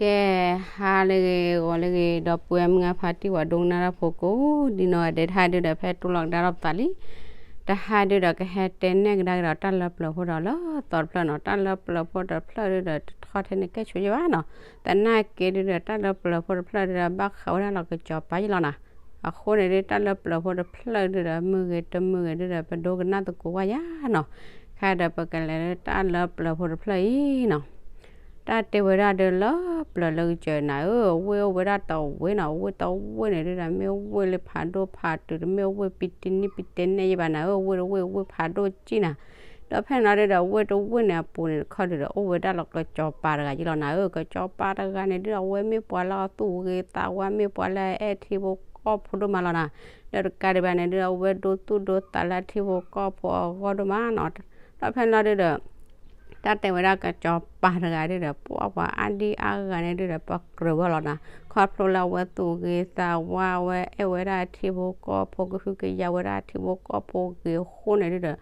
ကဲ, ဟါလၢအဂ့ၤ ဂီၤလၢအဂ့ၤ ဒီပုၢ်ဝဲၢ်မုၢ်ဂၤဖါတံၢ် ပှၤဒိကနၣ်တၢ်ဖိကိးဒံနီၢ်ဂၤဒဲး, တဟါဒုဒီး ဖဲတိၢ်လီၤကဒါထီၣ်ပသးလံ. တဟါဒုဒီး ကဟဲတဲနဲၣ်ကဒါက့ၤဒီး တၢ်လၢပျၢၤဖိဒီးလၢသီတဖျၢၣ်နီၤ. တၢ်လၢပျၢၤဖိတဖျၢၣ်ဒုဒီး တထီထဲန့ၣ် ကဲဆိယဲၢ်ဘၣ်နီၤ. သနာ်က့ဒုဒီး တၢ်လၢပျၢၤဖိတဖျၢၣ်ဒုဒီး ဘၣ်ဃးဝဲဒၣ်လၢကစီၤပၤယဲၢ်လီၤနီၤ. အဃိန့ၣ်ဒု တၢ်လၢပျၢၤဖိတဖျၢၣ်ဒုဒီး မုာ်ဂ့ၤတမုာ်ဂ့ၤဒုဒီး ပဒိကနၣ်သကိးဝဲယါနီၤ. ခဲဒီး ပကလဲၤလၢတၢ်လၢပျၢၤဖိတဖျၢၣ်အံၤနီၤ. တၢ်တဲဝဲဒၣ်ဒုလၢပျၢၤလၢကစၢၢ်နၤဧၢ, ဝ့ၢ်အိၣ်ဝဲဒၣ်တဝ့ၢ်နီၤ. ဝ့ၢ်တဝ့ၢ်န့ၣ်ဒုဒီး မ့ၢ်ဝ့ၢ်လၢဖးဒိၣ်ဖးတုၤ, တမ့ၢ်ဝ့ၢ်ပံတနံၣ်ပံတဲနဲၣ်ယဲၢ်ဘၣ်နၤဧၢ, ဝ့ၢ်တဝ့ၢ်ဝ့ၢ်ဖးဒိၣ်ကံၣ်နၤ. ဒီးဖဲန့ၣ်လီၤဒုဒီး ဝ့ၢ်တဝ့ၢ်န့ၣ်အပူၤန့ၣ်တခီဒုဒီး အိၣ်ဝဲဒၣ်လၢကစီၤပၤတဂၤယဲၢ်လီၤနၤဧၢ. ကစီၤပၤတဂၤန့ၣ်ဒုဒီး အဝဲမ့ၢ်ပှၤလၢအသူၣ်ဂ့ၤသးဝါ, မ့ၢ်ပှၤလၢအအဲၣ်ထံဖိကီၢ်ဖိဒိၣ်မးလီၤနၤ. ဒီးတကးဒံးဘၣ်န့ၣ်ဒုဒီး အဝဲဒိသူၣ်ဒိသးလၢအထံဖိကီၢ်ဖိအဂီၢ်ဒိၣ်မးနီၤ. ဒီးဖဲန့ၣ်လီၤဒုဒီး တၢ်တဲဝဲဒၣ်ကစီၤပၤတဂၤဒုဒီး ပှၤပှၤအါဒံအါဂၤန့ၣ်ဒုဒီး ပကြၢးဝဲလီၤနၤ. ခီဖျိလၢအဝဲသူၣ်ဂ့ၤသးဝါ, အဝဲအဲၣ်ဝဲဒၣ်အထံဖိကီၢ်ဖိ, ကဟုကယာ်ဝဲဒၣ်အထံဖိကီၢ်ဖိဂ့ၤအဃိန့ၣ်ဒုဒီး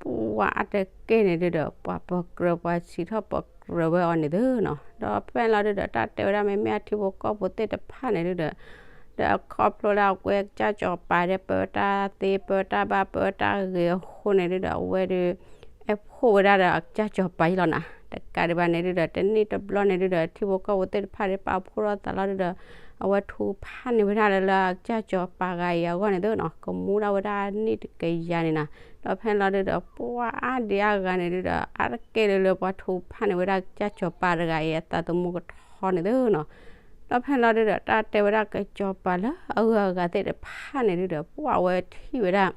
ပှၤအါတက့ၢ်န့ၣ်ဒုဒီး ပှၤပကြၢး ပှၤစံးထီၣ်ပကြၢးဝဲအီၤန့ၣ်သုနီၤ. ဒီးဖဲန့ၣ်လီၤဒုဒီး တၢ်တဲဝဲဒၣ်မ့မ့ၢ်အထံဖိကီၢ်ဖိသ့ၣ်တဖၣ်န့ၣ်ဒုဒီး ဒီးခီဖျိလၢအဝဲကစၢ်စီၤပၤဒီး ပၢတၢ်သ့ ပၢတၢ်ဘၣ် ပၢတၢ်ဂ့ၤအဃိန့ၣ်ဒုဒီး အဝဲဒု အဲၣ်ဖှိၣ်ဝဲဒၣ်ဒီးအကစၢ်စီၤပၤယဲၢ်လီၤနၤ. တကးဒံးဘၣ်န့ၣ်ဒုဒီး တနံၣ်တဘျီန့ၣ်ဒုဒီး ထံဖိကီၢ်ဖိသ့ၣ်တဖၣ်ဒီး ပာ်ဖှိၣ်ထီၣ်သးလီၤဒုဒီး အဝဲထုကဖၣ်န့ၢ်ဝဲဒၣ်လၢ လၢအကစၢ်စီၤပၤတဂၤအံၤအဂီၢ်န့ၣ်သုနီၤ, ကမူဒၣ်ဝဲဒၣ်နံၣ်တကယၤန့ၣ်နၤ. ဒီးဖဲန့ၣ်လီၤဒုဒီး ပှၤအါဒံအါဂၤန့ၣ်ဒုဒီး အါတက့ၢ်လၢလၢပှၤထုကဖၣ်န့ၢ်ဝဲဒၣ်ကစၢ်စီၤပၤတဂၤအံၤအသးသမူကထီန့ၣ်သုနီၤ. ဒီးဖဲန့ၣ်လီၤဒုဒီးတၢ်တဲဝဲဒၣ်ကစီၤပၤလၢအဂုၤအဂၤသ့ၣ်တဖၣ်န့ၣ်ဒုဒီး ပှၤဝဲထံၣ်ဝဲဒၣ်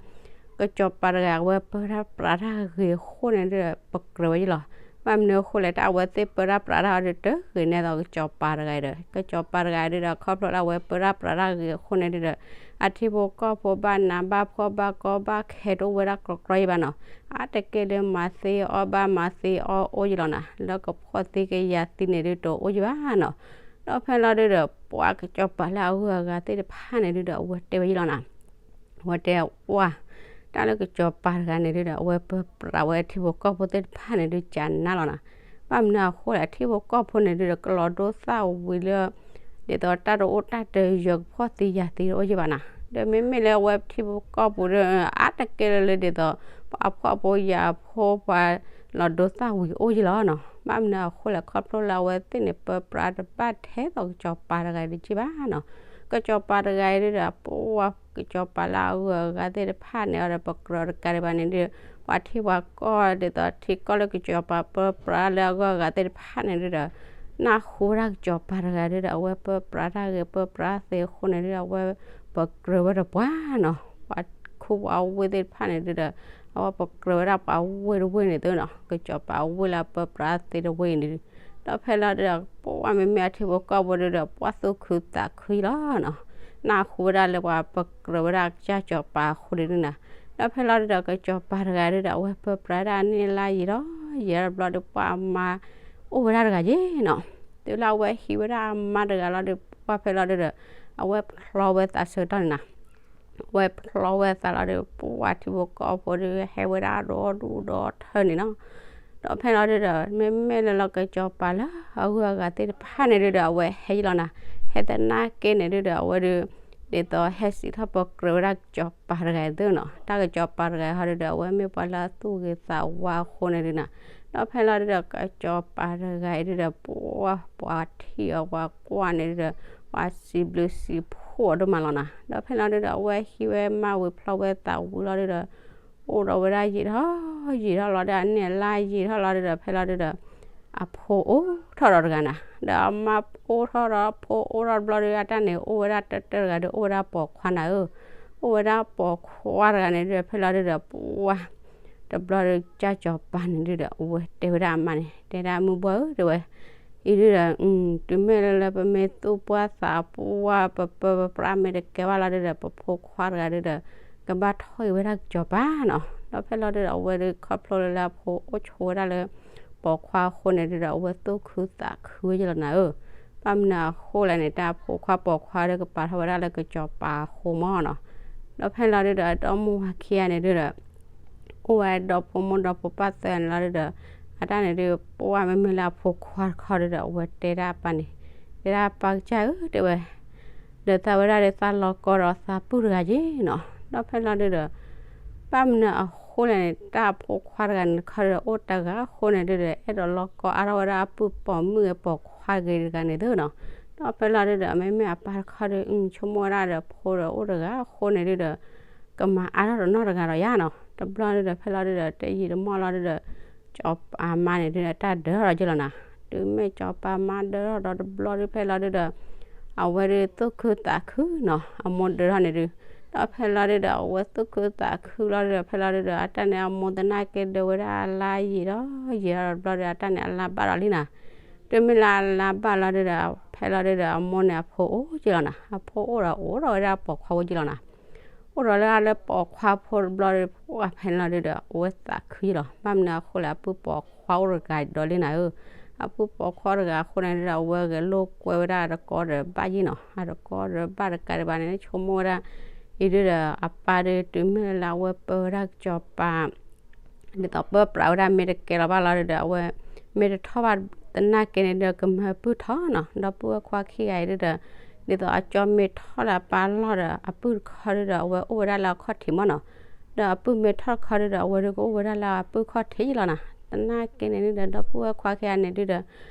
ကစီၤပၤတဂၤအဝဲပၢတၢ်ပြးတၢ်ဂ့ၤအဃိန့ၣ်ဒုဒီး ပကြၢးဝဲယဲၢ်လီၤ. ဘၣ်မနုၤအဃိလဲၣ် တၢ်အဝဲသ့ၣ်ပၢတၢ်ပြးတၢ်အီၤဒု တဂ့ၤန့ၢ်သိးကစီၤပၤတဂၤအံၤဒီး ကစီၤပၤတဂၤအံၤဒုဒီး ခီဖျိလၢအဝဲပၢတၢ်ပြးတၢ်ဂ့ၤအဃိန့ၣ်ဒုဒီး အထံဖိကီၢ်ဖိဘၣ်နးဘၣ်ဖှီၣ်ဘၣ်ကီဘၣ်ခဲတအိၣ်ဝဲဒၣ်ကြီကြီယဲၢ်ဘၣ်နီၤ. အါတက့ၢ်လၢမၤသ့အီၣ်ဘၣ်မၤသ့အီၣ်အိၣ်ယဲၢ်လီၤနၤ, လၢကဖှီၣ်သံကယၤသံန့ၣ်ဒုတအိၣ်ယဲၢ်ဘၣ်နီၤ. ဒီးဖဲန့ၣ်လီၤဒုဒီး ပှၤကစီၤပၤလၢအဂုၤအဂၤသ့ၣ်တဖၣ်န့ၣ်ဒုဒီး အဝဲတဲဝဲယဲၢ်လီၤနၤ. အဝဲတဲဝဲ တၢ်လၢကစီၤပၤတဂၤန့ၣ်ဒုဒီး အဝဲပၢပြးဝဲအထံဖိကီၢ်ဖိသ့ၣ်တဖၣ်န့ၣ်ဒု ကနၣ်လီၤနၤ. ဘၣ်မနုၤအဃိလဲၣ် အထံဖိကီၢ်ဖိန့ၣ်ဒုဒီး ကလီၤဒိသၣ်ဝံၤလၢ ဒ်သိးတၢ်တအိၣ်တၢ်တယၢၤ ကဖှီၣ်သံယၤသံတအိၣ်ယဲၢ်ဘၣ်နၤ. ဒီးမ့မ့ၢ်လၢအဝဲထံဖိကီၢ်ဖိဒီး အါတက့ၢ်လၢလၢဒ်သိး ပှၤဖှီၣ်ဖိယာ်ဖိ ပှၤလီၤဒိသၣ်ဝံၤအိၣ်ယဲၢ်လီၤနီၤ. ဘၣ်မနုၤအဃိလဲၣ် ခီဖျိလၢအဝဲသ့ၣ်န့ၣ် ပၢပြးတဘၣ်ထဲသိးကစီၤပၤတဂၤအံၤတက့ၢ်ဘၣ်နီၤ. ကစီၤပၤတဂၤအံၤဒုဒီး ပှၤကစီၤပၤလၢအဂုၤအဂၤသ့ၣ်တဖၣ်န့ၣ်ဒီး ပကြၢးတကးဒံးဘၣ်န့ၣ်ဒု ပှၤထံပှၤကီၢ်ဒ်သိးထံကီၢ်လၢကစီၤပၤပၢပြးလၢအဂုၤအဂၤသ့ၣ်တဖၣ်န့ၣ်ဒုဒီး နၢ်ဟူဝဲဒၣ်ကစီၤပၤတဂၤဒုဒီး အဝဲပၢပြးတၢ်ဂ့ၤပၢပြးသ့အဃိန့ၣ်ဒုဒီး အဝဲပကြၢးဝဲတပှၢ်နီၤ. ပှၤခူပှၤဝ့ၢ်သ့ၣ်တဖၣ်န့ၣ်ဒုဒီး အဝဲပကြၢးဝဲဒၣ်ပှၤဝ့ၢ်တဝ့ၢ်န့ၣ်သုနီၤ, ကစီၤပၤဝ့ၢ်လၢအပၢပြးသ့တဝ့ၢ်န့ၣ်ဒု ဒီးဖဲလီၤဒုဒီး ပှၤမ့မ့ၢ်အထံဖိကီၢ်ဖိဒုဒီး ပှၤသူၣ်ခုသးခုယဲၢ်လီၤနီၤ. နၢ်ဟူဝဲဒၣ်လၢပှၤပကြၢးဝဲဒၣ်ကစၢ်စီၤပၤအဃိန့ၣ်ဒုနီၤ. ဒီးဖဲလီၤဒုဒီး ကစီၤပၤတဂၤဒုဒီး အဝဲပၢပြးဒၣ်အနံၣ်အလါယံာ်ထီၣ်ယံာ်ထီၣ်တဘျီဒီး ပှၤမါအိၣ်ဝဲဒၣ်တဂၤယဲၢ်နီၤ. တုၤလၢအဝဲဟံးဝဲဒၣ်အမါတဂၤလီၤဒီး ပှၤဖဲလီၤဒုဒီး အဝဲဖျီဝဲသးဆၢကတီၢ်န့ၣ်နီၤ. အဝဲဖျီဝဲသးလီၤဒီး ပှၤထံဖိကီၢ်ဖိဒီး ဟဲဝဲဒၣ်ဒီဒူၣ်ဒီထၢန့ၣ်နီၤ. ဒီးဖဲလီၤဒုဒီး မ့မ့ၢ်လၢလၢကစီၤပၤလၢအဂုၤအဂၤသ့ၣ်တဖၣ်န့ၣ်ဒုဒီး အဝဲဟဲယဲၢ်လီၤနၤ. ဟဲသနာ်က့န့ၣ်ဒုဒီး အဝဲဒု ဒ်သိးဟဲစံးထီၣ်ပကြၢးဝဲဒၣ်ကစီၤပၤတဂၤအံၤသုနီၤ. တၢ်ကစီၤပၤတဂၤအံၤဟီဒုဒီး အဝဲမ့ၢ်ပှၤလၢအသူၣ်ဂ့ၤသးဝါအဃိန့ၣ်ဒုနီၤ. ဒီးဖဲလီၤဒုဒီး ကစီၤပၤတဂၤအံၤဒုဒီး ပှၤပှၤထံၣ်အီၤပှၤကွၢ်န့ၣ်ဒုဒီး ပှၤစံးဘျုးစံးဖှိၣ်အီၤဒိၣ်မးလီၤနၤ. ဒီးဖဲလီၤဒုဒီး အဝဲဟံးဝဲမါဝံၤဖျီဝဲသးဝံၤလီၤဒုဒီး အိၣ်ဒီးဝဲဒၣ်ယံာ်ထီၣ်ယံာ်ထီၣ်လီၤဒီး အနံၣ်အလါယံာ်ထီၣ်လီၤဒုဒီး ဖဲလီၤဒုဒီး အဖိအိၣ်ထီၣ်ဒီးတဂၤနၤ. ဒီးအမါအိၣ်ထီၣ်ဒီး အဖိအိၣ်ထီၣ်တဘျီဒီး အတၢ်န့ၣ်အိၣ်ဝဲဒၣ်တၢၢ်တၢၢ်တဂၤဒီး အိၣ်ဝဲဒၣ်ပိာ်ခွါနၤဧၢ. အိၣ်ဝဲဒၣ်ပိာ်ခွါတဂၤန့ၣ်ဒုဒီး ဖဲလီၤဒုဒီး ပှၤ တဘျီဒီး ကစၢ်စီၤပၤန့ၣ်ဒုဒီး အဝဲတဲဝဲဒၣ်အမါန့ၣ် တဲဒၣ်မုၢ်ဘှီၣ်ဧၢ တဲဝဲ အံၤဒုဒီး တုၤမ့ၢ်လၢလၢပမ့ၢ်သူၣ်ပှၢ်သးပှၢ် ပပၢပပြးမ့ၢ်တကဲဘၣ်လီၤဒုဒီး ပဖိခွါတဂၤဒုဒီး ကဘၣ်ထီၣ်က့ၤဝဲဒၣ်ကစီၤပၤနီၤ. ဒီးဖဲလီၤဒုဒီး အဝဲဒုးခီဖျိလၢလၢအဖိအိၣ်ဆိးဝဲဒၣ်လၢ ပိာ်ခွါအဃိန့ၣ်ဒုဒီး အဝဲသူၣ်ခုသးခုဝဲယဲၢ်လီၤနၤဧၢ. ဘၣ်မနုၤအဃိလဲၣ်န့ၣ် တၢ်အဖိခွါပိာ်ခွါဒီး ကပာ်ထီၣ်ဝဲဒၣ်လၢကစီၤပၤအဃိမးနီၤ. ဒီးဖဲလီၤဒုဒီး အဒီမိၢ်ဝၤခံဂၤန့ၣ်ဒုဒီး အိၣ်ဝဲဒီဖိမိၢ်ဒီဖိပၢ်သၢဂၤန့ၣ်လီၤဒုဒီး အတၢ်န့ၣ်ဒုး ပှၤမ့မ့ၢ်လၢအဖိခွါတခီဒုဒီး အဝဲတဲဒၣ်အပၢ်န့ၣ် တဲဒၣ်ပၢ်ကစၢ်ဧၢ တဲဝဲ, ဒီးသးဝဲဒၣ်ဒီးသးလီၤကီဒီးသးပုၢ်တဂၤက့ၤနီၤ. ဒီးဖဲလီၤဒုဒီး ဘၣ်မနုၤအဃိလဲၣ်န့ၣ် တၢ်ဖိခွါတဂၤန့ၣ်တခီဒီး အိၣ်တဂၤအဃိန့ၣ်ဒုဒီး အဲၣ်ဒိးလီၤကီအါထီၣ်ဝဲဒၣ်အပုၢ်ပိာ်မုၣ်ပိာ်ခွါဂ့ၤတဂၤန့ၣ်သုနီၤ. ဒီးဖဲလီၤဒုဒီး မ့မ့ၢ်အပၢ်တခီဒီး ဆိကမိၣ်ဝဲဒၣ်ဒီးဖိဒီးအိၣ်တဂၤအဃိန့ၣ်ဒုဒီး ကမၤအါထီၣ်တနီၢ်တဂၤဒီးယါနီၤ. တဘျီဒုဒီး ဖဲလီၤဒုဒီး တယံာ်တမီၢ်လီၤဒုဒီး စီၤပၤမါန့ၣ်ဒုဒီး တၢ်ဒၢထီၣ်ဒီးက့ၤလီၤနီၤ. တုၤမ့ၢ်စီၤပၤမါဒၢထီၣ်ဒီးတဘျီဒု ဖဲလီၤဒုဒီး အဝဲဒုးသူၣ်ခုသးခုနီၤ အမိၢ်ဒၢထီၣ်န့ၣ်ဒု. ဒီးဖဲလီၤဒုဒီး အဝဲသူၣ်ခုသးခုလီၤဒုဒီး ဖဲလီၤဒုဒီး အတၢ်န့ၣ် အမိၢ်သနာ်က့ဒၢဝဲဒၣ်အလါယံာ်ဒီးယံာ်ဒီးတဘျီဒု အတၢ်န့ၣ် အလါဘၣ်ဒီးလံနီၤ. တုၤမ့ၢ်လၢအလါဘၣ်လီၤဒုဒီး ဖဲလီၤဒုဒီး အမိၢ်န့ၣ်အဖိအိၣ်က့ၤလီၤနီၤ. အဖိအိၣ်ဒီးအိၣ်ဒီးဝဲဒၣ်ပိာ်ခွါဝဲက့ၤလီၤနီၤ. အိၣ်ဒီးလၢအလၢပိာ်ခွါဖိတဘျီဒု ဖဲလီၤဒုဒီး အဝဲသးခုလီၤ. ဘၣ်မနုၤအဃိလဲၣ် အပုၢ်ပိာ်ခွါအိၣ်တဂၤဒီးလံနီၤဧၢ. အပုၢ်ပိာ်ခွါတဂၤအဃိန့ၣ်ဒုဒီး အဝဲဂဲၤလိာ်ကွဲဝဲဒၣ်အတကီဒီးဘၣ်ယံၤနီၤ. အတကီဒီးဘၣ်တကးဒံးဘၣ်န့ၣ် ဆိကမိၣ်ဝဲဒၣ် အံၤဒုဒီး အပၢ်ဒု တုၤမ့ၢ်လၢအဝဲပၢဝဲဒၣ်စီၤပၤ ဒ်သိးပၢပြးဝဲဒၣ်မ့ၢ်တကဲလီၤဘၣ်လီၤဒုဒီး အဝဲ မ့ၢ်တထီၣ်ဘၣ်သနာ်က့န့ၣ်ဒုဒီး ကမၤပုၢ်ထီၣ်နီၤ. ဒီပုၢ်ဝဲၢ်ခွါခံဂၤအံၤဒုဒီး ဒ်သိးအကၠီမ့ၢ်ထီၣ်လၢအပၢ်လီၢ်ဒီး အပုၢ်တခီဒုဒီး အဝဲအိၣ်ဝဲဒၣ်လၢအခီၣ်ထံးမ့ၢ်နီၤ. ဒီးအပုၢ်မ့ၢ်ထီၣ်တခီဒုဒီး အဝဲဒုကအိၣ်ဝဲဒၣ်လၢအပုၢ်ခီၣ်ထံးယံၤလီၤနီၤ. သနာ်က့န့ၣ်ဒုဒီး ဒီပုၢ်ဝဲၢ်ခွါခံဂၤန့ၣ်ဒုဒီး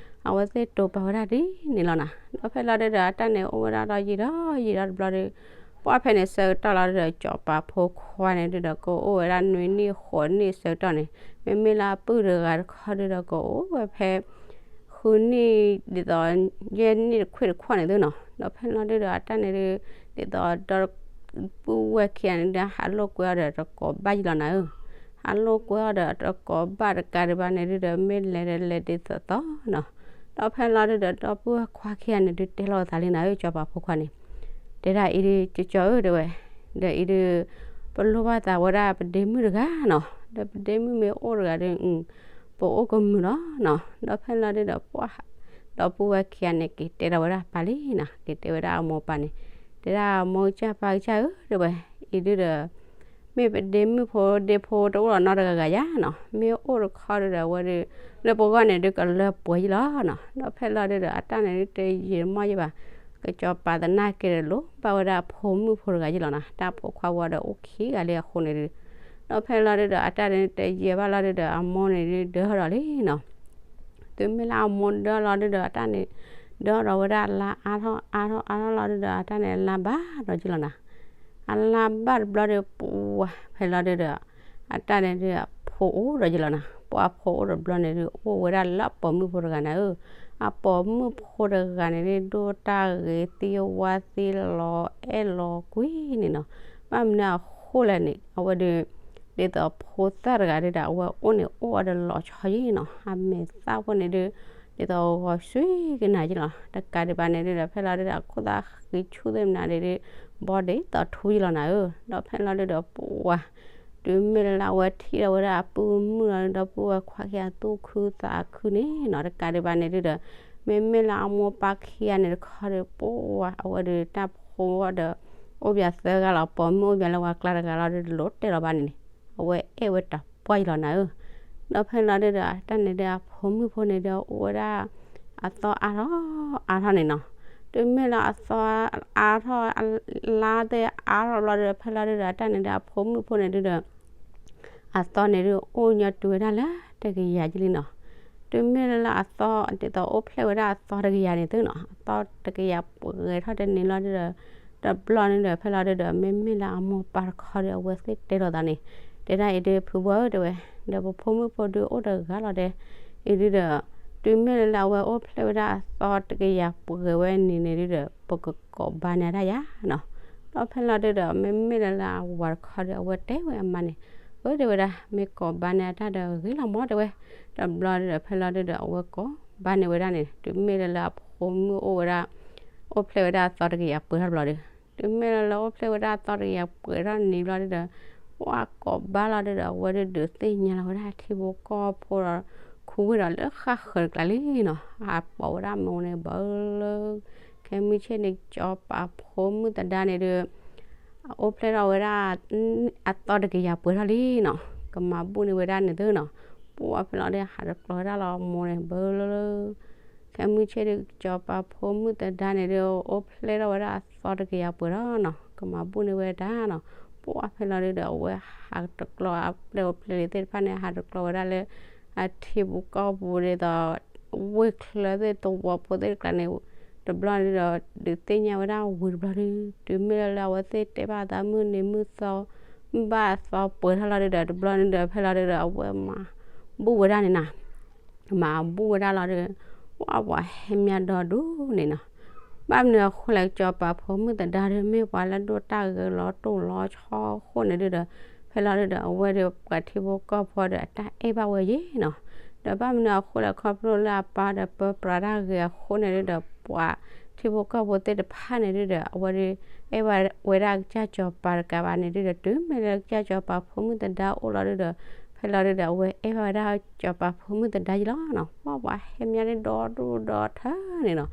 အဝဲသ့ၣ်တိာ်ပာ်ဝဲဒၣ်ဒ်န့ၣ်လီၤနီၤ. ဒီးဖဲလီၤဒုဒီး အတၢ်န့ၣ်အိၣ်ဝဲဒၣ်ဒီးယံာ်ဒီးယံာ်ဒီးတဘျီဒု ပှၢ်ဖဲန့ၣ်ဆၢကတီၢ်လီၤဒုဒီး စီၤပၤဖိခွါန့ၣ်ဒုဒီး ကအိၣ်ဝဲဒၣ်နွံနံၣ်ဃိးနံၣ်ဆၢကတီၢ်န့ၣ် မ့မ့ၢ်လၢအပုၢ်တဂၤတခီဒုဒီး ကအိၣ်ဝဲဖဲ ဃုနံၣ်ဒ်သိး ယဲၢ်နံၣ်တခွံတခွီၣ်န့ၣ်သုနီၤ. ဒီးဖဲလီၤဒုဒီး အတၢ်န့ၣ်ဒု ဒ်သိးဒီး ပုၢ်ဝဲၢ်ခံဂၤန့ၣ်ဒု ဟးလိာ်ကွဲအီၤဒီးတကိးဘၣ်ယံၤလီၤနီၤဧၢ. ဟးလိာ်ကွဲအီၤဒီးတကိးဘၣ်တကးဒံးဘၣ်န့ၣ်ဒုဒီး မ့ၢ်လဲၤဒီးလဲၤဒ်သိးသိးနီၤ. ဒီးဖဲလီၤဒုဒီး ဒီပုၢ်ဝဲၢ်ခွါခံဂၤန့ၣ်ဒု တဲလိာ်အသးလံနီၤဧၢ စီၤပၤဖိခွါန့ၣ် တဲဒၣ်အံၤဒု ကၠီကၠီဧၢ တဲဝဲ, ဒီးအံၤဒု ပလိၣ်ဘၣ်သးဝဲဒၣ်ပဒ့မုၣ်တဂၤနီၤ. ဒီးပဒ့မုၣ်မ့ၢ်အိၣ်တဂၤဒု ပအိၣ်ကမုာ်လီၤနီၤ. ဒီးဖဲလီၤဒုဒီး ပှၢ် ဒီပုၢ်ဝဲၢ်ခံဂၤန့ၣ် က့ၤတဲဒီးဝဲဒၣ်ပၢ်လံနီၤ. က့ၤတဲဝဲဒၣ်အမိၢ်ပၢ်န့ၣ် တဲဒၣ်မိၢ်ကစၢ်ပၢ်ကစၢ်ဧၢ တဲဝဲ, အံၤဒုဒီး မ့ၢ်ပဒ့မုၣ်ဖိဒ့ဖိတအိၣ်လီၤနီတဂၤဂၤယါနီၤ. မ့ၢ်အိၣ်တခီဒုဒီး အဝဲဒု လၢပဂီၢ်န့ၣ်ဒု ကလၢပှဲၤယံၤလီၤနီၤ. ဒီးဖဲလီၤဒုဒီး အတၢ်န့ၣ်ဒုတယံာ်တမီၢ်ယံၤဘၣ်. ကစီၤပၤသနာ်က့ဒီး လိၣ်ဘၣ်ဝဲဒၣ်အဖိမုၣ်ဖိတဂၤယံၤလီၤနီၤ. တၢ်ပိာ်ခွါဝဲဒီးအိၣ်ခံဂၤလံအဃိန့ၣ်ဒု ဒီးဖဲလီၤဒုဒီး အတၢ်န့ၣ်တယံာ်ဘၣ်လီၤဒုဒီး အမိၢ်န့ၣ်ဒု ဒၢထီၣ်ဒီးလံနီၤ. တုၤမ့ၢ်လၢအမိၢ်ဒၢလီၤဒုဒီး အတၢ်န့ၣ် ဒၢထီၣ်ဒီးဝဲဒၣ်လါအါထီၣ်အါထီၣ်အါထီၣ်လီၤဒုဒီး အတၢ်န့ၣ်လါဘၣ်ဒီးယံၤလီၤနီၤ. အလါဘၣ်တဘျီဒု ပှၢ်ဖဲလီၤဒုဒီး အတၢ်န့ၣ်ဒု အဖိအိၣ်ဒီးယံၤလီၤနီၤ. ပှၢ်အဖိအိၣ်တဘျီန့ၣ်ဒု အိၣ်ဝဲဒၣ်လၢအပိာ်မုၣ်ဖိတဂၤန့ၣ်ဧၢ. အပိာ်မုၣ်ဖိတဂၤန့ၣ်ဒု ဒိၣ်တၢ်ဂ့ၤသံဝါသံလီၤအဲၣ်လီၤကွံန့ၣ်နီၤ. ဘၣ်မနုၤအဃိလဲၣ်န့ၣ် အဝဲဒု ဒ်သိးဖိသၣ်တဂၤဒုဒီး အဝဲအိၣ်န့ၣ်အိၣ်အီၤဒီးလီၤဆီယံၤနီၤ. အမဲာ်သၣ်ဖိန့ၣ်ဒု ဒ်သိးဂီၤဆှံကနၤယံၤလီၤ. တကးဒံးဘၣ်န့ၣ်ဒုဒီး ဖဲလီၤဒုဒီး အခိၣ်သၣ်ဃံဆူၣ်သ့ၣ်မနုၤန့ၣ်ဒု ဘီဒ်သိးထူယံၤလီၤနီၤဧၢ. ဒီးဖဲလီၤဒုဒီး ပှၢ် တုၤမ့ၢ်လၢအဝဲထံၣ်ဒီးဝဲဒၣ်အပုၢ်မုၣ်လီၤဒုဒီး ပုၢ်ဝဲၢ်ခွါခံဂၤသူၣ်ခုသးခုန့ၣ်နီၤ. တကးဒံးဘၣ်န့ၣ်ဒုဒီး မ့မ့ၢ်လၢအမိၢ်ပၢ်ခံဂၤန့ၣ်တခီဒီး ပှၢ်အဝဲဒုတၢ်ဖိဒီး အိၣ်ပၠးသၢဂၤလီၤ. ပိာ်မုၣ်အိၣ်ပၠးလၢဝၤကျါတဂၤလီၤဒု တလိၣ်တဲလီၤဘၣ်န့ၣ်န့ၣ် အဝဲအဲၣ်ဝဲတၢ်ပှၢ်ယံၤလီၤနီၤဧၢ. ဒီးဖဲလီၤဒုဒီး အတၢ်န့ၣ်ဒု အဖိမုၣ်ဖိန့ၣ်ဒု အိၣ်ဝဲဒၣ် အသီအါထီၣ်အါထီၣ်န့ၣ်နီၤ. တုၤမ့ၢ်လၢအသီအါထီၣ် အလါသ့ၣ်အါထီၣ်ဘျီဒုဒီး ဖဲလီၤဒုဒီး အတၢ်န့ၣ်ဒု အဖိမုၣ်ဖိန့ၣ်ဒုဒီး အသီန့ၣ်ဒု အိၣ်ညီတုၤဝဲဒၣ်လၢတကယၤကလံနီၤ. တုၤမ့ၢ်လၢအသီ ဒ်သိးအိၣ်ဖျဲၣ်ဝဲဒၣ်အသီတကယၤန့ၣ်သုနီၤ, အသီတကယၤပှဲၤထီၣ်တန့ၣ်လီၤဒုဒီး တဘျီန့ၣ်ဒီး ဖဲလီၤဒုဒီး မ့မ့ၢ်လၢအမိၢ်ပၢ်တခီဒီး အဝဲသ့ၣ်တဲလိာ်သးန့ၣ် တဲဒၣ်အံၤဒု ဖုဘီဧၢ တဲဝဲ, ဒီးပဖိမုၣ်ဖိဒုအိၣ်တဂၤလီၤဒဲး, အံၤဒုဒီး တုၤမ့ၢ်လၢလၢအဝဲအိၣ်ဖျဲၣ်ဝဲဒၣ်အသီတကယၤပှဲၤဝဲန့ၣ်န့ၣ်ဒုဒီး ပကကိးဘါန့ၢ်အတၢ်ယၤနီၤ. ဒီးဖဲလီၤဒုဒီး မ့မ့ၢ်လၢလၢအဝၤတခီဒီး အဝဲတဲဝဲအမါန့ၣ်, အၢ တဲဝဲဒၣ် မ့ၢ်ကိးဘါန့ၢ်အတၢ်ဒီးဂ့ၤလီၤမး တဲဝဲ. တဘျီဒုဒီး ဖဲလီၤဒုဒီး အဝဲကိးဘါန့ၢ်ဝဲဒၣ်န့ၣ် တုၤမ့ၢ်လၢလၢအဖိမုၣ်အိၣ်ဝဲဒၣ် အိၣ်ဖျဲၣ်ဝဲဒၣ်အသီတကယၤပှဲၤထီၣ်တဘျီဒု, တုၤမ့ၢ်လၢလၢအိၣ်ဖျဲၣ်ဝဲဒၣ်အသီတကယၤပှဲၤထီၣ်န့ၣ်ဘျီဒုဒီး ပှၤကိးဘါလီၤဒုဒီး အဝဲဒုဒုးသ့ၣ်ညါလီၤဝဲဒၣ်ထံဖိကီၢ်ဖိဒီး ခူဝ့ၢ်ဒီးလၢဃၣ်ဃၢၤတကျါလံနီၤ. ဟးပိာ်ဝဲဒၣ်မိၢ်န့ၣ် ဘၢလၢ ခဲမုၢ်ဆ့ၣ်န့ၣ် ကၠီပာ်ဖိမုၣ်သဒါန့ၣ်ဒုး အိၣ်ဖျဲၣ်ထီၣ်ဝဲဒၣ် အသီတကယၤပှဲၤထီၣ်လံနီၤ, ကမၤဘူၣ်န့ၢ်ဝဲဒၣ်န့ၣ်သုနီၤ. ပှၤဖဲလီၤဒုး ဟးတကျီဝဲဒၣ်လီၤမိၢ်န့ၣ် ဘၢလၢလၢ ခဲမုၢ်ဆ့ၣ်ဒုး စီၤပၤဖိမုၣ်သဒါန့ၣ်ဒုး အိၣ်ဖျဲၣ်ထီၣ်ဝဲဒၣ်အသီတကယၤပှဲၤလီၤနီၤ, ကမၤဘူၣ်န့ၢ်ဝဲဒၣ်နီၤ, ပှၢ်ဖဲလီၤဒုးဒီး အဝဲဟးတကျီအပျဲၢ်အိၣ်ဖျဲၣ်လံသ့ၣ်တဖၣ်န့ၣ် ဟးတကျီဝဲဒၣ်လၢ အထံဖိကီၢ်ဖိဒ်သိး ဝ့ၢ်ချၢသ့ၣ်သဝီဖိသ့ၣ်တကျါန့ၣ် တဘျီန့ၣ်ဒီး ဒုးသ့ၣ်ညါဝဲဒၣ်ဝံၤတဘျီဒုး တုၤမ့ၢ်လၢလၢအဝဲသ့ၣ်တဲဘၣ်အသးမုၢ်နံၤမုၢ်သီ ဘၣ်အသီပှဲၤထီၣ်လီၤဒုးဒီး တဘျီန့ၣ်ဒီး ဖဲလီၤဒုးဒီး အဝဲမၤဘူၣ်ဝဲဒၣ်န့ၣ်နီၤ, မၤဘူၣ်ဝဲဒၣ်လီၤဒုး ပှၢ်ပှၤဟဲမးဒီဒူၣ်န့ၣ်နီၤ, ဘၣ်မနုၤအဃိလဲၣ် စီၤပၤဖိမုၣ်သဒါဒုး မ့ၢ်ပှၤလၢဒိၣ်တၢ်ဂဲၤလီၤတိၢ်လီၤဆီအဃိန့ၣ်ဒုးဒီး ဖဲလီၤဒုးဒီး အဝဲဒုး ပှၤထံဖိကီၢ်ဖိဒီး အတၢ်အဲၣ်ဘၣ်ဝဲယဲၢ်နီၤ, ဒီးဘၣ်မနုၤအဃိလဲၣ် ခီဖျိလၢအပၢ်ဒီးပၢပြးတၢ်ဂ့ၤအဃိန့ၣ်ဒုးဒီး ပှၤထံဖိကီၢ်ဖိသ့ၣ်တဖၣ်န့ၣ်ဒုးဒီး အဝဲဒုး အဲၣ်ဘၣ်ဝဲဒၣ်ကစၢ်စီၤပၤတကးဘၣ်န့ၣ်ဒုးဒီး တုၤမ့ၢ်လၢကစၢ်စီၤပၤဖိမုၣ်သဒါအိၣ်လီၤဒုးဒီး ဖဲလီၤဒုးဒီး အဝဲအဲၣ်ဘၣ်ဝဲဒၣ်စီၤပၤဖိမုၣ်သဒါယဲၢ်လီၤနီၤ, ပှၢ်ပှၤဟဲမးဒီဒူၣ်ဒီထၢန့ၣ်နီၤ,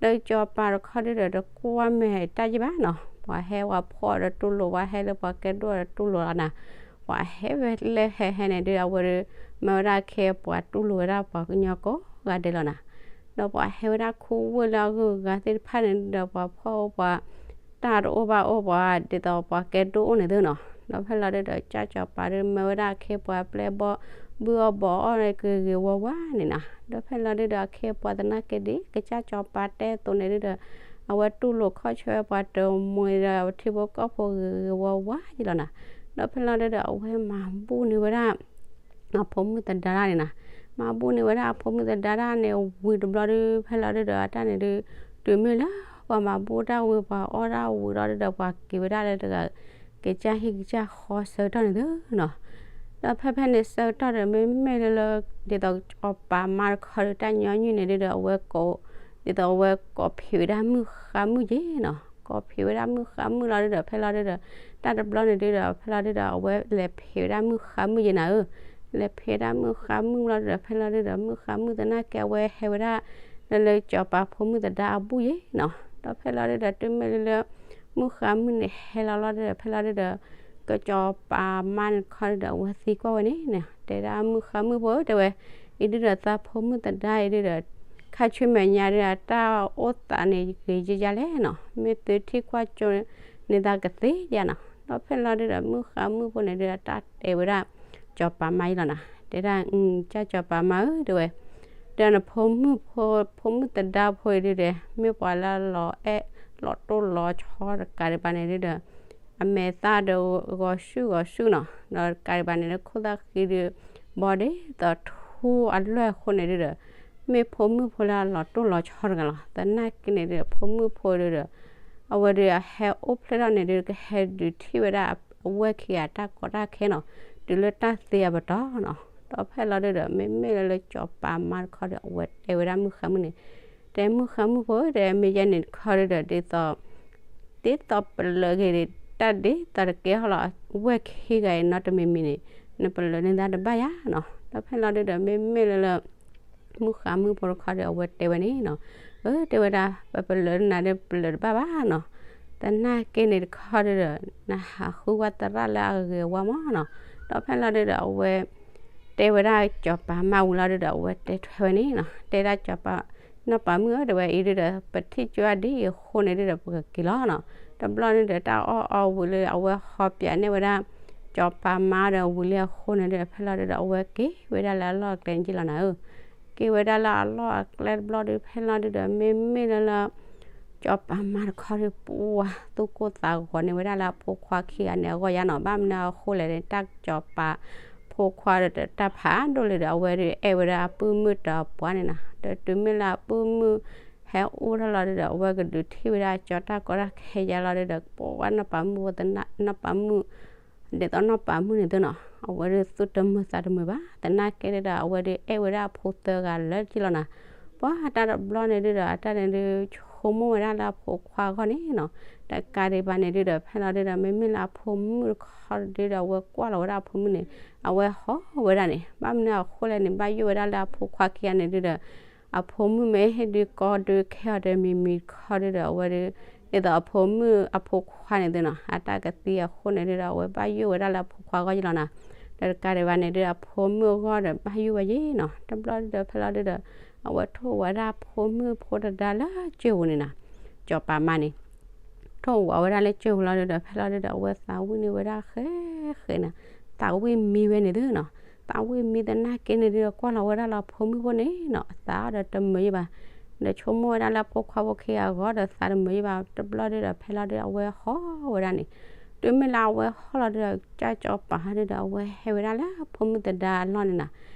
ဒီးစီၤပၤတခီဒုးဒီး တကွၢ်မဲာ်တၢ်ယဲၢ်ဘၣ်နီၤ, ပှၤဟဲပှၤဖှီၣ်ဒီးတူၢ်လိာ် ပှၤဟဲလၢပှၤကဲဒိၣ်ဒီးတူၢ်လိာ်လီၤနီၤ, ပှၤဟဲဝဲလၢဟဲဟဲန့ၣ်ဒုး အဝဲဒုး မၢဝဲဒၣ်ခဲပှၤတူၢ်လိာ်ဝဲဒၣ်ပှၤကညီကိးဂၤဒဲးလီၤနီၤ, ဒီးပှၤဟဲဝဲဒၣ်ခူဝ့ၢ်လၢအဂုၤအဂၤသ့ၣ်တဖၣ်န့ၣ်ဒုးဒီး ပှၤဖှီၣ်အိၣ်ပှၤ တၢ်တအိၣ်ဘၣ်အိၣ်ပှၤ ဒ်သိးပှၤကဲဒိၣ်အိၣ်န့ၣ်သုနီၤ, ဒီးဖဲလီၤဒုးဒီး ကစၢ်စီၤပၤဒုး မၢဝဲဒၣ်ခဲပှၤပျဲၢ်ဘီၣ် ဘုၣ်အီၣ်ဘီၣ်အီၣ်န့ၣ် ကဂ့ၤဂ့ၤဝါဝါန့ၣ်နီၤ, ဒီးဖဲလီၤဒုးဒီး ခဲပှၤသနာ်က့ဒ် ကစၢ်စီၤပၤတဲအသိးန့ၣ်ဒုးဒီး အဝဲတူၢ်လိာ်ခီၣ်ဆၢပှၤတမှံၤဒီး ထံဖိကီၢ်ဖိဂ့ၤဂ့ၤဝါဝါယဲၢ်လီၤနီၤ, ဒီးဖဲလီၤဒုးဒီး အဝဲမၤဘူၣ်န့ၢ်ဝဲဒၣ် အဖိမုၣ်သဒါဒၣ်န့ၣ်နီၤ, မၤဘူၣ်န့ၢ်ဝဲဒၣ်အဖိမုၣ်သဒါဒၣ်န့ၣ် ဝံၤတဘျီဒုး ဖဲလီၤဒုးဒီး အတၢ်န့ၣ်ဒုး တုၤမ့ၢ်လၢပှၤမၤဘူၣ်တၢ်ဝံၤ ပှၤအီၣ်တၢ်ဝံၤလီၤဒုးဒီး ပှၤက့ၤဝဲဒၣ်လၢတဂၤ ကစၢ်ဟံၣ်ကစၢ်ဃီဆၢကတီၢ်န့ၣ်သုနီၤ, ဒီးဖဲဖဲန့ၣ်ဆၢကတီၢ်ဒီး မ့မ့ၢ်လၢလၢ ဒ်သိးစီၤပၤမါတခီဒုး တၢ်ညီနုၢ်န့ၣ်ဒုးဒီး အဝဲကိး ဒ်သိးအဝဲကိးဖံးဝဲဒၣ်မုၣ်ဃါမုၣ်ယဲၢ်နီၤ, ကိးဖံးဝဲဒၣ်မုၣ်ဃါမုၣ်လီၤဒုးဒီး ဖဲလီၤဒုးဒီး တၢ်တဘျီန့ၣ်ဒုးဒီး ဖဲလီၤဒုးဒီး အဝဲလဲၤဖံးဝဲဒၣ်မုၣ်ဃါမုၣ်ယဲၢ်နၤဧၢ, လဲၤဖံးဝဲဒၣ်မုၣ်ဃါမုၣ်လီၤဒုးဒီး ဖဲလီၤဒုးဒီး မုၣ်ဃါမုၣ်သနာ်က့ အဝဲဟဲဝဲဒၣ် လၢလၢစီၤပၤဖိမုၣ်သဒါအဘူၣ်ယဲၢ်နီၤ, ဒီးဖဲလီၤဒုးဒီး တုၤမ့ၢ်လၢလၢ မုၣ်ဃါမုၣ်န့ၣ်ဟဲလီၤလီၤဒုးဒီး ဖဲလီၤဒုးဒီး ကစီၤပၤမါန့ၣ်တခီဒုးဒီး အဝဲသံကွၢ်ဝဲန့ၣ် တဲဒၣ်မုၣ်ဃါမုၣ်ဖိ တဲဝဲ အံၤဒုးဒီးသးဖိမုၣ်သဒါအံၤဒုးဒီး ခါဆူမဲာ်ညါဒုးဒီး အတၢ်အိၣ်သးန့ၣ်ဂ့ၤယဲၢ်ယါလဲၣ်နီၤ, မ့ၢ်သုထံၣ်ကွၢ်ကၠိန့ၣ်သးကသ့ဧါနီၤ, ဒီးဖဲလီၤဒုးဒီး မုၣ်ဃါမုၣ်ဖိန့ၣ်ဒုးဒီး တၢ်တဲဝဲဒၣ် စီၤပၤမါယဲၢ်လီၤနီၤ, တဲဒၣ် ကစၢ်စီၤပၤမါဧၢ တဲဝဲ ဒီးနဖိမုၣ်ဖိ ဖိမုၣ်သဒါဖိအံၤဒုးဒီး မ့ၢ်ပှၤလၢလီၤအဲၣ်လီၤတိၢ်လီၤဆီတကးဒံးဘၣ်န့ၣ်ဒုးဒီး အမဲာ်သၣ်ဒီးဂီၤဆူၣ်ဂီၤဆူၣ်နီၤ, ဒီးတကးဒံးဘၣ်န့ၣ်ဒီး ခိၣ်သၣ်ဃံဒုး ဘီဒ်သိးထူအလွဲၢ်အဃိန့ၣ်ဒုးဒီး မ့ၢ်ဖိမုၣ်ဖိလၢအလီၤတိၢ်လီၤဆီတဂၤလီၤ. သနာ်က့န့ၣ်ဒုး ဖိမုၣ်ဖိဒုးဒီး အဝဲဒုးအဟဲအိၣ်ဖျဲၣ်ထီၣ်န့ၣ်ဒုး ကဟဲဒုးထံၣ်ဝဲဒၣ်အဝဲၢ်ခံဂၤတၢ်ကီတၢ်ခဲနီၤ, တုၤလၢတၢ်သံအပတီၢ်နီၤ. ဒီးဖဲလီၤဒုးဒီး မ့မ့ၢ်လၢလၢစီၤပၤမါတခီဒီး အဝဲတဲဝဲဒၣ်မုၣ်ဃါမုၣ်န့ၣ်, တဲမုၣ်ဃါမုၣ်ဖိ တဲမ့ၢ်ယဲန့ၣ်တခီဒုးဒီး ဒ်သိး ဒ်သိးပလၢၤက့ၤတၢ်ဒ်သိးတကဲဟီလီၤ ဝဲၢ်ခံဂၤအံၤနီတမံၤမံၤန့ၣ် နပလၢၤန့ၢ်သးတဘၣ်ယါနီၤ. ဒီးဖဲလီၤဒုးဒီး မ့မ့ၢ်လၢလၢ မုၣ်ဃါမုၣ်ဖိတခီဒီး အဝဲတဲဝဲန့ၣ်နီၤ, အၢ တဲဝဲဒၣ် ပပလၢၤနၤဒီးပလၢၤတဘၣ်ဘၣ်နီၤ. သနာ်က့န့ၣ်တခီဒုးဒီး နဟးဃုဝဲသရၣ်လၢအဂ့ၤဝါမးနီၤ. ဒီးဖဲလီၤဒုးဒီး အဝဲ တဲဝဲဒၣ်စီၤပၤမါဝံၤလီၤဒုးဒီး အဝဲတဲထွဲဝဲန့ၣ်နီၤ, တဲဒၣ်စီၤပၤ နီၢ်ပၤမုၣ်ဧၢ တဲဝဲအံၤဒုးဒီး ပထံၣ်ကွၢ်ဒ်အံၤအဃိန့ၣ်ဒုးဒီး ပကက့ၤလီၤနီၤ. တဘျီန့ၣ်ဒီး တၢ်အီၣ်အီဝံၤလၢအဝဲဟီပၠးန့ၢ်ဝဲဒၣ် စီၤပၤမါဒီးဝံၤလံအဃိန့ၣ်ဒုးဒီး ဖဲလီၤဒုးဒီး အဝဲက့ၤဝဲဒၣ်လၢအလီၢ်အကျဲန့ၣ်ယဲၢ်လီၤနၤဧၢ. က့ၤဝဲဒၣ်လၢအလီၢ်အကျဲတဘျီဒုး ဖဲလီၤဒုးဒီး မ့မ့ၢ်လၢလၢ စီၤပၤမါတခီဒုး ပှၤသူၣ်ကိၢ်သးဂီၤန့ၢ်ဝဲဒၣ်လၢအဖိခွါခံဂၤန့ၣ်အဂီၢ်ယါနီၤ. ဘၣ်မနုၤအဃိလဲၣ်န့ၣ် တၢ်စီၤပၤဖိခွါဒီးတၢ်ဖးဒိၣ်လံဒီး အဝဲဒုးအဲၣ်ဝဲဒၣ်အပုၢ်မုၣ်ဒီးအပှၤန့ၣ်နီၤ. ဒီးတုၤမ့ၢ်လၢအပုၢ်မုၣ်ဟဲအိၣ်ထီၣ်လီၤဒုးဒီး အဝဲကဒုးထံၣ်ဝဲဒၣ်ကၠီတၢ်ကီတၢ်ခဲယါလီၤဒုးဒီး ပှၤနီၢ်ပၤမုၣ်ဖိသနာ် နီၢ်ပၤမုၣ် ဒ်သိးနီၢ်ပၤမုၣ်န့ၣ်သုနီၤ အဝဲဒုးသူၣ်တမုာ်သးတမုာ်ဘၣ်. သနာ်က့ဒုးဒီး အဝဲဒုးအဲၣ်ဝဲဒၣ်အဖိသၢဂၤလၢက့လီၤနၤ. ပှၤတၢ်တဘျီန့ၣ်ဒုးဒီး အတၢ်န့ၣ်ဒုး ဆိကမိၣ်ဝဲဒၣ်လၢအဖိခွါအဂီၢ်န့ၣ်နီၤ. တကးဒံးဘၣ်န့ၣ်ဒုးဒီး ဖဲလီၤဒုးဒီး မ့မ့ၢ်လၢအဖိမုၣ်တခီဒုးဒီး အဝဲကွၢ်လီၤဝဲဒၣ်အဖိမုၣ်န့ၣ် အဝဲဟီၣ်ဝဲဒၣ်န့ၣ် ဘၣ်မနုၤအဃိလဲၣ်န့ၣ် ဘၣ်ယိၣ်ဝဲဒၣ်လၢအဖိခွါခံဂၤန့ၣ်ဒုးဒီး အဖိမုၣ်မ့ၢ်ဟ့ၣ်ဒုးကီဒုးခဲအီၤဒီးမံၤမံၤတခီဒုးဒီး အဝဲဒုး ဒ်သိးအဖိမုၣ်အဖိခွါန့ၣ်သုနီၤ အတၢ်ကသံအဃိန့ၣ်ဒုးဒီး အဝဲဘၣ်ယိၣ်ဝဲဒၣ်လၢအဖိခွါအဂီၢ်ယလီၤနၤ. ဒီးတကးဒံးဘၣ်န့ၣ်ဒုးဒီး အဖိမုၣ်အဂီၢ်ဒီး ဘၣ်ယိၣ်ဝဲယဲၢ်နီၤ. တဘျီဒုးဒီး ဖဲလီၤဒုးဒီး အဝဲထိၣ်ဝဲဒၣ်ဖိမုၣ်ဖိတဒါလၢကၠိပူၤန့ၣ်နီၤ, စီၤပၤမါန့ၣ် ထိၣ်ဝဲဒၣ်လၢကၠိပူၤလီၤဒုဒီး ဖဲလီၤဒုဒီး အဝဲသးဝံၣ်န့ၢ်ဝဲဒၣ်ဃဲဃဲနီၤ, သးဝံၣ်မံဝဲန့ၣ်သုနီၤ, သးဝံၣ်မံသနာ်က့န့ၣ်ဒုဒီး ကွၢ်လီၤဝဲဒၣ်လၢဖိမုၣ်ဖိန့ၣ်နီၤ သးအီၤဒီးတမုာ်ယဘၣ်, ဒီးဆိကမိၣ်ဝဲဒၣ်လၢဖိခွါဖိခံဂၤအဂီၢ်ဒီး သးတမုာ်ယဘၣ် တဘျီဒုဒီး ဖဲလီၤဒုဒီး အဝဲဟီၣ်ဝဲဒၣ်န့ၣ်, တုၤမ့ၢ်လၢအဝဲဟီၣ်လီၤဒုဒီး ကၢ်စီၤပၤဒုဒီး အဝဲဟဲဝဲဒၣ်လၢဖိမုၣ်သဒါအလီၢ်န့ၣ်နီၤ,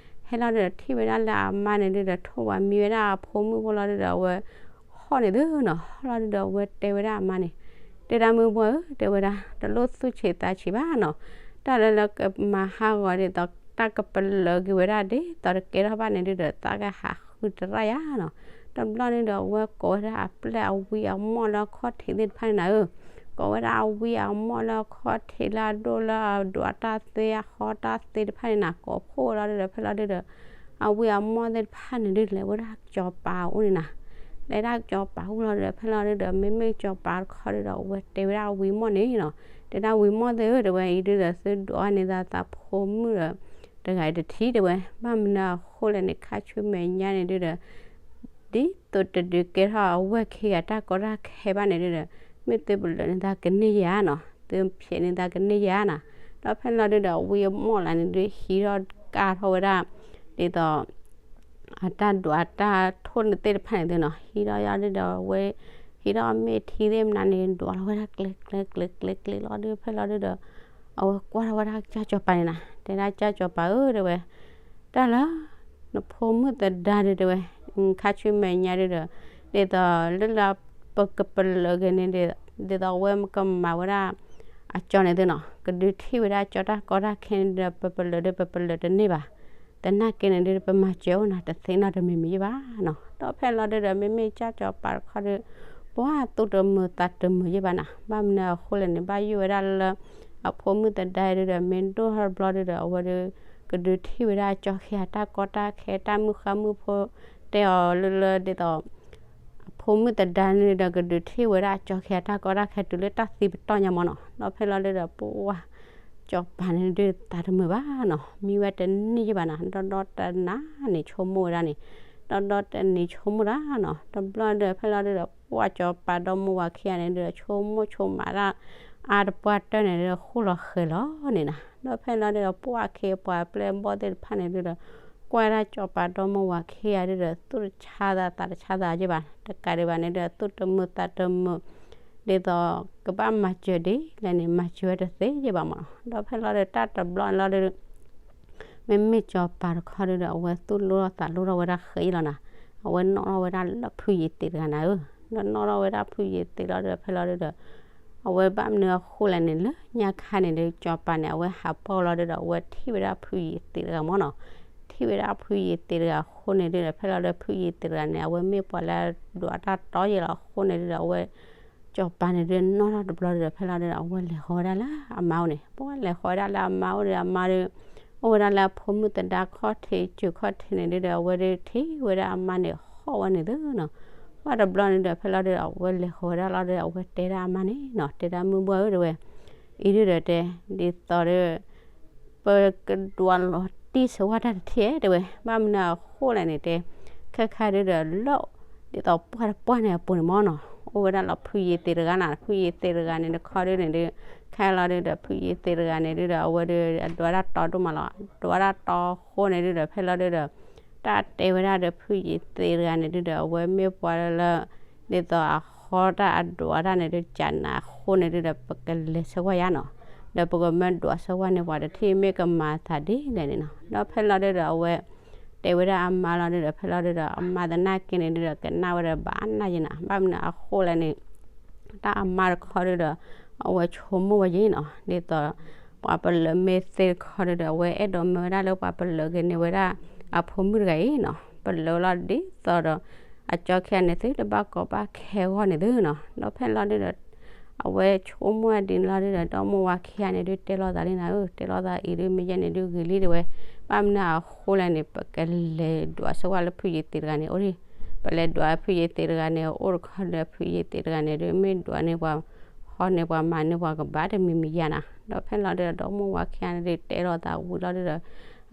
ဟဲလီၤဒုဒီးထံၣ်ဝဲဒၣ်လၢအမါန့ၣ်ဒုဒီး ထိၣ်ဝဲမံဝဲဒၣ်အဖိမုၣ်ဖိလီၤဒုဒီး အဝဲဟီၣ်န့ၣ်သုနီၤ, ဟီၣ်လီၤဒုဒီး အဝဲတဲဝဲဒၣ်အမါန့ၣ်, တဲဒၣ်မုၢ်ဘှီၢ်ဧၢ တဲဝဲဒၣ် တလိၣ်သူၣ်ဆံးသးဆံးဘၣ်နီၤ, တၢ်လၢလၢကမၤဟးဂီၤဒ်သိး တၢ်ကပလၢၤက့ၤဝဲဒၣ်ဒ်သိးတကဲထီၣ်ဘၣ်န့ၣ်ဒုဒီး သးကဟးဃုတရၣ်ယၤနီၤ, တဘျီန့ၣ်ဒီး အဝဲကိးဝဲဒၣ်အပျဲၢ်အဝံအမီၢ်လၢအခီၣ်ထံးသ့ၣ်တဖၣ်န့ၣ်နၤဧၢ, ကိးဝဲဒၣ်အဝံအမီၢ်လၢအခီၣ်ထံးလၢအဒိၣ်လၢအဒွးတၢ်သ့အဟီတၢ်သ့တဖၣ်န့ၣ်နၤ ကိးဖှိၣ်ဝဲလီၤဒုဒီး ဖဲလီၤဒုဒီး အဝံအမီၢ်သ့ၣ်တဖၣ်န့ၣ်ဒု လဲၤဝဲဒၣ်စီၤပၤအအိၣ်န့ၣ်နၤ, လဲၤဒၣ်စီၤပၤအိၣ်လီၤဒုဒီး ဖဲလီၤဒုဒီး မ့မ့ၢ်စီၤပၤတခီဒုဒီး အဝဲတဲဝဲဒၣ်အဝံအမီၢ်န့ၣ်နီၤ, တဲဒၣ်ဝံအမီၢ်သ့ၣ်ဧၢ တဲဝဲ အံၤဒုဒီး သုဒွးန့ၢ်သးသးဖိမုၣ်ဒီး တဂၤအံၤတထံၣ် တဲဝဲ, ဘၣ်မနုၤအဃိလဲၣ်န့ၣ် ခါဆူမဲာ်ညါန့ၣ်ဒုဒီး ဒ်သိးတဒုးကဲထီၣ်အဝဲၢ်ခံဂၤတၢ်ကီတၢ်ခဲဘၣ်န့ၣ်ဒုဒီး မ့ၢ်သုပလၢၤန့ၢ်သးကန့ၢ်ယၤနီၤ, သုဖျဲးန့ၢ်သးကန့ၢ်ယၤနီၤ, ဒီးဖဲလီၤဒုဒီး အဝံအမီၢ်လၢန့ၣ်ဒု ဟံးထီၣ်ကၢ်ထီၣ်ဝဲဒၣ် ဒ်သိး အတၢ်ဒွးတၢ်ထိၣ်န့ၣ်သ့ၣ်တဖၣ်န့ၣ်သုနီၤ, ဟံးထီၣ်ယၤဒုဒီး အဝဲ ဟံးထီၣ်မ့ၢ်ထံသ့ၣ်မနုၤန့ၣ် ဒွးလီၤဝဲဒၣ်ကျဲကျဲကျဲကျဲကျဲလီၤဒု ဖဲလီၤဒုဒီး အဝဲကွၢ်ထီၣ်ဝဲဒၣ်ကၢ်စီၤပၤန့ၣ်နၤ, တဲဒၣ်ကၢ်စီၤပၤဧၢ တဲဝဲ, တၢ်လၢ နဖိမုၣ်သဒါဒု တဲဝဲ, ခါဆူမဲာ်ညါဒုဒီး ဒ်သိးလၢလၢ ပကပလၢၤက့ၤန့ၣ် ဒ်သိးအဝဲကမၤဝဲဒၣ် အကၠီန့ၣ်သုနီၤ, ကဒုးထံၣ်ဝဲဒၣ်ကၠီတၢ်ကီတၢ်ခဲန့ၣ်ဒီး ပပလၢၤဒု ပပလၢၤတန့ၢ်ဘၣ်, သနာ်က့န့ၣ်ဒု ပမၤစၢၤအိၣ်နၤတသ့နီတမံၤမံၤယဘၣ်နီၤ, ဒီးဖဲလီၤဒုဒီး မ့မ့ၢ်ကၢ်စီၤပၤတခီဒု ပှၤသူၣ်တမုာ်သးတမုာ်ယဘၣ်နၤ, ဘၣ်မနုၤအဃိလဲၣ်န့ၣ် ဘၣ်ယိၣ်ဝဲဒၣ်လၢ အဖိမုၣ်သဒါဒုဒီး မ့ၢ်ဒိၣ်ထီၣ်တဘျီဒုဒီး အဝဲဒု ကဒုးထံၣ်ဝဲဒၣ်ကၠီခံဂၤတၢ်ကီတၢ်ခဲ တၢ်မုၣ်ဃါမုၣ်ဖိ တဲအီၤလၢလၢဒ်သိး အဖိမုၣ်သဒါန့ၣ်ဒီး ကဒုးထံၣ်ဝဲဒၣ်ကၠီခံဂၤတၢ်ကီတၢ်ခဲတုၤလၢတၢ်သံပတီၢ်ညါမၢ်နီၤ, ဒီးဖဲလီၤဒုဒီး ပှၤ စီၤပၤန့ၣ်ဒု သးတမုာ်ဘၣ်နီၤ, မံဝဲတန့ၢ်ယဘၣ်နၤ, ဒီဒီတနၤန့ၣ် ဆိကမိၣ်ဝဲဒၣ်န့ၣ်, ဒီဒီတနံၤဆိကမိၣ်တၢ်နီၤ, တဘျီဒု ဖဲလီၤဒုဒီး ပှၤစီၤပၤဒီမိၢ်ဝၤခံဂၤန့ၣ်ဒုဒီး ဆိကမိၣ်ဆိကမးတၢ် အါတပှၢ်တၢၢ်န့ၣ်ဒု ဃိၣ်လီၤဃဲၤလီၤန့ၣ်နၤ, ဒီးဖဲလီၤဒုဒီး ပှၤခ့ပှၤပျဲၢ်ဘီၣ်သ့ၣ်တဖၣ်န့ၣ်ဒုဒီး ကွၢ်ဒၣ်စီၤပၤဒီမိၢ်ဝၤခံဂၤဒုဒီး သူၣ်တဆါသးသးတဆါသးယဘၣ်, တကးဒံးဘၣ်န့ၣ်ဒု သူၣ်တမုာ်သးတမုာ် ဒ်သိး ကဘၣ်မၤစၢၤဒ်လဲၣ်န့ၣ် မၤစၢၤဝဲတသ့ယဘၣ်မၢ်နီၤ, ဒီးဖဲလီၤဒု တၢ်တဘျီလီၤဒု မ့မ့ၢ်စီၤပၤတခီဒုဒီး အဝဲသူၣ်လိသးလိထီၣ်ဝဲဒၣ်ဃဲၤလီၤနၤ, အဝဲနီၣ်ထီၣ်ဝဲဒၣ်လၢဖုယံၤသ့းတဂၤနၤဧၢ, ဒီးနီၣ်ထီၣ်ဝဲဒၣ်ဖုယံၤသ့းလီၤဒုဒီး ဖဲလီၤဒုဒီး အဝဲဘၣ်မနုၤအဃိလဲၣ်န့ၣ် လၢညါခါန့ၣ်ဒု စီၤပၤန့ၣ် အဝဲဟးပှၢ်လီၤဒုဒီး အဝဲထံၣ်ဝဲဒၣ်ဖုယံၤသ့းတဂၤမၢ်နီၤ, ထံၣ်ဝဲဒၣ်ဖုယံၤသ့းတဂၤအဃိန့ၣ်ဒုဒီး ဖဲလီၤဒု ဖုယံၤသ့းတဂၤန့ၣ် အဝဲမ့ၢ်ပှၤလၢဒွးတၢ်တီယဲလီၤအဃိန့ၣ်ဒုဒီး အဝဲ စီၤပၤန့ၣ်ဒု နီၣ်ထီၣ်တဘျီဒုဒီး ဖဲလီၤဒုဒီး အဝဲလဲၤဃီၤဝဲဒၣ်လၢအမါအိၣ်န့ၣ်, ပှၤလဲၤဃီၤဝဲဒၣ်လၢအမါအိၣ်ဒီး အမါဒု အိၣ်ဝဲဒၣ်လၢအဖိမုၣ်သဒါခီၣ်ထံး စၢၤခီၣ်ထံးန့ၣ်ဒုဒီး အဝဲဒုထံၣ်ဝဲဒၣ်အမါန့ၣ် ဟီၣ်ဝဲန့ၣ်သုနီၤ, ဟီၣ်တဘျီန့ၣ်ဒီး ဖဲလီၤဒုဒီး အဝဲလဲၤဃီၤဝဲဒၣ်လီၤဒုဒီး အဝဲတဲဒၣ်အမါန့ၣ်နီၤ, တဲဒၣ်မုၢ်ဘှီၢ်ဧၢ တဲဝဲ အံၤဒုဒီးတဲ ဒ်သိးဒီး ပကဒွးလီၤတံၢ်ဆၢဝါတၢ်တထံၣ်တဲဝဲ, ဘၣ်မနုၤအဃိလဲၣ်န့ၣ်တဲ, ခဲခါဒုဒီးလၢ ဒ်သိးပှၢ်တပှၢ်န့ၣ်အပူၤန့ၣ်မၢ်နီၤ, အိၣ်ဝဲဒၣ်လီၤဖုယံၤသ့းတဂၤနၤ, ဖုယံၤသ့းတဂၤန့ၣ်တခီဒုန့ၣ်ဒု ခဲလီၤဒုဒီး ဖုယံၤသ့းတဂၤန့ၣ်ဒုဒီး အဝဲဒု အဒွးတၢ်တီဒိၣ်မးလီၤ, ဒွးတၢ်တီအဃိန့ၣ်ဒုဒီး ဖဲလီၤဒုဒီး တၢ်တဲဝဲဒၣ်ဒီးဖုယံၤသ့းတဂၤန့ၣ်ဒုဒီး အဝဲမ့ၢ်ပှၤလၢ ဒ်သိးအဃီတၢ်အဒွးတၢ်န့ၣ်ဒု ကနးအဃိန့ၣ်ဒုဒီး ပကလဲၤဆၢဝါယါနီၤ, ဒီးပကမၢဒွးဆၢဝါန့ၢ်ပှၤတထံၣ် မ့ၢ်ကမၤသးဒ်လဲၣ်န့ၣ်နီၤ, ဒီးဖဲလီၤဒုဒီး အဝဲ တဲဝဲဒၣ်အမါလီၤဒုဒီး ဖဲလီၤဒုဒီး အမါသနာ်က့န့ၣ်ဒုဒီး ကနၣ်ဝဲဒီးဘၣ်နၢ်ယဲနၤ, ဘၣ်မနုၤအဃိလဲၣ်န့ၣ် တၢ်အမါတခီဒုဒီး အဝဲဆိကမိၣ်ဝဲယဲနီၤ, ဒ်သိး ပှၤပလၢၤမ့ၢ်သ့တခီဒုဒီး အဝဲအဲၣ်ဒိးမၢဝဲဒၣ်လၢပှၤပလၢၤက့ၤန့ၢ်ဝဲဒၣ် အဖိမုၣ်တဂၤအံၤနီၤ, ပလၢၤလီၤဒ်သိးဒီး အကၠီခံဂၤန့ၣ်သုတဘၣ်ကီဘၣ်ခဲအဂီၢ်န့ၣ်သုနီၤ, ဒီးဖဲလီၤဒုဒီး အဝဲဆိကမိၣ်ဒ်န့ၣ်လီၤဒုဒီး ဒီမိၢ်ဝၤခံဂၤန့ၣ်ဒု တဲလိာ်သးလံနၤဧၢ, တဲလိာ်သးအံၤဒု မ့ၢ်ယဲန့ၣ်ဒုဂ့ၤလံတဲဝဲ, ဘၣ်မနုၤအဃိလဲၣ်န့ၣ် ပကလဲၤဒွးဆၢဝါလၢဖုယံၤသ့းတဂၤန့ၣ်အိၣ်ဒံး, ပလဲၤဒွးဖုယံၤသ့းတဂၤန့ၣ်အိၣ်တခီဒီး ဖုယံၤသ့းတဂၤန့ၣ်ဒု မ့ၢ်ဒွးန့ၢ်ပှၤ ဟီန့ၢ်ပှၤမၤန့ၢ်ပှၤကဘၣ်တမံၤမံၤယါနၤ, ဒီးဖဲလီၤဒုဒီး ဒီမိၢ်ဝၤခံဂၤန့ၣ်ဒု တဲလိာ်သးဝံၤလီၤဒုဒီး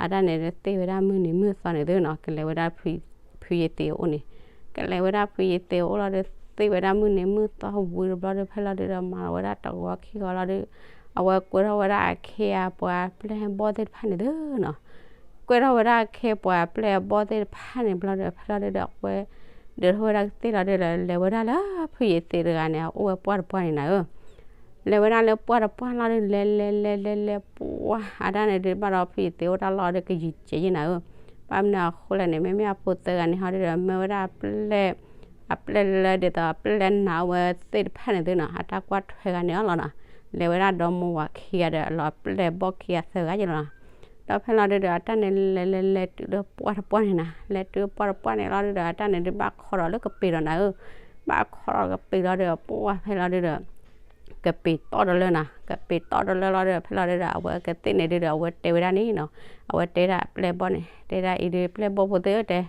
အတၢ်န့ၣ်ဒု သ့ၣ်ဝဲဒၣ်မုၢ်နံၤမုၢ်သီန့ၣ်သုနီၤ, ကလဲၤဝဲဒၣ်ဖု ဖုယ့ၤသ့းအအိၣ်န့ၣ်, ကလဲၤဝဲဒၣ်ဖုယ့ၤသ့းအအိၣ်လီၤဒီး သ့ၣ်ဝဲဒၣ်မုၢ်နံၤမုၢ်သီဝံၤတဘျီဒီး ဖဲလီၤဒုဒီး မၤလီၤဝဲဒၣ်တဂီၤခံဂီၤလီၤဒီး အဝဲကွဲထီၣ်ဝဲဒၣ်အခ့အပှၤပျဲၢ်အဘီၣ်သ့ၣ်တဖၣ်န့ၣ်သုနီၤ, ကွဲထီၣ်ဝဲဒၣ်အခ့အပှၤပျဲၢ်အဘီၣ်သ့ၣ်တဖၣ်န့ၣ်ဘျီဒီး ဖဲလီၤဒုဒီး အဝဲ ဒုးထီၣ်ဝဲဒၣ်ကသ့ၣ်လီၤဒုဒီး လဲၤဝဲဒၣ်လၢဖုယ့ၤသ့းတဂၤန့ၣ် အအိၣ်ဝဲပှၢ်တပှၢ်န့ၣ်နၤဧၢ လဲၤဝဲဒၣ်လၢပှၢ်တပှၢ်လီၤဒီး လဲၤလဲၤလဲၤလဲၤလဲၤ ပှၢ်အတၢ်န့ၣ်ဒုး ဘၣ်ဒီးဖုယ့ၤသ့းအိၣ်တၢ်လီၢ်ဒီး ကယံာ်ကဲးယဲနၤဧၢ, ဘၣ်မနုၤအဃိလဲၣ်န့ၣ် မ့မ့ၢ်အဖိသၢဂၤန့ၣ်ဟီဒုဒီး မၢဝဲဒၣ်ပျဲၢ် အပျဲၢ်လၢဒ်သိးအပျဲၢ်လၢနာ်အိၣ်ဝဲသ့ၣ်တဖၣ်န့ၣ်သုနီၤ အတၢ်ကွၢ်ထွဲဂၤန့ၣ်အီၤလီၤနီၤ, လဲၤဝဲဒၣ်ဒီမိၢ်ဝၤခံဂၤဒီး အလီၤပျဲၢ်ဘီၣ်ခံဂၤသၢဂၤယဲလီၤနီၤ, ဒီးဖဲလီၤဒုဒီး အတၢ်န့ၣ်လဲၤလဲၤလဲၤတုၤလၢပှၢ်တပှၢ်န့ၣ်နၤ, လဲၤတုၤပှၢ်တပှၢ်န့ၣ်လီၤဒုဒီး အတၢ်န့ၣ်ဒုး ဘၣ်ခီဒီးလၢကပ့ၤဒီးနၤဧၢ ဘၣ်ခီဒီးကပ့ၤလီၤဒီး ပှၢ်ဖဲလီၤဒုဒီး ကပ့ၤတီၢ်တလၢနၤ, ကပ့ၤတီၢ်တလၢလီၤဒီး ဖဲလီၤဒုဒီး အဝဲကသ့ၣ်န့ၣ်ဒုဒီး အဝဲတဲဝဲဒၣ်န့ၣ်နီၤ, အဝဲတဲဒၣ်ပျဲၢ်ဘီၣ်န့ၣ် တဲဒၣ်အံၤဒုး ပျဲၢ်ဘီၣ်ဖိသ့ၣ်ဧၢတဲ,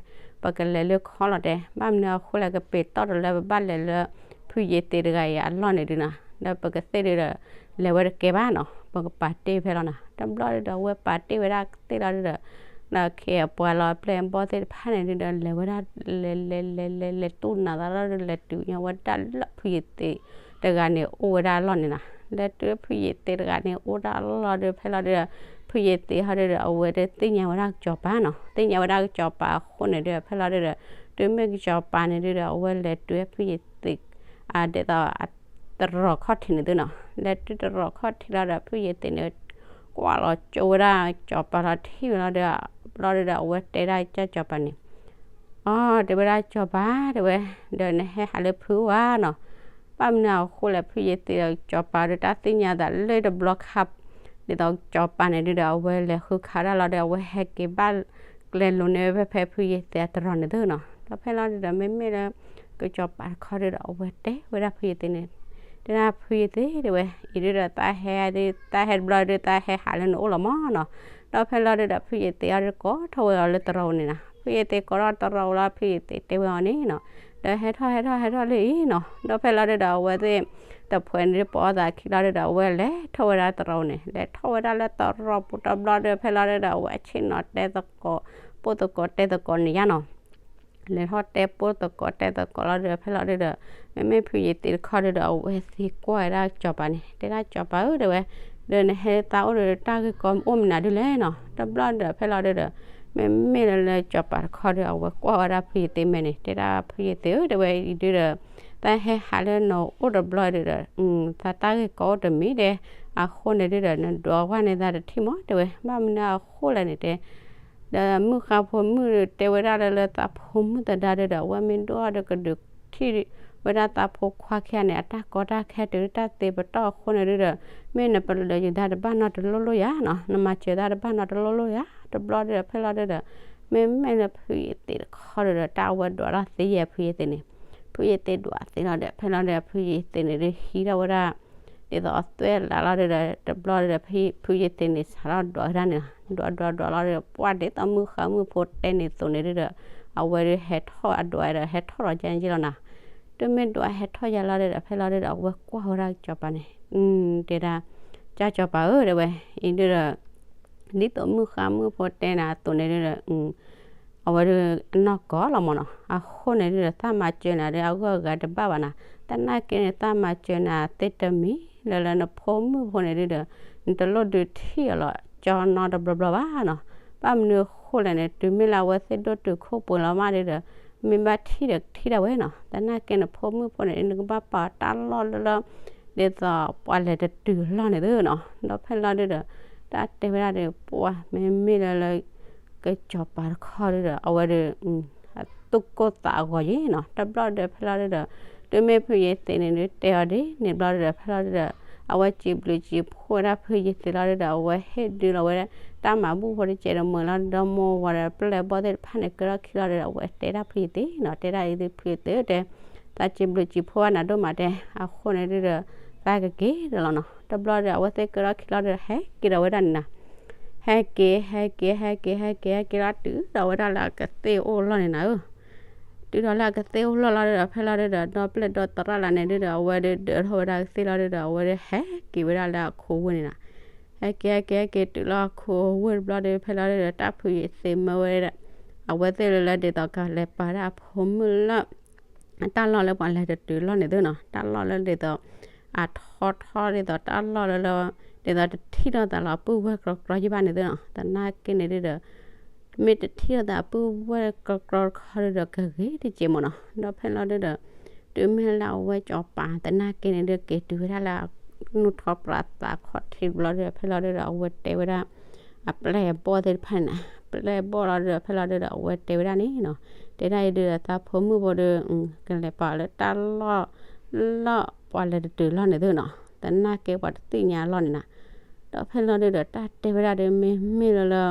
ပကလဲၤလၢခီလီၤတဲ, ဘၣ်မနုၤအဃိလဲၣ် ကပ့ၤတီၢ်တလၢ ပဘၣ်လဲၤလၢ ဖုယ့ၤသ့းတဂၤအံၤအလီၢ်န့ၣ်ဒုနီၤ, ဒီးပကသ့ၣ်ဒုဒီး လဲၤဝဲတကဲဘၣ်နီၤ, ပကပာ်တ့ၢ်ဖဲလီၤနီၤ, တဘျီဒုဒီး အဝဲပာ်တ့ၢ်ဝဲဒၣ်ကသ့ၣ်လီၤဒုဒီး ဒီးခ့အပှၤလီၤပျဲၢ်အဘီၣ်သ့ၣ်တဖၣ်န့ၣ်ဒုဒီး လဲၤဝဲဒၣ် လဲၤလဲၤလဲၤလဲၤလဲၤ တူၢ်နးသးလီၤဒု လဲၤတုၤညါဝဲဒၣ်လၢဖုယ့ၤသ့းတဂၤန့ၣ် အိၣ်ဝဲဒၣ်အလီၢ်န့ၣ်နီၤ, လဲၤတုၤဖုယ့ၤသ့းတဂၤန့ၣ် အိၣ်ဒၣ်အလီၢ်ဒု ဖဲလီၤဒုဒီး ဖုယ့ၤသ့းဟီဒုဒီး အဝဲသ့ၣ်ညါဝဲဒၣ်ကစီၤပၤနီၤ, သ့ၣ်ညါဝဲဒၣ်ကစီၤပၤအဃိန့ၣ်ဒု ဖဲလီၤဒုဒီး တုၤမ့ၢ်ကစီၤပၤန့ၣ်ဒုဒီး အဝဲလဲၤတုၤဖုယ့ၤသ့း ဒ်သိး တရီးခီၣ်ထံးန့ၣ်သုနီၤ, လဲၤတုၤတရီးခီၣ်ထံးလီၤဒီး ဖုယ့ၤသ့းန့ၣ် ကွၢ်လီၤကၠိဝဲဒၣ်ကစီၤပၤလီၤထံၣ်ဝဲလီၤဒီး ဘျီဒုဒီး အဝဲတဲဒၣ်ကစီၤပၤန့ၣ် အီ တဲဝဲဒၣ်ကစီၤပၤ တဲဝဲ ဒီးနဟဲဟးလၢဖုဧါနီၤ, ဘၣ်မနုၤအဃိလဲၣ် ဖုယ့ၤသ့းဒီးကစီၤပၤဒီး တၢ်သ့ၣ်ညါသးလၢတဘျီခါ ဒ်သိးကစီၤပၤန့ၣ်ဒုဒီး အဝဲလဲၤဃုခးဒၣ်လီၤဒီး အဝဲဟဲက့ၤဘၣ်ကျဲလိၤန့ၣ် ဖဲဖဲဖုယ့ၤသ့းအတရီးန့ၣ်သုနီၤ, ဒီးဖဲလီၤဒုဒီး မ့မ့ၢ်လၢ ကစီၤပၤတခီဒုဒီး အဝဲတဲဝဲဒၣ်ဖုယ့ၤသ့းန့ၣ် တဲဒၣ်ဖုယ့ၤသ့း တဲဝဲ အံၤဒုဒီး တၢ်ဟဲဒု တၢ်ဟဲတဘျီဒု တၢ်ဟဲဟးလၢနအိၣ်လီၤမးနီၤ, ဒီးဖဲလီၤဒုဒီး ဖုယ့ၤသ့းအီၤဒုကိးထီၣ်ဝဲအီၤလၢတရီးန့ၣ်နီၤ, ဖုယ့ၤသ့းကိးထီၣ်တရီးလီၤ ဖုယ့ၤသ့းတဲဝဲအီၤန့ၣ်နီၤ, ဒီးဟဲထီၣ်ဟဲထီၣ်ဟဲထီၣ်လၢအံၤနီၤ, ဒီးဖဲလီၤဒုဒီး အဝဲသ့ၣ် တဖှဲးန့ၣ်ဒု ပိာ်အီၤသးခံလီၤဒုဒီး အဝဲလဲၤထီၣ်ဝဲဒၣ်တရီးန့ၣ် လဲၤထီၣ်ဝဲဒၣ်လၢတရီးပူၤတဘျီဒု ဖဲလီၤဒုဒီး အဝဲဆ့ၣ်နီၤတဲသကိး ပိၢ်သကိးတဲသကိးန့ၣ်ယါနီၤ လဲၤထီၣ်တဲပိၢ်သကိးတဲသကိးလီၤဒုဒီး ဖဲလီၤဒုဒီး မ့မ့ၢ်ဖုယ့ၤသ့းတခီဒုဒီး အဝဲသ့ၣ်ကွၢ်ဝဲဒၣ်ကစီၤပၤန့ၣ် တဲဒၣ်ကစီၤပၤဧၢ တဲဝဲ, ဒီးနဟဲသးအိၣ်ဒီး တၢ်ဂ့ၢ်ကီအိၣ်မနုၤဒုလဲၣ်နီၤ, တဘျီဒုဒီး ဖဲလီၤဒုဒီး မ့မ့ၢ်လၢလၢကစီၤပၤတခီဒု အဝဲကွၢ်ဝဲဒၣ်ဖုယ့ၤသ့းမဲာ်န့ၣ် တဲဒၣ်ဖုယ့ၤသ့းဧၢ တဲဝဲ အံၤဒုဒီး တၢ်ဟဲဟးလၢနအိၣ်တဘျီဒုဒီး သးတၢ်ဂ့ၢ်ကီအိၣ်တမံၤဒဲး, အဃိန့ၣ်ဒုဒီး နဒွးဝဲန့ၢ်သးတထံၣ်မး တဲဝဲ, ဘၣ်မနုၤအဃိလဲၣ်န့ၣ်တဲ ဒီးမုၣ်ဃါဖိမုၣ်တဲဝဲဒၣ်လၢ လၢသးဖိမုၣ်သဒါဒုဒီး အဝဲမ့ၢ်ဒိၣ်အီၤဒီးကဒုးထံၣ်ဝဲဒၣ်သးဖိခွါခံဂၤန့ၣ် အတၢ်ကီတၢ်ခဲတုၤတၢ်သ့ပတီၢ်အဃိန့ၣ်ဒုဒီး မ့ၢ်နပလၢၤယုာ်သးတဘၣ်နီတလိၣ်လိၣ်ယၤနီၤ, နမၤစၢၤသးတဘၣ်နီတလိၣ်လိၣ်ယၤ, တဘျီဒုဒီး ဖဲလီၤဒုဒီး မ့မ့ၢ်လၢဖုယ့ၤသ့းတခီဒုဒီး တၢ်အဝဲဒွးတၢ်သ့ယဲၢ်ဖုယ့ၤသ့းန့ၣ်, ဖုယ့ၤသ့းဒွးသ့လီၤဒီး ဖဲလီၤဒုဒီး ဖုယ့ၤသ့းန့ၣ်ဒုးဟံးထီၣ်ဝဲဒၣ် ဒ်သိးအသွဲၣ်လးလီၤဒုဒီး တဘျီဒုဒီး ဖုယ့ၤသ့းန့ၣ် စးထီၣ်ဒွးဝဲဒၣ်န့ၣ်လီၤ, ဒွးဒွးဒွးလီၤဒုဒီး ပှၢ်ဒ်သိးမုၣ်ဃါမုၣ်ဖိတဲန့ၣ်သိးန့ၣ်ဒုဒီး အဝဲဒုးဟဲထီၣ်အဒွးဒီး ဟဲထီၣ်လီၤကဲန့ၣ်လီၤနီၤ, တုၤမ့ၢ်ဒွးဟဲထီၣ်ယါလီၤဒုဒီး ဖဲလီၤဒုဒီး အဝဲကွၢ်ဝဲဒၣ်ကစီၤပၤန့ၣ် တဲဒၣ် ကၢ်ကစီၤပၤဧၢ တဲဝဲ, အံၤဒုဒီး ဒ်သိးမုၣ်ဃါမုၣ်ဖိတဲနၤအသိးန့ၣ်ဒုဒီး အဝဲဒုးအနီၢ်ကီၢ်လီၤမးနီၤ, အဃိန့ၣ်ဒုဒီး သးမၤစၢၤနၤဒုး အဂုၤအဂၤတဘၣ်ဘၣ်နၤ, သနာ်က့န့ၣ် သးမၤစၢၤနၤသ့တမံၤလၢၤလၢနဖိမုၣ်ဖိန့ၣ်ဒုဒီး နတလိၣ်ဒုးထံၣ်အီၤလီၤ ကၠီနီတဘျီဘျီဘၣ်နီၤ, ဘၣ်မနုၤအဃိလဲၣ်န့ၣ် တုၤမ့ၢ်လၢအဝဲသ့ၣ်ဒိၣ်တုာ်ခိၣ်ပှဲၤလီၤမးဒုဒီး မ့ၢ်ဘၣ်ထံၣ်ဒီးကထံၣ်ဒၣ်ဝဲနီၤ, သနာ်က့နဖိမုၣ်ဖိန့ၣ် နကဘၣ်ပာ်တၢ်လီၢ်လၢလၢ ဒ်သိးပှၤလဲၤတတုၤအလီၢ်န့ၣ်သုနီၤ, ဒီးဖဲလီၤဒုဒီး တၢ်တဲဝဲဒၣ်ဒီး ပှၤမ့မ့ၢ်လၢလၢ ကစီၤပၤတခီဒုဒီး အဝဲဒုး သူၣ်ကိၢ်သးဂီၤယံၤနီၤ, တဘျီဒီးဖဲလီၤဒုဒီး တုၤမ့ၢ်ဖုယ့ၤသ့းန့ၣ်ဒုး တဲအီၤဒ်န့ၣ်ဘျီဒုဒီး ဖဲလီၤဒုဒီး အဝဲစံးဘျုးစံးဖှိၣ်ဝဲဒၣ်ဖုယ့ၤသ့းလီၤဒုဒီး အဝဲဟ့ၣ်ဒုလီၤဝဲဒၣ် တၢ်မၤဘူၣ်ဖိတကဲးဒီးမုာ်လီၤ ဒီမိၢ်ဝၤဒီးပျဲၢ်ဘီၣ်သ့ၣ်တဖၣ်န့ၣ် ကဲထီၣ်ခံလီၤဒုဒီး အဝဲတဲဒၣ်ဖုယ့ၤသ့းနီၤ, တဲဒၣ်အံၤဒုး ဖုယ့ၤသ့းဧၢ တဲ သးစံးဘျုးစံးဖှိၣ်ဘၣ်နၤဒိၣ်မးတဲ, အဃိန့ၣ်ဒုဒီး သးကက့ၤဒီးလီၤနီၤ, တဘျီဒီး အဝဲသ့ၣ်ကဲထီၣ်ခံလီၤဒုဒီး ဟဲက့ၤဒီးဝဲဒၣ်န့ၣ်နီၤ, ဟဲက့ၤ ဟဲက့ၤ ဟဲက့ၤ ဟဲက့ၤ ဟဲက့ၤလီၤ တုၤဒီးဝဲဒၣ်လၢအကသ့ၣ်အိၣ်လီၢ်န့ၣ်နၤဧၢ တုၤဒီးလၢအကသ့ၣ်အိၣ်လီၢ်လီၤဒီး ဖဲလီၤဒုဒီး ဒီပျဲၢ်ဒီသရၣ်လၢန့ၣ်ဒုဒီး အဝဲဒုးဒၢးထီၣ်ဝဲဒၣ်ကသ့ၣ်လီၤဒုဒီး အဝဲဒုးဟဲက့ၤဝဲဒၣ်လၢအခိၣ်ဝ့ၢ်န့ၣ်နီၤ, ဟဲက့ၤ ဟဲက့ၤ ဟဲက့ၤတုၤလီၤအခိၣ်ဝ့ၢ်တဘျီဒီး ဖဲလီၤဒုဒီး တၢ်ဖုယ့ၤသ့းမၢဝဲဒၣ် အဝဲသ့ၣ်လၢလၢဒ်သိးကလဲၤပာ်ဝဲဒၣ်အဖိမုၣ်လၢ တၢ်လီၢ်လၢပှၤလဲၤတတုၤလီၢ်န့ၣ်သုနီၤ, တၢ်လီၢ်လၢဒ်သိး အထီထီဒ်သိးတၢ်လီၢ်လၢလၢ ဒ်သိးတထံၣ်လိာ်သးလၢအပုၢ်ဝဲၢ်ကြီကြီယံၤဘၣ်န့ၣ်သုနီၤ, သနာ်က့န့ၣ်ဒုဒီး မ့ၢ်တထံၣ်လိာ်သးအပုၢ်ဝဲၢ်ကြီကြီတခီဒုဒီးကဂ့ၤတက့ၢ်မ့ၢ်နီၤ, ဒီးဖဲလီၤဒုဒီး တုၤမ့ၢ်လၢအဝဲစီၤပၤသနာ်က့န့ၣ်ဒုက့ၤတုၤဝဲဒၣ်လၢ နူၢ်ထီပြးသးခီၣ်ထံးတဘျီဒုဒီး ဖဲလီၤဒုဒီး အဝဲတဲဝဲဒၣ် အပျဲၢ်အဘီၣ်သ့ၣ်တဖၣ်န့ၣ်နီၤ, ပျဲၢ်အဘီၣ်လီၤဒုဒီး ဖဲလီၤဒုဒီး အဝဲတဲဝဲဒၣ်န့ၣ်နီၤ, တဲဒၣ်အံၤဒုဒီး သးဖိမုၣ်ဖိဒု ကလဲၤပာ်အီၤလၢတၢ်လီၢ် လီၢ်ပှၤလဲၤတတုၤလီၢ်န့ၣ်သုနီၤ, သနာ်က့ပှၤတသ့ၣ်ညါအလီၢ်န့ၣ်နီၤ, ဒီးဖဲလီၤဒုဒီး တၢ်တဲဝဲဒၣ်ဒု မ့မ့ၢ်လၢလၢ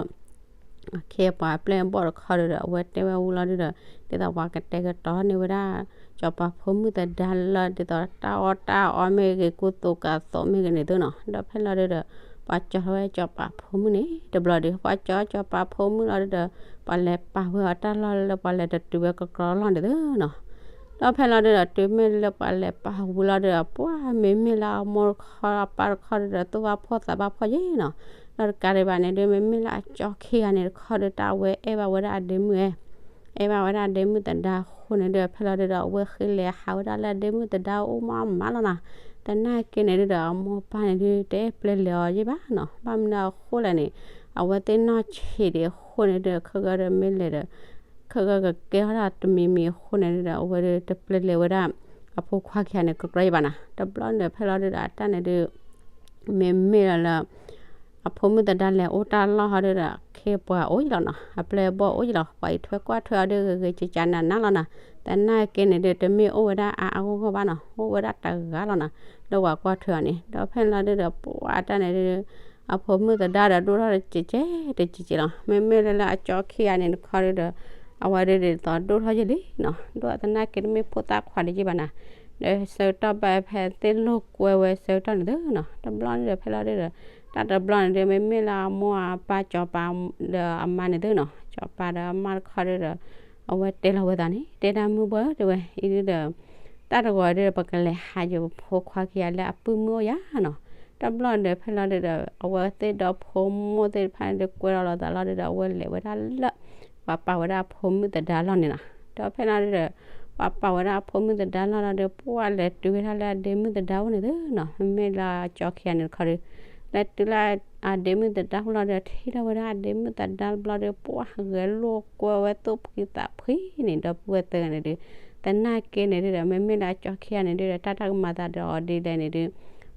အခ့အပှၤအပျဲၢ်အဘီၣ်တခီဒုဒီး အဝဲတဲဝဲဝံၤလီၤဒုဒီး ဒ်သိးပှၤကတဲာ်ကတီၤန့ၢ်ဝဲဒၣ် စီၤပၤဖိမုၣ်သဒါလၢ ဒ်သိးတၢ်အီၣ်တၢ်အီမ့ၢ်ဂ့ၤ ကူသိးကးသိးမ့ၢ်ဂ့ၤန့ၣ်သုနီၤ, ဒီးဖဲလီၤဒုဒီး ပှၤကၠီၤဝဲစီၤပၤဖိမုၣ်န့ၣ် တဘျီဒု ပှၤကၠီၤစီၤပၤဖိမုၣ်လီၤဒုဒီး ပှၤလဲၤပာ်ဝဲအီၤတၢ်လီၢ်လၢပှၤလဲၤတတုၤဝဲကြီကြီလီၢ်န့ၣ်သုနီၤ, ဒီးဖဲလီၤဒုဒီး တုၤမ့ၢ်လၢပှၤလဲၤပာ်ဝံၤလီၤဒုဒီး ပှၤမ့မ့ၢ်လၢအမိၢ်တခီအပၢ်တခီဒုဒီး သူၣ်ဘၣ်ဖှီၣ်သးဘၣ်ဖှီၣ်ယဲနီၤ, ဒီးတကးဒံးဘၣ်န့ၣ်ဒု မ့မ့ၢ်လၢအကၠီခံဂၤန့ၣ်တခီဒု တၢ်အဝဲအဲၣ်ဘၣ်ဝဲဒၣ်အဒ့မုၣ်ဧဲ အဲၣ်ဘၣ်ဝဲဒၣ်အဒ့မုၣ်သဒါအဃိန့ၣ်ဒု ဖဲလီၤဒုဒီး အဝဲဃ့လဲၤဟးဝဲဒၣ်လၢအဒ့မုၣ်သဒါအိၣ်မးမးလီၤနီၤ, သနာ်က့န့ၣ်ဒုဒီး အမိၢ်ပၢ်န့ၣ်ဒု တအဲၣ်ပျဲလဲၤအီၤယဲဘၣ်နီၤ, ဘၣ်မနုၤအဃိလဲၣ်န့ၣ် အဝဲသ့ၣ်နီၢ်ဆံးဒံးအဃိန့ၣ်ဒု ခဲကဲဒုမ့ၢ်လဲၤဒီး ခဲကဲကကဲထီၣ်ဒၣ်တမံၤမံၤအဃိန့ၣ်ဒုဒီး အဝဲဒုတပျဲလဲၤဝဲဒၣ် အဖိခွါခံဂၤန့ၣ် ကြီကြီယံၤဘၣ်နီၤ, တဘျီန့ၣ်ဒီး ဖဲလီၤဒုဒီး အတၢ်န့ၣ်ဒု မ့မ့ၢ်လၢလၢ အဖိမုၣ်သဒါလဲၤအိၣ်တၢ်လီၢ်ဟီဒုဒီး အခ့အပှၤအိၣ်ယံၤလီၤနီၤ, အပျဲၢ်အဘီၣ်အိၣ်ယံၤလီၤ, ပှၤအံးထွဲကွၢ်ထွဲအီၤဒု ဂ့ၤဂ့ၤကကနးနးလီၤနီၤ, သနာ်က့န့ၣ်ဒု တမ့ၢ်အိၣ်ဝဲဒၣ်အါအါဂီၢ်ဂီၢ်ဘၣ်နီၤ, အိၣ်ဝဲဒၣ်တဂၤလီၤနီၤ, လၢပှၤကွၢ်ထွဲအီၤန့ၣ်, ဒီးဖဲလီၤဒုဒီး ပှၤအတၢ်န့ၣ်ဒု အဖိမုၣ်သဒါဒီးဒိၣ်ထီၣ်တကဲးကဲးတကဲးကဲးလီၤ, မ့မ့ၢ်လၢလၢအကၠီခံဂၤန့ၣ်တခီဒုဒီး အဝဲဒုဒ်သိးဒိၣ်ထီၣ်ယဲလံနီၤ, ဒိၣ်သနာ်က့တမ့ၢ်ဖိသၣ်ခွါဒံးယံၤဘၣ်နီၤ, ဒီးဆၢကတီၢ်ဘၣ်ဖဲသ့ၣ်လိာ်ကွဲဝဲဆၢကတီၢ်န့ၣ်သုနီၤ, တဘျီန့ၣ်ဒီး ဖဲလီၤဒုဒီး တၢ်တဘျီန့ၣ်ဒု မ့မ့ၢ်လၢအမိၢ်အပၢ်စီၤပၤဒီးအမါန့ၣ်သုနီၤ, စီၤပၤဒီးအမါတခီဒုဒီး အဝဲတဲလီၤဝဲသးန့ၣ် တဲဒၣ်မုၢ်ဘၣ်တဲဝဲ အံၤဒုဒီး တၢ်တဂီၤဒုဒီး ပကလဲၤဟးယဖိခွါခံဂၤလၢအပုၢ်မုၣ်အိၣ်ယၤနီၤ, တဘျီန့ၣ်ဒီး ဖဲလီၤဒုဒီး အဝဲသ့ၣ်ဒီဖိမိၢ်သ့ၣ်တဖၣ်န့ၣ်ဒု ကွဲထီၣ်လိာ်သးလီၤဒုဒီး အဝဲလဲၤဝဲဒၣ်လၢ ပှၤပာ်ဝဲဒၣ်အဖိမုၣ်သဒါလီၢ်န့ၣ်နီၤ, ဒီးဖဲလီၤဒုဒီး ပှၤပာ်ဝဲဒၣ်အဖိမုၣ်သဒါလီၢ်လီၤဒု ပှၤလဲၤတုၤဝဲဒၣ်လၢအဒ့မုၣ်သဒါအိၣ်န့ၣ်သုနီၤ, မ့မ့ၢ်လၢအကၠီခံဂၤန့ၣ်တခီဒု လဲၤတုၤလၢအဒ့မုၣ်သဒါအိၣ်လီၤဒု ထံၣ်ထီၣ်ဝဲဒၣ်အဒ့မုၣ်သဒါတဘျီဒု ပှၤဂဲၤလိာ်ကွဲဝဲသူၣ်ဖှံသးဖှံန့ၣ် ဒီပုၢ်ဝဲၢ်သၢဂၤန့ၣ်ဒု သနာ်က့န့ၣ်ဒုဒီး မ့မ့ၢ်လၢအကၠီခံဂၤန့ၣ်ဒုဒီး တၢ်တၢ်ကမၤသးဒီးအီၤဒ်လဲၣ်န့ၣ်ဒု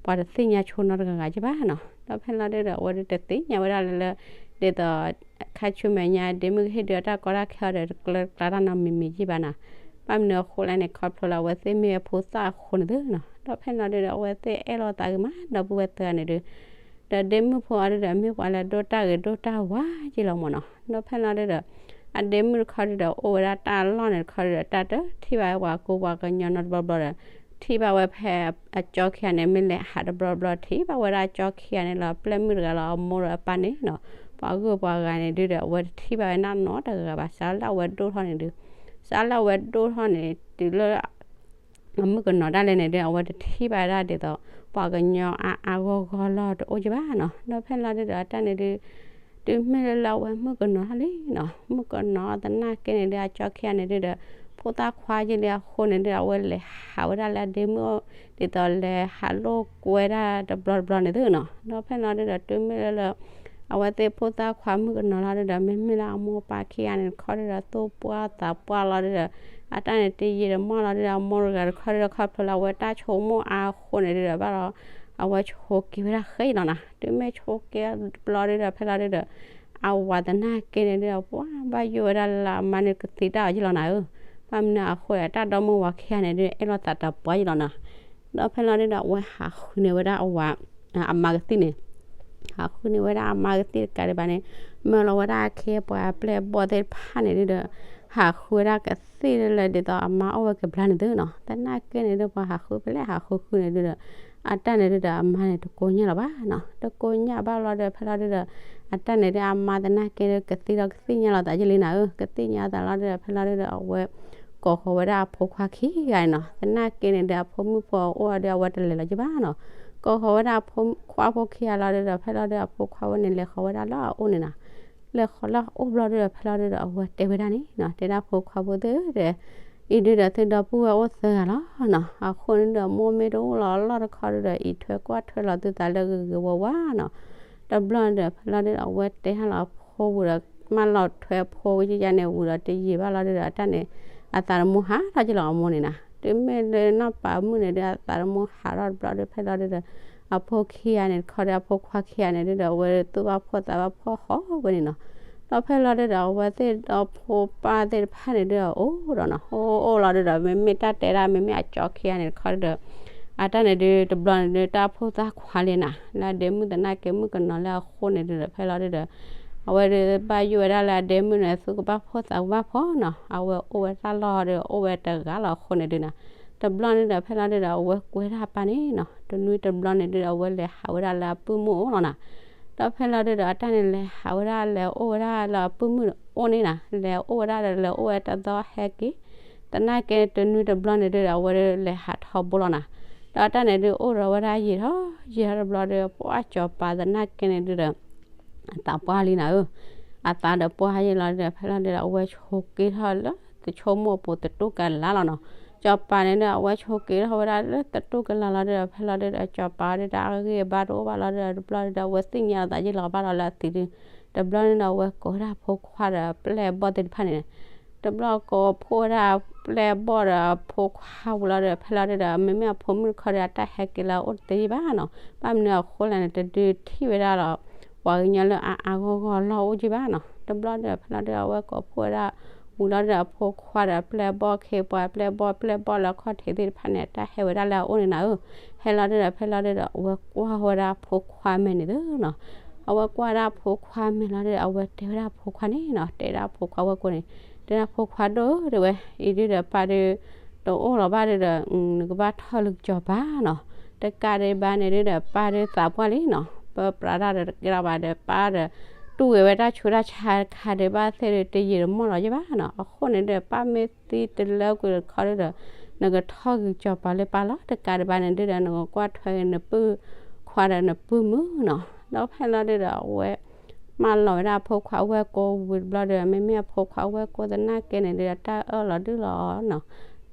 ပှၤတသ့ၣ်ညါဆိနီတဂၤဂၤယံၤဘၣ်နီၤ, ဒီးဖဲလီၤဒုဒီး အဝဲဒုတသ့ၣ်ညါဝဲဒၣ်လၢလၢ ဒ်သိး ခါဆူမဲာ်ညါဒ့မုၣ်ကဟ့ၣ်ဒုးတၢ်ကီတၢ်ခဲအီၤဒီး တကျၢတကျါတၢ်နီတမံၤမံၤယံၤဘၣ်နီၤ, ဘၣ်မနုၤအဃိလဲၣ်န့ၣ် ခီဖျိလၢအဝဲသ့ၣ်မ့ၢ်အဖိသၣ်အဃိန့ၣ်သုနီၤ, ဒီးဖဲလီၤဒုဒီး အဝဲသ့ၣ်အဲၣ်လိာ်သးဂ့ၤမး ဒီပုၢ်ဝဲၢ်သၢဂၤန့ၣ်ဒု ဒီးဒ့မုၣ်ဖိအီၤဒုဒီး မ့ၢ်ပှၤလၢဒိၣ်တၢ်ဂ့ၤဒိၣ်တၢ်ဝါယံၤလီၤမ့ၢ်နီၤ, ဒီးဖဲလီၤဒုဒီး အဒ့မုၣ်တခီဒုဒီး အိၣ်ဝဲဒၣ်တၢ်လီၢ်န့ၣ်တခီဒုဒီး တၢ်တထံၣ်ဘၣ်ဝဲပှၤကူပှၤကညီနီတဘျီဘျီဒီး ထံၣ်ဘၣ်ဝဲဖဲအကၠီခံဂၤန့ၣ် မ့ၢ်လဲၤဟးတဘျီဘျီ ထံၣ်ဘၣ်ဝဲဒၣ်အကၠီခံဂၤန့ၣ်လီၤ အပျဲၢ်မုၣ်တဂၤလီၤ အမိၢ်ဒီးအပၢ်န့ၣ်နီၤ, ပှၤဂုၢ်ပှၤဂၤန့ၣ်ဒုဒီး အဝဲတထံၣ်ဘၣ်ဝဲနီတဂၤဘၣ် စးလၢအဝဲဒိၣ်ထီၣ်န့ၣ်ဒု စးလၢအဝဲဒိၣ်ထီၣ်န့ၣ် တုၤလၢ အမုၣ်ကနီၤဒၣ်လဲာ်န့ၣ်ဒု အဝဲတထံၣ်ဘၣ်ဝဲဒၣ်ဒ်သိး ပှၤကညီအါအါဂီၢ်ဂီၢ်လီၤတအိၣ်ယံၤဘၣ်နီၤ, ဒီးဖဲလီၤဒုဒီး အတၢ်န့ၣ်ဒု တုၤမ့ၢ်လၢလၢအဝဲမုၣ်ကနီၤထီၣ်လံနီၤ, မုၣ်ကနီၤသနာ်က့န့ၣ်ဒု အကၠီခံဂၤန့ၣ်ဒုဒီး ဖိသၣ်ခွါယံၤလံအဃိန့ၣ်ဒု အဝဲလဲၤဟးဝဲဒၣ်လၢအဒ့မုၣ်အိၣ် ဒ်သိးလဲၤဟးလိာ်ကွဲဒၣ်တဘျီတဘျီန့ၣ်သုနီၤ, ဒီးဖဲလီၤဒုဒီး တုၤမ့ၢ်လၢလၢ အဝဲသ့ၣ်ဖိသၣ်ခွါမုၣ်ကနီၤလီၤဒုဒီး မ့မ့ၢ်လၢအမိၢ်ပၢ်ခံဂၤန့ၣ်တခီဒုဒီး သူၣ်ပှၢ်သးပှၢ်လီၤဒုဒီး အတၢ်န့ၣ်တယံာ်တမီၢ်လီၤဒုဒီး အမိၢ်တဂၤတခီဒုဒီး ခီဖျိလၢအဝဲတၢ်ဆိကမိၣ်အါအဃိန့ၣ်ဒုဒီး ဘၣ်ဒီး အဝဲဆိးက့ၤဝဲဒၣ်ဃဲအံၤလီၤနီၤ, တုၤမ့ၢ်ဆိးက့ၤတဘျီဒုဒီး ဖဲလီၤဒုဒီး အဝၤသနာ်က့န့ၣ်ဒုဒီး ပှၤဘၣ်ယိၣ်ဝဲဒၣ်လၢအမါန့ၣ်ကသံတၢ်အီၤယံၤလီၤနၤဧၢ, ဘၣ်မနုၤအဃိ တၢ်ဒီမိၢ်ဝၤခံဂၤန့ၣ်ဒု အဲၣ်လိာ်သးတပှၢ်ယံၤလီၤနီၤ, ဒီးဖဲလီၤဒုဒီး အဝဲဟးဃုန့ၢ်ဝဲဒၣ်အဝၤ အမါကသံၣ်န့ၣ် ဟးဃုန့ၢ်ဝဲဒၣ်အမါကသံၣ်တကးဒံးဘၣ်န့ၣ် မၢလီၤဝဲဒၣ်အခ့အပှၤအပျဲၢ်အဘီၣ်သ့ၣ်တဖၣ်န့ၣ်ဒုဒီး ဟးဃုဝဲဒၣ်ကသံၣ်လၢလၢဒ်သိးအမါအီၣ်ဝဲကဘျါန့ၣ်သုနီၤ, သနာ်က့န့ၣ်ဒု ပှၤဟးဃုဖဲလဲၣ်ဟးဃုဃုန့ၣ်ဒုဒီး အတၢ်န့ၣ်ဒုဒီး အမါန့ၣ်တကိညၢ်လီၤဘၣ်နီၤ, တကိညၢ်ဘၣ်လီၤဒုဒီး ဖဲလီၤဒုဒီး အတၢ်န့ၣ်ဒု အမါသနာ်က့ဒု ကသံၣ်ဒီးကသ့ၣ်ညါလီၤသးယံၤလံနၤဧၢ, ကသ့ၣ်ညါသးလီၤဒုဒီး ဖဲလီၤဒုဒီး အဝဲ ကိးဃီၤဝဲဒၣ်အဖိခွါခံဂၤန့ၣ်နီၤ, သနာ်က့န့ၣ်ဒု အဖိမုၣ်ဖိအိၣ်အီၤဒု အဝဲတလဲၤလီၤယံၤဘၣ်နီၤ, ကိးဃီၤဝဲဒၣ်အဖိခွါဖိခံဂၤလီၤဒုဒီး ဖဲလီၤဒု အဖိခွါဝဲန့ၣ် လဲၤဃီၤဝဲဒၣ်လၢအအိၣ်န့ၣ်နီၤ, လဲၤဃီၤလၢအအိၣ်ဘျီဒုဒီး ဖဲလီၤဒုဒီး အဝဲတဲဝဲဒၣ်န့ၣ်နီၤ, တဲဒၣ်ဖိခွါဖိသ့ၣ်ဧၢဒီး, အံၤဒုဒီး သုဒီပုၢ်ဝဲၢ်အိၣ်သၢဂၤလီၤနီၤ, အဃိန့ၣ်ဒီး မိၢ်မ့ၢ်တအိၣ်လီၤအလီၢ်တခီဒုဒီး အံးထွဲကွၢ်ထွဲလီၤသုသးလၢဂ့ၤဂ့ၤဝါဝါနီၤ. တဘျီန့ၣ်ဒီး ဖဲလီၤဒုဒီး အဝဲတဲဟါလီၤအဖိဝံၤဒီး မၢလီၤထွဲအဖိဝံၤယန့ၣ်ဝံၤဒီး တယံာ်ဘၣ်လီၤဒုဒီး အတၢ်န့ၣ် အသးတမူဟးထီၣ်က့ၤလီၤအမိၢ်န့ၣ်နီၤ, တုၤမ့ၢ်လၢနီၢ်ပၤမုၣ်န့ၣ်ဒု အသးတမူဟးထီၣ်တဘျီဒု ဖဲလီၤဒုဒီး အဖိခံဂၤန့ၣ်တခီဒီး အဖိခွါခံဂၤန့ၣ်ဒုဒီး အဝဲဒုးသူၣ်ဘၣ်ဖှီၣ်သးဘၣ်ဖှီၣ်ဃီဝဲန့ၣ်နီၤ. ဒီးဖဲလီၤဒုဒီး အဝဲသ့ၣ်ဒီဖိပၢ်သ့ၣ်တဖၣ်န့ၣ်ဒု အအိၣ်ဒီးနီၤ, အိၣ်အိၣ်လီၤဒုဒီး မ့မ့ၢ်တၢ်တဲဒၣ် မ့မ့ၢ်အကၠီခံဂၤန့ၣ်တခီဒုဒီး အတၢ်န့ၣ်ဒု တဘျီန့ၣ်ဒု တၢ်အိၣ်ဖှိၣ်သၣ်ခွါလံနီၤ, လၢအဒဲမုၣ်သနာ်က့မုၣ်ကနီၤလၢအဃိန့ၣ်ဒုဒီး ဖဲလီၤဒုဒီး အဝဲဒုးဘၣ်ယိၣ်ဝဲဒၣ်လၢအဒဲမုၣ်န့ၣ် သူၣ်ကဘၣ်ဖှီၣ်သးကဘၣ်ဖှီၣ်နီၤ, အဝဲအိၣ်ဝဲတၢ်လီၢ်ဒု အိၣ်ဝဲတဂၤလီၤအဃိန့ၣ်ဒုနီၤ. တဘျီန့ၣ်ဒီး ဖဲလီၤဒုဒီး အဝဲကွဲဒၣ်အပၢ်န့ၣ်နီၤ, တနွံတဘျီန့ၣ်ဒုဒီး အဝဲလဲၤဟးဝဲဒၣ်လၢအပုၢ်မုၣ်အိၣ်လီၤနီၤ. ဒီးဖဲလီၤဒုဒီး အတၢ်န့ၣ်လဲၤဟးဝဲဒၣ် လဲၤအိၣ်ဝဲဒၣ်လၢအပုၢ်မုၣ်အိၣ်န့ၣ်နီၤ, လဲၤအိၣ်ဝဲဒၣ်ဒီး လဲၤအိၣ်ဝဲတသီဟဲက့ၤ သနာ်က့တနွံတဘျီန့ၣ်ဒုဒီး အဝဲဒုးလဲၤဟးထီဘိလီၤနီၤ. ဒီးအတၢ်န့ၣ်ဒု အိၣ်ဒီးဝဲဒၣ်ယံာ်ထီၣ်ယံာ်ထီၣ်တဘျီဒီး ပှၢ်ကၠီၤပၤသနာ်က့န့ၣ်ဒုဒီး အသးပှၢ်လံနၤဧၢ, အသးဒီးပှၢ်ယံာ်လီၤဒုဒီး ဖဲလီၤဒုဒီး အဝဲဆိးက့ထီၣ်လၢ သဆိကမိၣ်အပူၤသတူၢ်ကလာ်လီၤနီၤ. ကၠီၤပၤန့ၣ်ဒု အဝဲဆိးက့ထီၣ်ဝဲဒၣ်လၢသတူၢ်ကလာ်လီၤဒုဒီး ဖဲလီၤဒုဒီး ကၠီၤပၤဒုဒီး အဂံၢ်အဘါတအိၣ်ဘၣ်လီၤဒုဒီး တဘျီဒုဒီး အဝဲသ့ၣ်ညါလီၤသးယံာ်လီၤဘၣ်လီၤလၢအသံးဒု, တဘျီန့ၣ်ဒီး အဝဲကိးဝဲဒၣ်အဖိခွါဒီးပျဲၢ်အဘီၣ်သ့ၣ်တဖၣ်န့ၣ် တဘျီကိးဖှိၣ်ဝဲဒၣ်ပျဲၢ်အဘီၣ်ဒီးအဖိခွါဝံၤလီၤဒီး ဖဲလီၤဒုဒီး မ့မ့ၢ်အဖိမုၣ်တခီဒီး အတၢ်ဟဲက့ၤလၢအအိၣ်တသ့ဘၣ်နီၤ, ဘၣ်မနုၤအဃိလဲၣ်န့ၣ် တဒုထံၣ်ဝဲဒၣ်ဒီး ပှၤကညီလၢအအါဂီၢ်ဂီၢ်လီၢ်အိၣ်က့ဘၣ်နီၤ. တဘျီဒီး ဖဲလီၤဒုဒီး အဝဲကိးဖှိၣ်ဝဲဒၣ် ဝံၤလီၤဒုဒီးအဖိခွါဒီးပျဲၢ်အဘီၣ်အခ့အပှၤ ပျဲၢ်အဘီၣ်ပျဲၢ်အဘီၣ်လၢအခီၣ်ထံးသ့ၣ်တဖၣ်န့ၣ် အတၢ်ဟဲဝဲဒၣ်လၢအအိၣ်န့ၣ်နၤဧၢ, ဟဲလီၤဒုဒီး ဖဲလီၤဒုဒီး အဝဲကွၢ်ဝဲဒၣ်အဖိခွါမဲာ်န့ၣ်သုနီၤ. အဝဲကွၢ်ဒၣ်အဖိခွါမဲာ်လီၤဒုဒီး အဝဲတဲဝဲဒၣ်အဖိခွါန့ၣ်နီၤ, တဲဒၣ်အဖိခွါဝဲၢ်ကိန့ၣ်, တဲဒၣ်ဖိခွါဒိၣ်ဧၢ တဲဝဲ, အံၤဒုဒီးပၢ်ဒု တအိၣ်လီၤဘၣ်ဒုဒီး နကဘၣ်ထီၣ်လၢကစီၤပၤနီၤ, တကးဒံးဘၣ်န့ၣ်ဒုဒီး ပၢ်ဒုသးပှၢ်လံနီၤ, ပၢပြးတၢ်ဒီးတကဲထီၣ်ဘၣ်ဒီး ပၢ်ဒီး တူၢ်ဂ့ၤဝဲတၢ်ဆူးတၢ်ဆါတခါဒီး ဘၣ်သ့ၣ်ဒုတယံာ်တမီၢ်လီၤယဲၢ်ဘၣ်နီၤ, အဃိန့ၣ်ဒီး ပၢ်မ့ၢ်သံတလၢကွံာ်တခီဒုဒီး နကထီၣ်ဂုၤကစီၤပၤလၢပၢ်လီၤ, တကးဒံးဘၣ်န့ၣ်ဒုဒီး နကကွၢ်ထွဲက့ၤနပုၢ်ခွါဒီးနပုၢ်မုၣ်နီၤ. ဒီးဖဲလီၤဒုဒီး အဝဲ မၢလီၤဝဲဒၣ်အဖိခွါဝဲၢ်ကိဝံၤတဘျီဒီး မ့မ့ၢ်အဖိခွါဝဲၢ်ကိသနာ်က့န့ၣ်ဒုဒီး တၢ်အၢၣ်လီၤဒုလီၤနီၤ,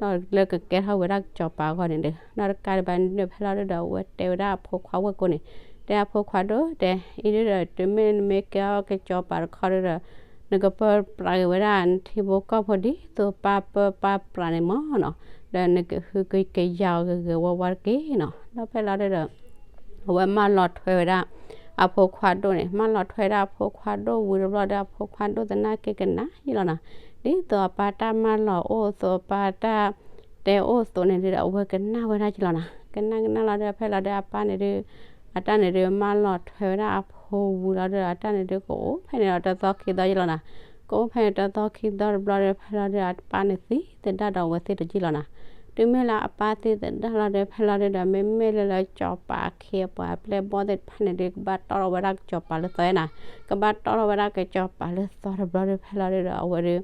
ဒီးလၢကကဲထီၣ်ဝဲဒၣ်ကစီၤပၤအဂီၢ်န့ၣ်ဒု, ဒီးတကးဒံးဘၣ်န့ၣ်ဒု ဖဲလီၤဒုဒီး အဝဲတဲဝဲဒၣ်အဖိခွါဝဲၢ်ကိန့ၣ်, တဲအဖိခွါဒိၣ်တဲ, အံၤဒုဒီး တုၤမ့ၢ်နမ့ၢ်ကဲထီၣ်ကစီၤပၤတခီဒုဒီး နကပၢပြးက့ၤဝဲဒၣ်နထံဖိကီၢ်ဖိ ဒ်သိးပၢ်ပၢပၢပြးန့ၣ်မၢ်နီၤ, ဒီးနကဟုကယာ်အီၤဂ့ၤဂ့ၤဝါဝါတက့ၢ်နီၤ. ဒီးဖဲလီၤဒုဒီး အဝဲမၢလီၤထွဲဝဲဒၣ် အဖိခွါဒိၣ်န့ၣ်, မၢလီၤထွဲဒၣ်အဖိခွါဒိၣ်ဝံၤတဘျီဒီး အဖိခွါဒိၣ်သနာ်က့ကနၣ်ယံာ်လီၤနီၤ, ဒ်သိးအပၢ်တၢ်မၢလီၤအိၣ်သိး အပၢ်တၢ်တဲအိၣ်သိးန့ၣ်ဒုဒီး အဝဲကနၣ်ဝဲဒၣ်ယံာ်လီၤနီၤ, ကနၣ်ကနၣ်လီၤဒီး ဖဲလီၤဒုအပၢ်န့ၣ်ဒု အတၢ်န့ၣ်ဒု မၢလီၤထွဲဝဲဒၣ်အဖိဝံၤလီၤဒီး အတၢ်န့ၣ်ဒု ကအိၣ်ဖဲန့ၣ်ဒီးတသီခံသီယံာ်လီၤနီၤ, ကအိၣ်ဖဲန့ၣ်တသီခံသီတဘျီဒီး ဖဲလီၤဒု အပၢ်န့ၣ်သံသဒၣ်ဒီးအဝဲသ့ၣ်တယံာ်လီၤနီၤ. တုၤမ့ၢ်လၢအပၢ်သံသဒၣ်လီၤဒီး ဖဲလီၤဒုဒီး မ့မ့ၢ်လၢလၢကစီၤပၤအခ့အပှၤ ပျဲၢ်ဘီၣ်သ့ၣ်တဖၣ်န့ၣ်ဒု ကဘၣ်တီထီၣ်ဝဲဒၣ်ကစီၤပၤလၢသီယဲၢ်နီၤ, ကဘၣ်တီထီၣ်ဝဲဒၣ်ကစီၤပၤလၢသီတဘျီဒီး ဖဲလီၤဒုဒီး အဝဲဒု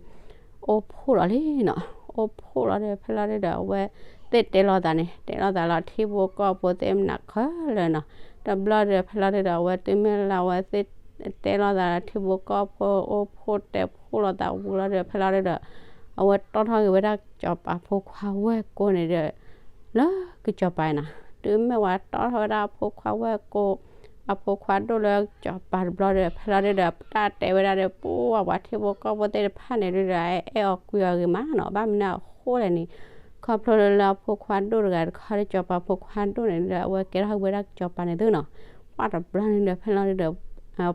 အိၣ်ဖှိၣ်လီၤလံနီၤ, အိၣ်ဖှိၣ်လီၤဒီး ဖဲလီၤဒုဒီး အဝဲသ့ၣ်တဲလိာ်သးန့ၣ် တဲလိာ်သးလၢထံဖိကီၢ်ဖိသ့ၣ်မနုၤခဲလၢာ်နီၤ, တဘျီဒီး ဖဲလီၤဒုဒီး အဝဲတုၤမ့ၢ်လၢအဝဲသ့ၣ်တဲလိာ်သးလၢထံဖိကီၢ်ဖိ အိၣ်ဖှိၣ်တဲဖှိၣ်လိာ်သးဝံၤလီၤဒီး ဖဲလီၤဒုဒီး အဝဲတီထီၣ်က့ၤဝဲဒၣ်ကစီၤပၤဖိခွါဝဲၢ်ကိန့ၣ်ဒီး လၢကစီၤပၤနီၤ, တုၤမ့ၢ်ဝဲတီထီၣ်ဝဲဒၣ်အဖိခွါဝဲၢ်ကိ အဖိခွါဒိၣ်လၢကစီၤပၤတဘျီဒီး ဖဲလီၤဒုဒီး တၢ်တဲဝဲဒၣ်ဒီး ပှၤပှၤထံဖိကီၢ်ဖိသ့ၣ်တဖၣ်န့ၣ်ဒုဒီး အဲၣ်အီၤကွံအီၤဂ့ၤမးနီၤ, ဘၣ်မနုၤအဃိလဲၣ်န့ၣ် ခီဖျိလၢလၢအဖိခွါဒိၣ်တဂၤတခီဒီး ကစီၤပၤဖိခွါဒိၣ်န့ၣ်ဒီး အဝဲကဲထီၣ်ဝဲဒၣ်ကစီၤပၤန့ၣ်သုနီၤ, ပှၤတဘျီန့ၣ်ဒီး ဖဲလီၤဒုဒီး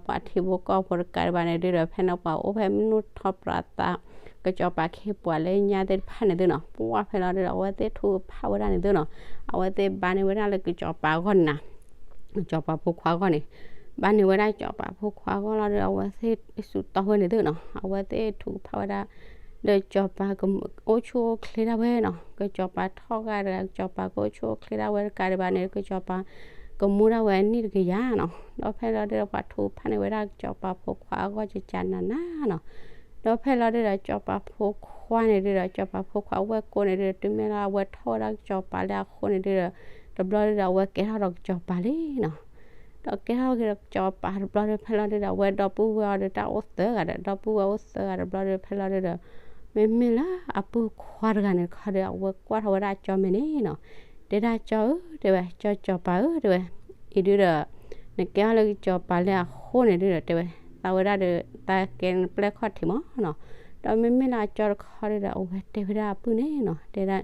ပှၤထံဖိကီၢ်ဖိတကးဒံးဘၣ်န့ၣ်ဒုဒီး ဖဲန့ၣ်ပှၤအိၣ်ဖဲမုၢ်နုာ်ထီၣ်ပြးသး ကစီၤပၤခ့ပှၤလၢညါသ့ၣ်တဖၣ်န့ၣ်သုနီၤ, ပှၤဖဲလီၤဒုဒီး အဝဲသ့ၣ်ထုကဖၣ်ဝဲဒၣ်န့ၣ်သုနီၤ, အဝဲသ့ၣ်ဘါန့ၢ်ဝဲဒၣ်လၢကစီၤပၤအဂီၢ်န့ၣ်နီၤ ကစီၤပၤဖိခွါအဂီၢ်န့ၣ်, ဘါန့ၢ်ဝဲဒၣ်ကစီၤပၤဖိခွါအဂီၢ်လီၤဒီး အဝဲသ့ၣ်စူးတီၢ်ဝဲန့ၣ်သုနီၤ, အဝဲသ့ၣ်ထုကဖၣ်ဝဲဒၣ် ဒီးကစီၤပၤကအိၣ်ဆူၣ်အိၣ်ချ့ဒၣ်ဝဲနီၤ, ကစီၤပၤထီၣ်ဂာ်တဂၤ ကစီၤပၤကအိၣ်ဆူၣ်အိၣ်ချ့ဒၣ်ဝဲတကးဒံးဘၣ်န့ၣ် ကစီၤပၤကမူဒၣ်ဝဲအနံၣ်တကယၤနီၤ, ဒီးဖဲလီၤဒုဒီး ပှၤထုကဖၣ်န့ၢ်ဝဲဒၣ်ကစီၤပၤဖိခွါအဂီၢ်ကကနၤနၤနီၤ, ဒီးဖဲလီၤဒုဒီး ကစီၤပၤဖိခွါန့ၣ်ဒုဒီး ကစီၤပၤဖိခွါဝဲၢ်ကိန့ၣ်ဒုဒီး တုၤမ့ၢ်လၢအဝဲထီၣ်ဝဲဒၣ်ကစီၤပၤလၢအဃိန့ၣ်ဒုဒီး တဘျီဒုဒီး အဝဲကဲထီၣ်ဒီးကစီၤပၤလံနီၤ. ဒီးကဲထီၣ်က့ၤဒီးကစီၤပၤတဘျီဒီး ဖဲလီၤဒုဒီး အဝဲဒီပုၢ်ဝဲၢ်အီၤဒီး တၢ်အိၣ်သၢဂၤဒီး ဒီပုၢ်ဝဲၢ်အိၣ်သၢဂၤတဘျီဒီး ဖဲလီၤဒုဒီး မ့မ့ၢ်လၢအပုၢ်ခွါတဂၤန့ၣ်တခီဒီး အဝဲကွၢ်ထီၣ်ဝဲဒၣ်အကၠီမဲာ်န့ၣ်နီၤ, တဲဒၣ်ကၠီဧၢ တဲဝဲ, ကၠီကစီၤပၤဧၢ တဲဝဲ, အံၤဒုဒီး နကဲထီၣ်လၢကစီၤပၤလၢအဃိန့ၣ်ဒုဒီး တဲဝဲ, သးဝဲဒၣ်ဒီး သးကဲပျဲၢ်ခီၣ်ထံးမးနီၤ, ဒီးမ့မ့ၢ်လၢအကၠီတခီဒုဒီး အဝဲတဲဝဲဒၣ်အပုၢ်န့ၣ်နီၤ, တဲဒၣ်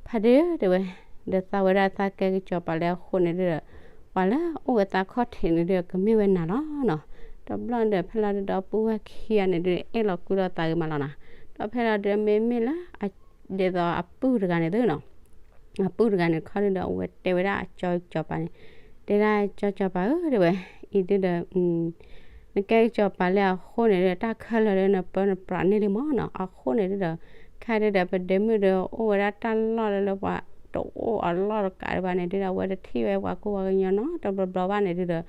ဖါဒ့ဧၢ တဲဝဲ, ဒီးသးဝဲဒၣ်သးကဲကစီၤပၤလၢအဃိန့ၣ်ဒုဒီး ပှၤလၢအအိၣ်ဝဲသးခီၣ်ထံးန့ၣ်ဒုဒီး ကမ့ၢ်ဝဲနၤလီၤနီၤ, ဒီးဘျီဒုဒီး ဖဲလီၤဒုဒီး ဒီပုၢ်ဝဲၢ်ခံဂၤန့ၣ်ဒုဒီး အဲၣ်လီၤကွံလီၤသးဂ့ၤမးလီၤနီၤ, ဒီးဖဲလီၤဒုဒီး မ့မ့ၢ်လၢ ဒ်သိးအပုၢ်တဂၤန့ၣ်သုနီၤ, အပုၢ်တဂၤန့ၣ်တခီဒုဒီး အဝဲတဲဝဲဒၣ်အကၠီကစီၤပၤန့ၣ်, တဲဒၣ်ကၠီကစီၤပၤဧၢ တဲဝဲ, အံၤဒုဒီး နကဲကစီၤပၤလၢအဃိန့ၣ်ဒီး တၢ်ခဲလၢာ်ဒီး နပၢနပြးန့ၢ်လံမးနီၤ, အဃိန့ၣ်ဒုဒီး ခဲဒုဒီး ပဒ့မုၣ်ဒီး အိၣ်ဝဲဒၣ်တၢ်လီၢ်လၢလၢပှၤတအိၣ်အလီၢ်တကးဒံးဘၣ်န့ၣ်ဒုဒီး အဝဲတထံၣ်ဝဲပှၤကူပှၤကညီနီတဘျီဘျီဘၣ်န့ၣ်ဒုဒီး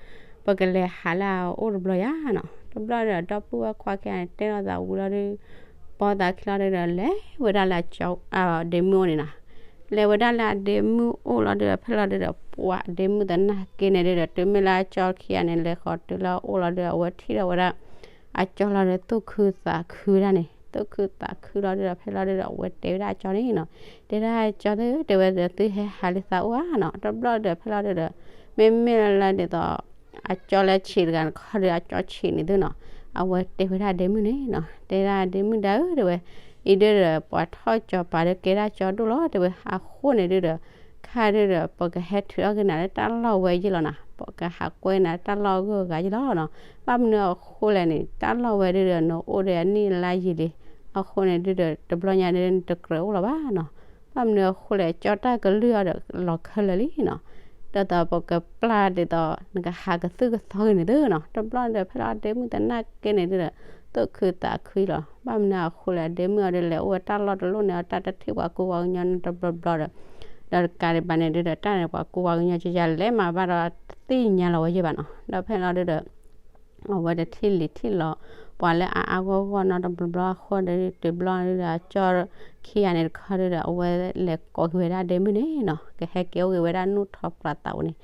ပကလဲၤဟးလၢအအိၣ်တဘျီယါနီၤ, တဘျီဒီး ဒီပုၢ်ဝဲၢ်ခွါခံဂၤန့ၣ် တဲလီၤသးဝံၤလီၤဒု ပိာ်သးခံလီၤဒုဒီး လဲၤဝဲဒၣ်လၢ ဒ့မုၣ်အိၣ်န့ၣ်နီၤ, လဲၤဝဲဒၣ်လၢအဒ့မုၣ်အိၣ်လီၤဒုဒီး ဖဲလီၤဒုဒီး ပှၤဒ့မုၣ်သနာ်က့န့ၣ်ဒုဒီး တုၤမ့ၢ်လၢအကၠီခံဂၤန့ၣ် လဲၤဃီၤတုၤလၢအအိၣ်လီၤဒုဒီး အဝဲထံၣ်ထီၣ်ဝဲဒၣ် အကၠီလီၤဒီး သူၣ်ခုသးခုဝဲဒၣ်န့ၣ်, သူၣ်ခုသးခုလီၤဒုဒီး ဖဲလီၤဒုဒီး အဝဲတဲဝဲဒၣ်အကၠီန့ၣ်နီၤ, တဲဒၣ်ကၠီသ့ၣ် တဲဝဲဒီး သုဟဲဟးလၢသးအိၣ်ဧါနီၤ, တဘျီဒီး ဖဲလီၤဒုဒီး မ့မ့ၢ်လၢဒ်သိး အကၠီလၢဆံးတဂၤန့ၣ်တခီဒီး အကၠီဆံးန့ၣ်သုနီၤ, အဝဲတဲဝဲဒၣ်ဒ့မုၣ်န့ၣ်နီၤ, တဲဒၣ်ဒ့မုၣ်ဒၣ်ဧၢ တဲဝဲ, အံၤဒုဒီး ပှၤထီၣ်ကစီၤပၤဒီး ကဲဒၣ်ကၠီဒိၣ်လီၤ တဲဝဲ, အဃိန့ၣ်ဒုဒီး ခဲဒုဒီး ပကဟဲထုးထီၣ်က့ၤနၤလၢတၢ်လီၢ်ဝဲယ့ၢ်လီၤနီၤ, ပကဟးကွဲနၤလၢတၢ်လီၢ်အဂုၤအဂၤယ့ၢ်လီၤနီၤ, ဘၣ်မနုၤအဃိလဲၣ်န့ၣ် တၢ်လီၢ်ဝဲဒုဒီး နအိၣ်ဒီးအနံၣ်အလါယံာ်လံ, အဃိန့ၣ်ဒုဒီး တဘျီညါဒုဒီး နတကြၢးအိၣ်လၢၤဘၣ်နီၤ, ဘၣ်မနုၤအဃိလဲၣ် ကၠီတၢ်ကလုၢ်အီၤဒီးလီၤခဲလၢာ်လံနီၤ, ဒ်သိးပကပျၢ်ဒ်သိး နကဟးကသုၣ်ကသီဂ့ၤန့ၣ်သုနီၤ, တဘျီဒီး ဖဲလီၤဒ့မုၣ်သနာ်က့န့ၣ်ဒုဒီး သူၣ်ခုသးခုလီၤ, ဘၣ်မနုၤအဃိလဲၣ် ဒ့မုၣ်အီၤဒုလဲၤအိၣ်ဝဲတၢ်လီၢ်တလီၢ်န့ၣ် အတၢ်တထံၣ်ပှၤကူပှၤကညီန့ၣ်တဘျီဘျီဒီး, ဒီးတကးဒံးဘၣ်န့ၣ်ဒုဒီး တၢ်န့ၣ်ပှၤကူပှၤကညီကယၤလဲၤမၤဘၣ်ဒီးသ့ၣ်ညါလီၤဝဲယ့ၢ်ဘၣ်နီၤ, ဒီးဖဲလီၤဒုဒီး အဝဲတထံၣ်လံၤထံၣ်လီၤ ပှၤလၢအအါအါဂီၢ်ဂီၢ်နီတဘျီဘျီအဃိဒီး တုၤဘျီဒုဒီး အကၠီခံဂၤန့ၣ်တခီဒုဒီး အဝဲလဲၤကိးက့ၤဝဲဒၣ်ဒ့မုၣ်န့ၣ်နီၤ, ကဟဲက့ၤအိၣ်က့ၤဝဲဒၣ်နူၢ်ထီပြးသးအိၣ်န့ၣ်,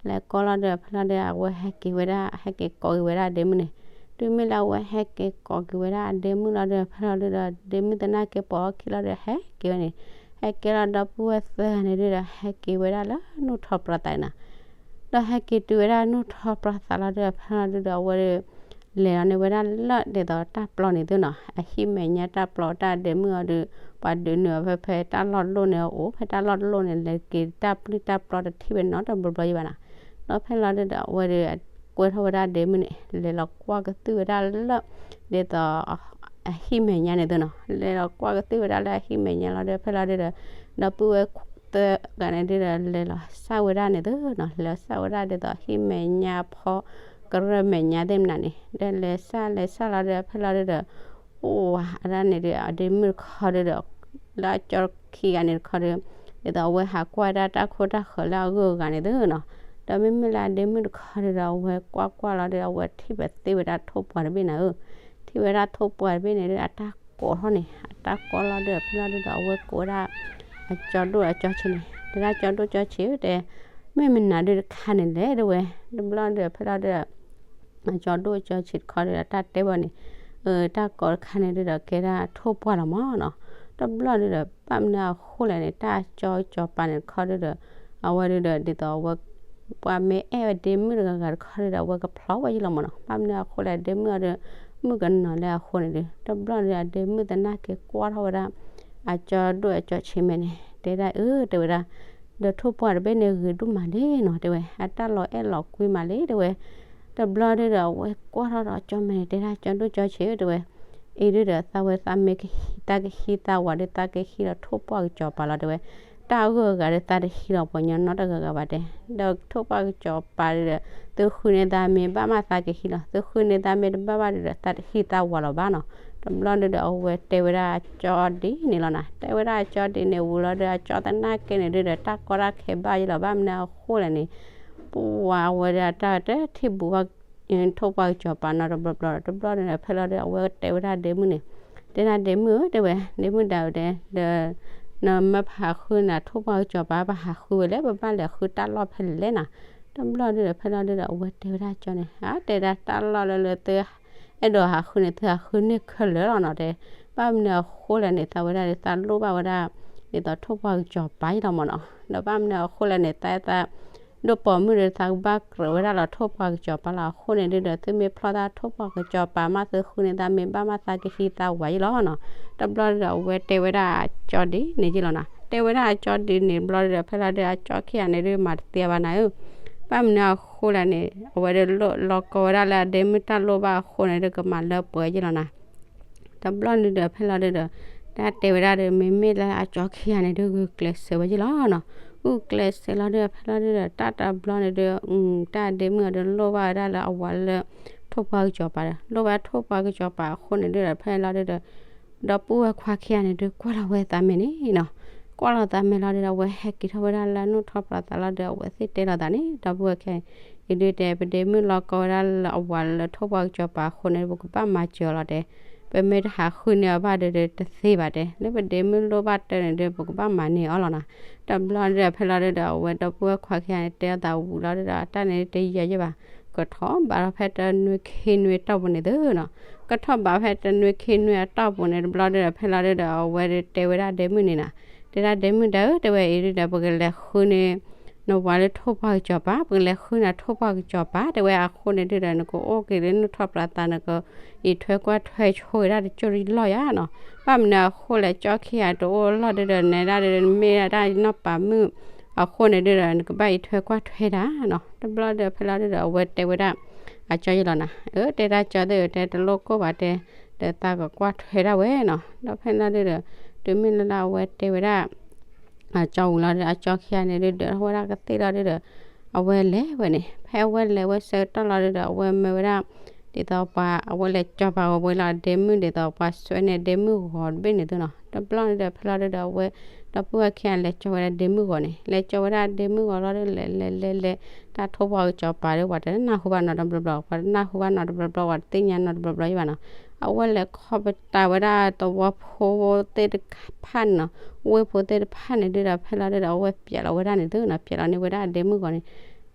လဲၤကိးလီၤဒီး ဖဲလီၤဒုဒီး အဝဲဟဲက့ၤဝဲဒၣ် ဟဲက့ၤကိးက့ၤဝဲဒၣ်ဒ့မုၣ်န့ၣ်, တုၤမ့ၢ်လၢအဝဲဟဲက့ၤကိးက့ၤဝဲဒၣ်အဒ့မုၣ်လီၤဒီး ဖဲလီၤဒုဒီး ဒ့မုၣ်သနာ်က့ပိာ်အီၤခံလီၤဒီး ဟဲက့ၤဝဲန့ၣ်, ဟဲက့ၤလီၤဒီပုၢ်ဝဲၢ်သၢဂၤန့ၣ်ဒုဒီး ဟဲက့ၤဝဲဒၣ်လၢနူၢ်ထီပြးသးန့ၣ်နီၤ ဒီးဟဲက့ၤတုၤဝဲဒၣ်နူၢ်ထီပြးသးလီၤဒီး ဖဲလီၤဒုဒီး အဝဲဒီး လဲၤလီၤန့ၢ်ဝဲဒၣ်လၢဒ်သိးတၢ်ပျီန့ၣ်သုနီၤ, အဟံၣ်မဲာ်ညါတၢ်ပျီတၢ်ဒ့မုၣ်အီၤဒီး ပှၤဒုးနုာ်အီၤဖဲဖဲတၢ်လီၢ်တလီၢ်န့ၣ်အိၣ် ဖဲတၢ်လီၢ်တလီၢ်န့ၣ် လဲၤက့ၤတၢ်ပျုၢ်တၢ်ပျီတထံၣ်ဝဲနီတဘျီဘျီယံၤဘၣ်နီၤ, ဒီးဖဲလီၤဒုဒီး အဝဲဒီး ကွဲထီၣ်ဝဲဒၣ်ဒ့မုၣ်န့ၣ် လဲၤလီၤကွၢ်ကသုၣ်ဝဲဒၣ်လၢ ဒ်သိး အဟံၣ်မဲာ်ညါန့ၣ်သုနီၤ, လဲၤလီၤကွၢ်ကသုၣ်ဝဲဒၣ်လၢအဟံၣ်မဲာ်ညါလီၤဒီး ဖဲလီၤဒုဒီး ဒီပုၢ်ဝဲၢ်သၢဂၤန့ၣ်ဒုဒီး လဲၤလီၤစၢ်ဝဲဒၣ်န့ၣ်သုနီၤ, လဲၤစၢ်ဝဲဒၣ်ဒ်သိးဟံၣ်မဲာ်ညါဖီ ကရၢၢ်မဲာ်ညါသ့ၣ်မနုၤန့ၣ် ဒီးလဲၤစၢ်လဲၤစၢ်လီၤဒီး ဖဲလီၤဒုဒီး အိၣ်ဝဲဒၣ်န့ၣ်ဒီး အဒ့မုၣ်တခီဒုဒီး လၢအကၠီခံဂၤန့ၣ်တခီဒီး ဒ်သိးအဝဲဟးကွၢ်ဝဲဒၣ်တၢ်ခိတၢ်ဃၢၤလၢအဂုၤအဂၤန့ၣ်သုနီၤ, ဒီးမ့မ့ၢ်လၢအဒ့မုၣ်တခီဒုဒီး အဝဲကွၢ်ကွၢ်လီၤဒီး အဝဲထံၣ်ပသ့ဝဲဒၣ်ထိၣ်ပှၢ်တဘ့ၣ်န့ၣ်ဧၢ, ထံၣ်ဝဲဒၣ်ထိၣ်ပှၢ်တဘ့ၣ်န့ၣ်ဒီး အတၢ်ကိးထီၣ်န့ၣ် အတၢ်ကိးလီၤဒီး ဖဲလီၤဒုဒီး အဝဲကိးဝဲဒၣ် အကၠီဒိၣ်အကၠီဆံးန့ၣ် တဲဒၣ်ကၠီဒိၣ်ကၠီဆံးဧၢ တဲ မ့ၢ်မနုၤဒုတခါန့ၣ်လဲၣ် တဲဝဲ, တဘျီဒီး ဖဲလီၤဒုဒီး အကၠီဒိၣ်ကၠီဆံးတခီဒီး အတၢ်တဲဘၣ်န့ၣ် တၢ်ကိးတခါန့ၣ်ဒုဒီး ကဲဒၣ်ထိၣ်ပှၢ်လီၤမးနီၤ, တဘျီဒုဒီး ဘၣ်မနုၤအဃိလဲၣ်န့ၣ် တၢ်ကၠီကစီၤပၤန့ၣ်တခီဒုဒီး အဝဲဒုဒီး ဒ်သိးအဝဲ ပှၤမ့ၢ်အဲၣ်ဝဲဒ့မုၣ်တဂၤဂၤတခီဒုဒီး အဝဲကဖျီဝဲယံၤလီၤမးနီၤ, ဘၣ်မနုၤအဃိလဲၣ် ဒ့မုၣ်အီၤဒီး မုၣ်ကနီၤလၢအဃိန့ၣ်ဒီး တဘျီဒုဒီး ဒ့မုၣ်သနာ်က့ကွၢ်ထီၣ်ဝဲဒၣ် အကၠီဒိၣ်အကၠီဆံးမဲာ်န့ၣ် တဲဒၣ်အၢ တဲဝဲဒၣ် ဒီးထိၣ်ပှၢ်တဘ့ၣ်န့ၣ်ဂ့ၤဒိၣ်မးလံနီၤ တဲဝဲ အတၢ်လီၤအဲၣ်လီၤကွံမးလံ တဲဝဲ, တဘျီဒုဒီး အဝဲကွၢ်ထီၣ်ဒီးကၠီမဲာ်န့ၣ် တဲဒၣ်ကၠီဒိၣ်ကၠီဆံးဧၢ တဲဝဲ, အံၤဒုဒီး သးဝဲသးမ့ၢ်ကဟံး သးကဟံးသးဝးဒီး သးကဟံးဒီးထိၣ်ပှၢ်ကစီၤပၤလီၤ တဲဝဲ, တၢ်အဂုၤအဂၤဒီး သးတဟံးဒီးပှၤကညီနီတဂၤဂၤဘၣ်တဲ, ဒီးထိၣ်ပှၢ်ကစီၤပၤဒုဒီး သုဃုန့ၢ်သးမ့ၢ်ဘၣ်မးသးကဟံးလီၤ သုဃုန့ၢ်သးမ့ၢ်တဘၣ်ဘၣ်ဒုဒီး သးတဟံးသးဝးလီၤဘၣ်နီၤ, တဘျီဒုဒီး အဝဲတဲဝဲဒၣ်ကၠီဒ်န့ၣ်လီၤနီၤ တဲဝဲဒၣ်ကၠီဒ်န့ၣ်ဝံၤလီၤဒီး အကၠီသနာ်က့န့ၣ်ဒုဒီး တၢ်ကီတၢ်ခဲဘၣ်ယံၤလီၤ ဘၣ်မနုၤအဃိလဲၣ်န့ၣ် ပှၤဝဲဒၣ်တၢ်တထံၣ်ဘူးဘၣ် ထိၣ်ပှၢ်ကစီၤပၤနီတဘျီဘျီ တဘျီန့ၣ်ဒီး ဖဲလီၤဒုဒီး အဝဲတဲဝဲဒၣ်ဒ့မုၣ်န့ၣ်, တဲဒၣ်ဒ့မုၣ်ဧၢ တဲဝဲ ဒ့မုၣ်ဒၣ်ဧၢတဲ, ဒီး နမ့ၢ်ပဟးဃုနၤထိၣ်ပှၢ်ကစီၤပၤ ပဟးဃုဝဲလဲၣ် ပဘၣ်လဲၤဃုတၢ်လီၢ်ဖဲလဲၣ်လဲၣ်နီၤ, တ တဘျီဒုဒီး ဖဲလီၤဒုဒီး အဝဲတဲဝဲဒၣ်ကၠီန့ၣ် ဟါ တဲဒၣ်တၢ်လီၢ်လၢလၢသုအဲၣ်ဒိးဟးဃုန့ၣ် သုဟးဃုန့ၢ်ခဲလၢာ်လီၤနီၤတဲ. ဘၣ်မနုၤအဃိလဲၣ်န့ၣ် သးဝဲဒၣ်ဒီး သးလိၣ်ဘၣ်ဝဲဒၣ် ဒ်သိးထိၣ်ပှၢ်ကစီၤပၤအံၤလီၤမၢ်နီၤ. ဒီးဘၣ်မနုၤအဃိလဲၣ်န့ၣ် တၢ်အဲၣ်သး ဒိၣ်ပိာ်မုၣ်ဒီး သးကဘၣ်ကြၢးဝဲဒၣ်လီၤထိၣ်ပှၢ်ကစီၤပၤလီၤ. အဃိန့ၣ်ဒုဒီး သုမ့ၢ်ဖျီသးထိၣ်ပှၢ်ကစီၤပၤမး သုဃုန့ၢ်သးမ့ၢ်ဘၣ်မး သးကဟံးသးဝၤယံလီၤနီၤ. တဘျီဒုဒီး အဝဲတဲဝဲဒၣ်အကၠီဒ်န့ၣ်ယံလီၤနီၤ. တဲဝဲဒၣ်အကၠီဒ်န့ၣ် တဘျီဒုဒီး ဖဲလီၤဒုဒီး အကၠီခံဂၤန့ၣ်ဒု မၤတသ့ဘၣ်နၤဧၢ ဘၣ်မနုၤအဃိလဲၣ်န့ၣ် အဝဲဒုးလီၤကီဝဲဒၣ်လၢအဒ့မုၣ်တၢ်လိၣ်ဘၣ်အဃိန့ၣ်ဒု ကမၤလၢပှဲၤယံလီၤနီၤ. တဘျီန့ၣ်ဒီး ဖဲလီၤဒုဒီး တၢ်တဲဝဲဒၣ်ဒီး မ့မ့ၢ်လၢအကၠီခံဂၤန့ၣ်ဒု ဂုာ်ကျဲးစၢးဝဲယံလီၤနီၤ. ဂုာ်ကျဲးစၢးလီၤဒုဒီး ဖဲလီၤဒုဒီး တၢ်တဘျီန့ၣ်ဒု တၢ်ဒ့မုၣ်အီၤဒု လိၣ်ဘၣ်ဝဲဒၣ်လၢအဝၤလၢ ထိၣ်ပှၢ်ကစီၤပၤဒီး လိၣ်ဘၣ်ထိၣ်ပှၢ်ကစီၤပၤအဃိန့ၣ်ဒုဒီး ဖဲလီၤဒုဒီး ဒီပုၢ်ဝဲၢ်ခွါခံဂၤန့ၣ်ဒု ကွၢ်လီၤဝဲသးမဲာ်န့ၣ်နီၤ. ကွၢ်လီၤသးမဲာ်လီၤဒုဒီး အဝဲဟဲက့ၤထီၣ်ဝဲဒၣ်လၢနူၢ်ထီၣ်ပျီသးလီၤဒုဒီး အဝဲသ့ၣ်တဲလီၤသးန့ၣ် ဒီပုၢ်ဝဲၢ်ခံဂၤန့ၣ် အံၤဒုတဲ ပဒ့မုၣ်လီၤကီဝဲဒၣ်လၢအဝၤလၢထိၣ်ပှၢ်ကစီၤပၤအဃိန့ၣ် ပကဘၣ်မၤစၢၤအီၤလီၤတဲ. ပမ့ၢ်တဟးဃုန့ၢ်အီၤဘၣ်ဒုဒီး တသ့ဘၣ်တဲ. လၢပဒ့မုၣ်လိၣ်ဘၣ်တၢ်န့ၣ်ဒု ပကဘၣ်မၤန့ၢ်အီၤလီၤနီၤ. တဘျီဒုဒီး ဖဲလီၤဒုဒီး အဝဲဒီပုၢ်ဝဲၢ်ခွါခံဂၤန့ၣ် တဲလီၤသးဝံၤလီၤဒုဒီး အတၢ်န့ၣ်တယံာ်ယံာ်ဘၣ် ကထီၣ်ဘးထီၣ်ဖဲတနွံခံနွံတီၢ်ပူၤန့ၣ်သုနီၤ. ကထီၣ်ဘးဖဲတနွံခံနွံအတီၢ်ပူၤန့ၣ် တဘျီဒုဒီး ဖဲလီၤဒုဒီး အဝဲတဲဝဲဒၣ်ဒ့မုၣ်န့ၣ်နီၤ. တဲဒၣ်ဒ့မုၣ်ဒီးဧၢ တဲဝဲအံၤဒုဒီး ပကလဲၤဃုန့ၢ် နဝၤလၢထိၣ်ပှၢ်ကစီၤပၤ ပကလဲၤဃုန့ၢ်ထိၣ်ပှၢ်ကစီၤပၤ တဲဝဲအဃိန့ၣ်ဒုဒီး နကအိၣ်က့ၤလၢနူၢ်ထီၣ်ပျီသး နကအံးထွဲကွၢ်ထွဲဆိဝဲဒၣ်တကၠိၢ်လီၢ်ယါနီၤ. ဘၣ်မနုၤအဃိလဲၣ် ကၠီခံဂၤတအိၣ်လီၢ်ဒုဒီး နဲဒၣ်ဒု မ့ၢ်ဒၣ်တၢ်နီၢ်ပၤမုၣ်အဃိန့ၣ်ဒုဒီး နကဘၣ်အံးထွဲကွၢ်ထွဲဒၣ်နီၤ. တဘျီဒုဒီး ဖဲလီၤဒုဒီး အဝဲတဲဝဲဒၣ် အကၠီယံလီၤနီၤ. အၢ တဲဒၣ်ကၠီသ့ၣ်ဧၢ တဲတလိၣ်ကိၢ်ဘၣ်တဲ ဒီးသးကကွၢ်ထွဲဒၣ်ဝဲနီၤ. ဒီးဖဲလီၤဒုဒီး တုၤမ့ၢ်လၢလၢအဝဲတဲဝဲဒၣ် အကၠီဝံၤလီၤဒီး အကၠီခံဂၤန့ၣ်ဒုဒီး ထီၣ်ဝဲဒၣ်ကသ့ၣ်လီၤဒုဒီး အဝဲလဲၤဝဲန့ၣ် ဖဲအဝဲလဲၤဝဲဆၢကတီၢ်လီၤဒုဒီး အဝဲမၢဝဲဒၣ် ဒ်သိးပှၤ အဝဲလဲၤကၠီၤပၤဂီၤဝဲလီၤ ဒ့မုၣ်ဒ်သိးပှၤစွဲန့ၢ်ဒ့မုၣ်ဂီၤတဘ့ၣ်န့ၣ်သုနီၤ. တဘျီန့ၣ်ဒီး ဖဲလီၤဒုဒီး အဝဲ ဒီပုၢ်ဝဲၢ်ခံဂၤလဲၤကၠီၤဝဲဒၣ်ဒ့မုၣ်ဂီၤန့ၣ် လဲၤကၠီၤဝဲဒၣ်ဒ့မုၣ်ဂီၤလီၤဒု လဲၤလဲၤလဲၤလဲၤ တၢ်ထိၣ်ပှၢ်ကစီၤပၤဒီး ပှၤတနၢ်ဟူဘၣ်နီတဘျီဘျီ ပှၤတနၢ်ဟူဘၣ်နီတဘျီဘျီ ပှၤတသ့ၣ်ညါနီတဘျီဘျီဘၣ်နီၤ. အဝဲလဲၤခီပတာ်ဝဲဒၣ်သဝီဖိသ့ၣ်တဖၣ်န့ၣ်နီၤ ဝ့ၢ်ဖိသ့ၣ်တဖၣ်န့ၣ်ဒုဒီး ဖဲလီၤဒုဒီး အဝဲပျဲးလီၤဝဲဒၣ်န့ၣ်သုနီၤ ပျဲးလီၤန့ၢ်ဝဲဒၣ်ဒ့မုၣ်ဂီၤန့ၣ်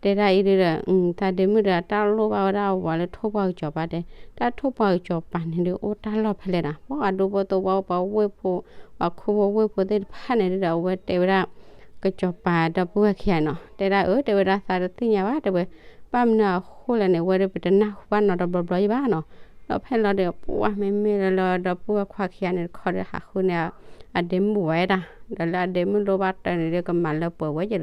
တဲဒၣ်အံၤဒုဒီး သးဒ့မုၣ်ဒီး တၢ်လိၣ်ဘၣ်ဝဲဒၣ်အဝၤလၢထိၣ်ပှၢ်ကစီၤပၤတဲ တၢ်ထိၣ်ပှၢ်ကစီၤပၤန့ၣ်ဒု အိၣ်တၢ်လီၢ်ဖဲလဲၣ်နီၤ ပှၤအဒူဖိသဝီ ပှၤဝ့ၢ်ဖိ ပှၤခိၣ်ဖိဝ့ၢ်ဖိသ့ၣ်တဖၣ်န့ၣ်ဒုဒီး အဝဲတဲဝဲဒၣ် ကစီၤပၤဒီပုၢ်ဝဲၢ်ခံဂၤနီၤ တဲဒၣ်အၢ တဲဝဲဒၣ်သးတသ့ၣ်ညါဘၣ်တဲဝဲ ဘၣ်မနုၤအဃိလဲၣ်န့ၣ် အဝဲဒုပတနၢ်ဟူဘၣ်နီတဘျီဘျီယံဘၣ်နီၤ. ဒီးဖဲလီၤဒုး ပှၢ်မ့မ့ၢ်လၢလၢဒီပုၢ်ဝဲၢ်ခွါခံဂၤန့ၣ်တခီဒီး ဟးဃုန့ၢ် အဒ့မုၣ်ဝဲဒၣ် ဒီးလၢအဒ့မုၣ်လိၣ်ဘၣ်တၢ်န့ၣ်ဒု ကမၤလၢပှဲၤဝဲယဒီး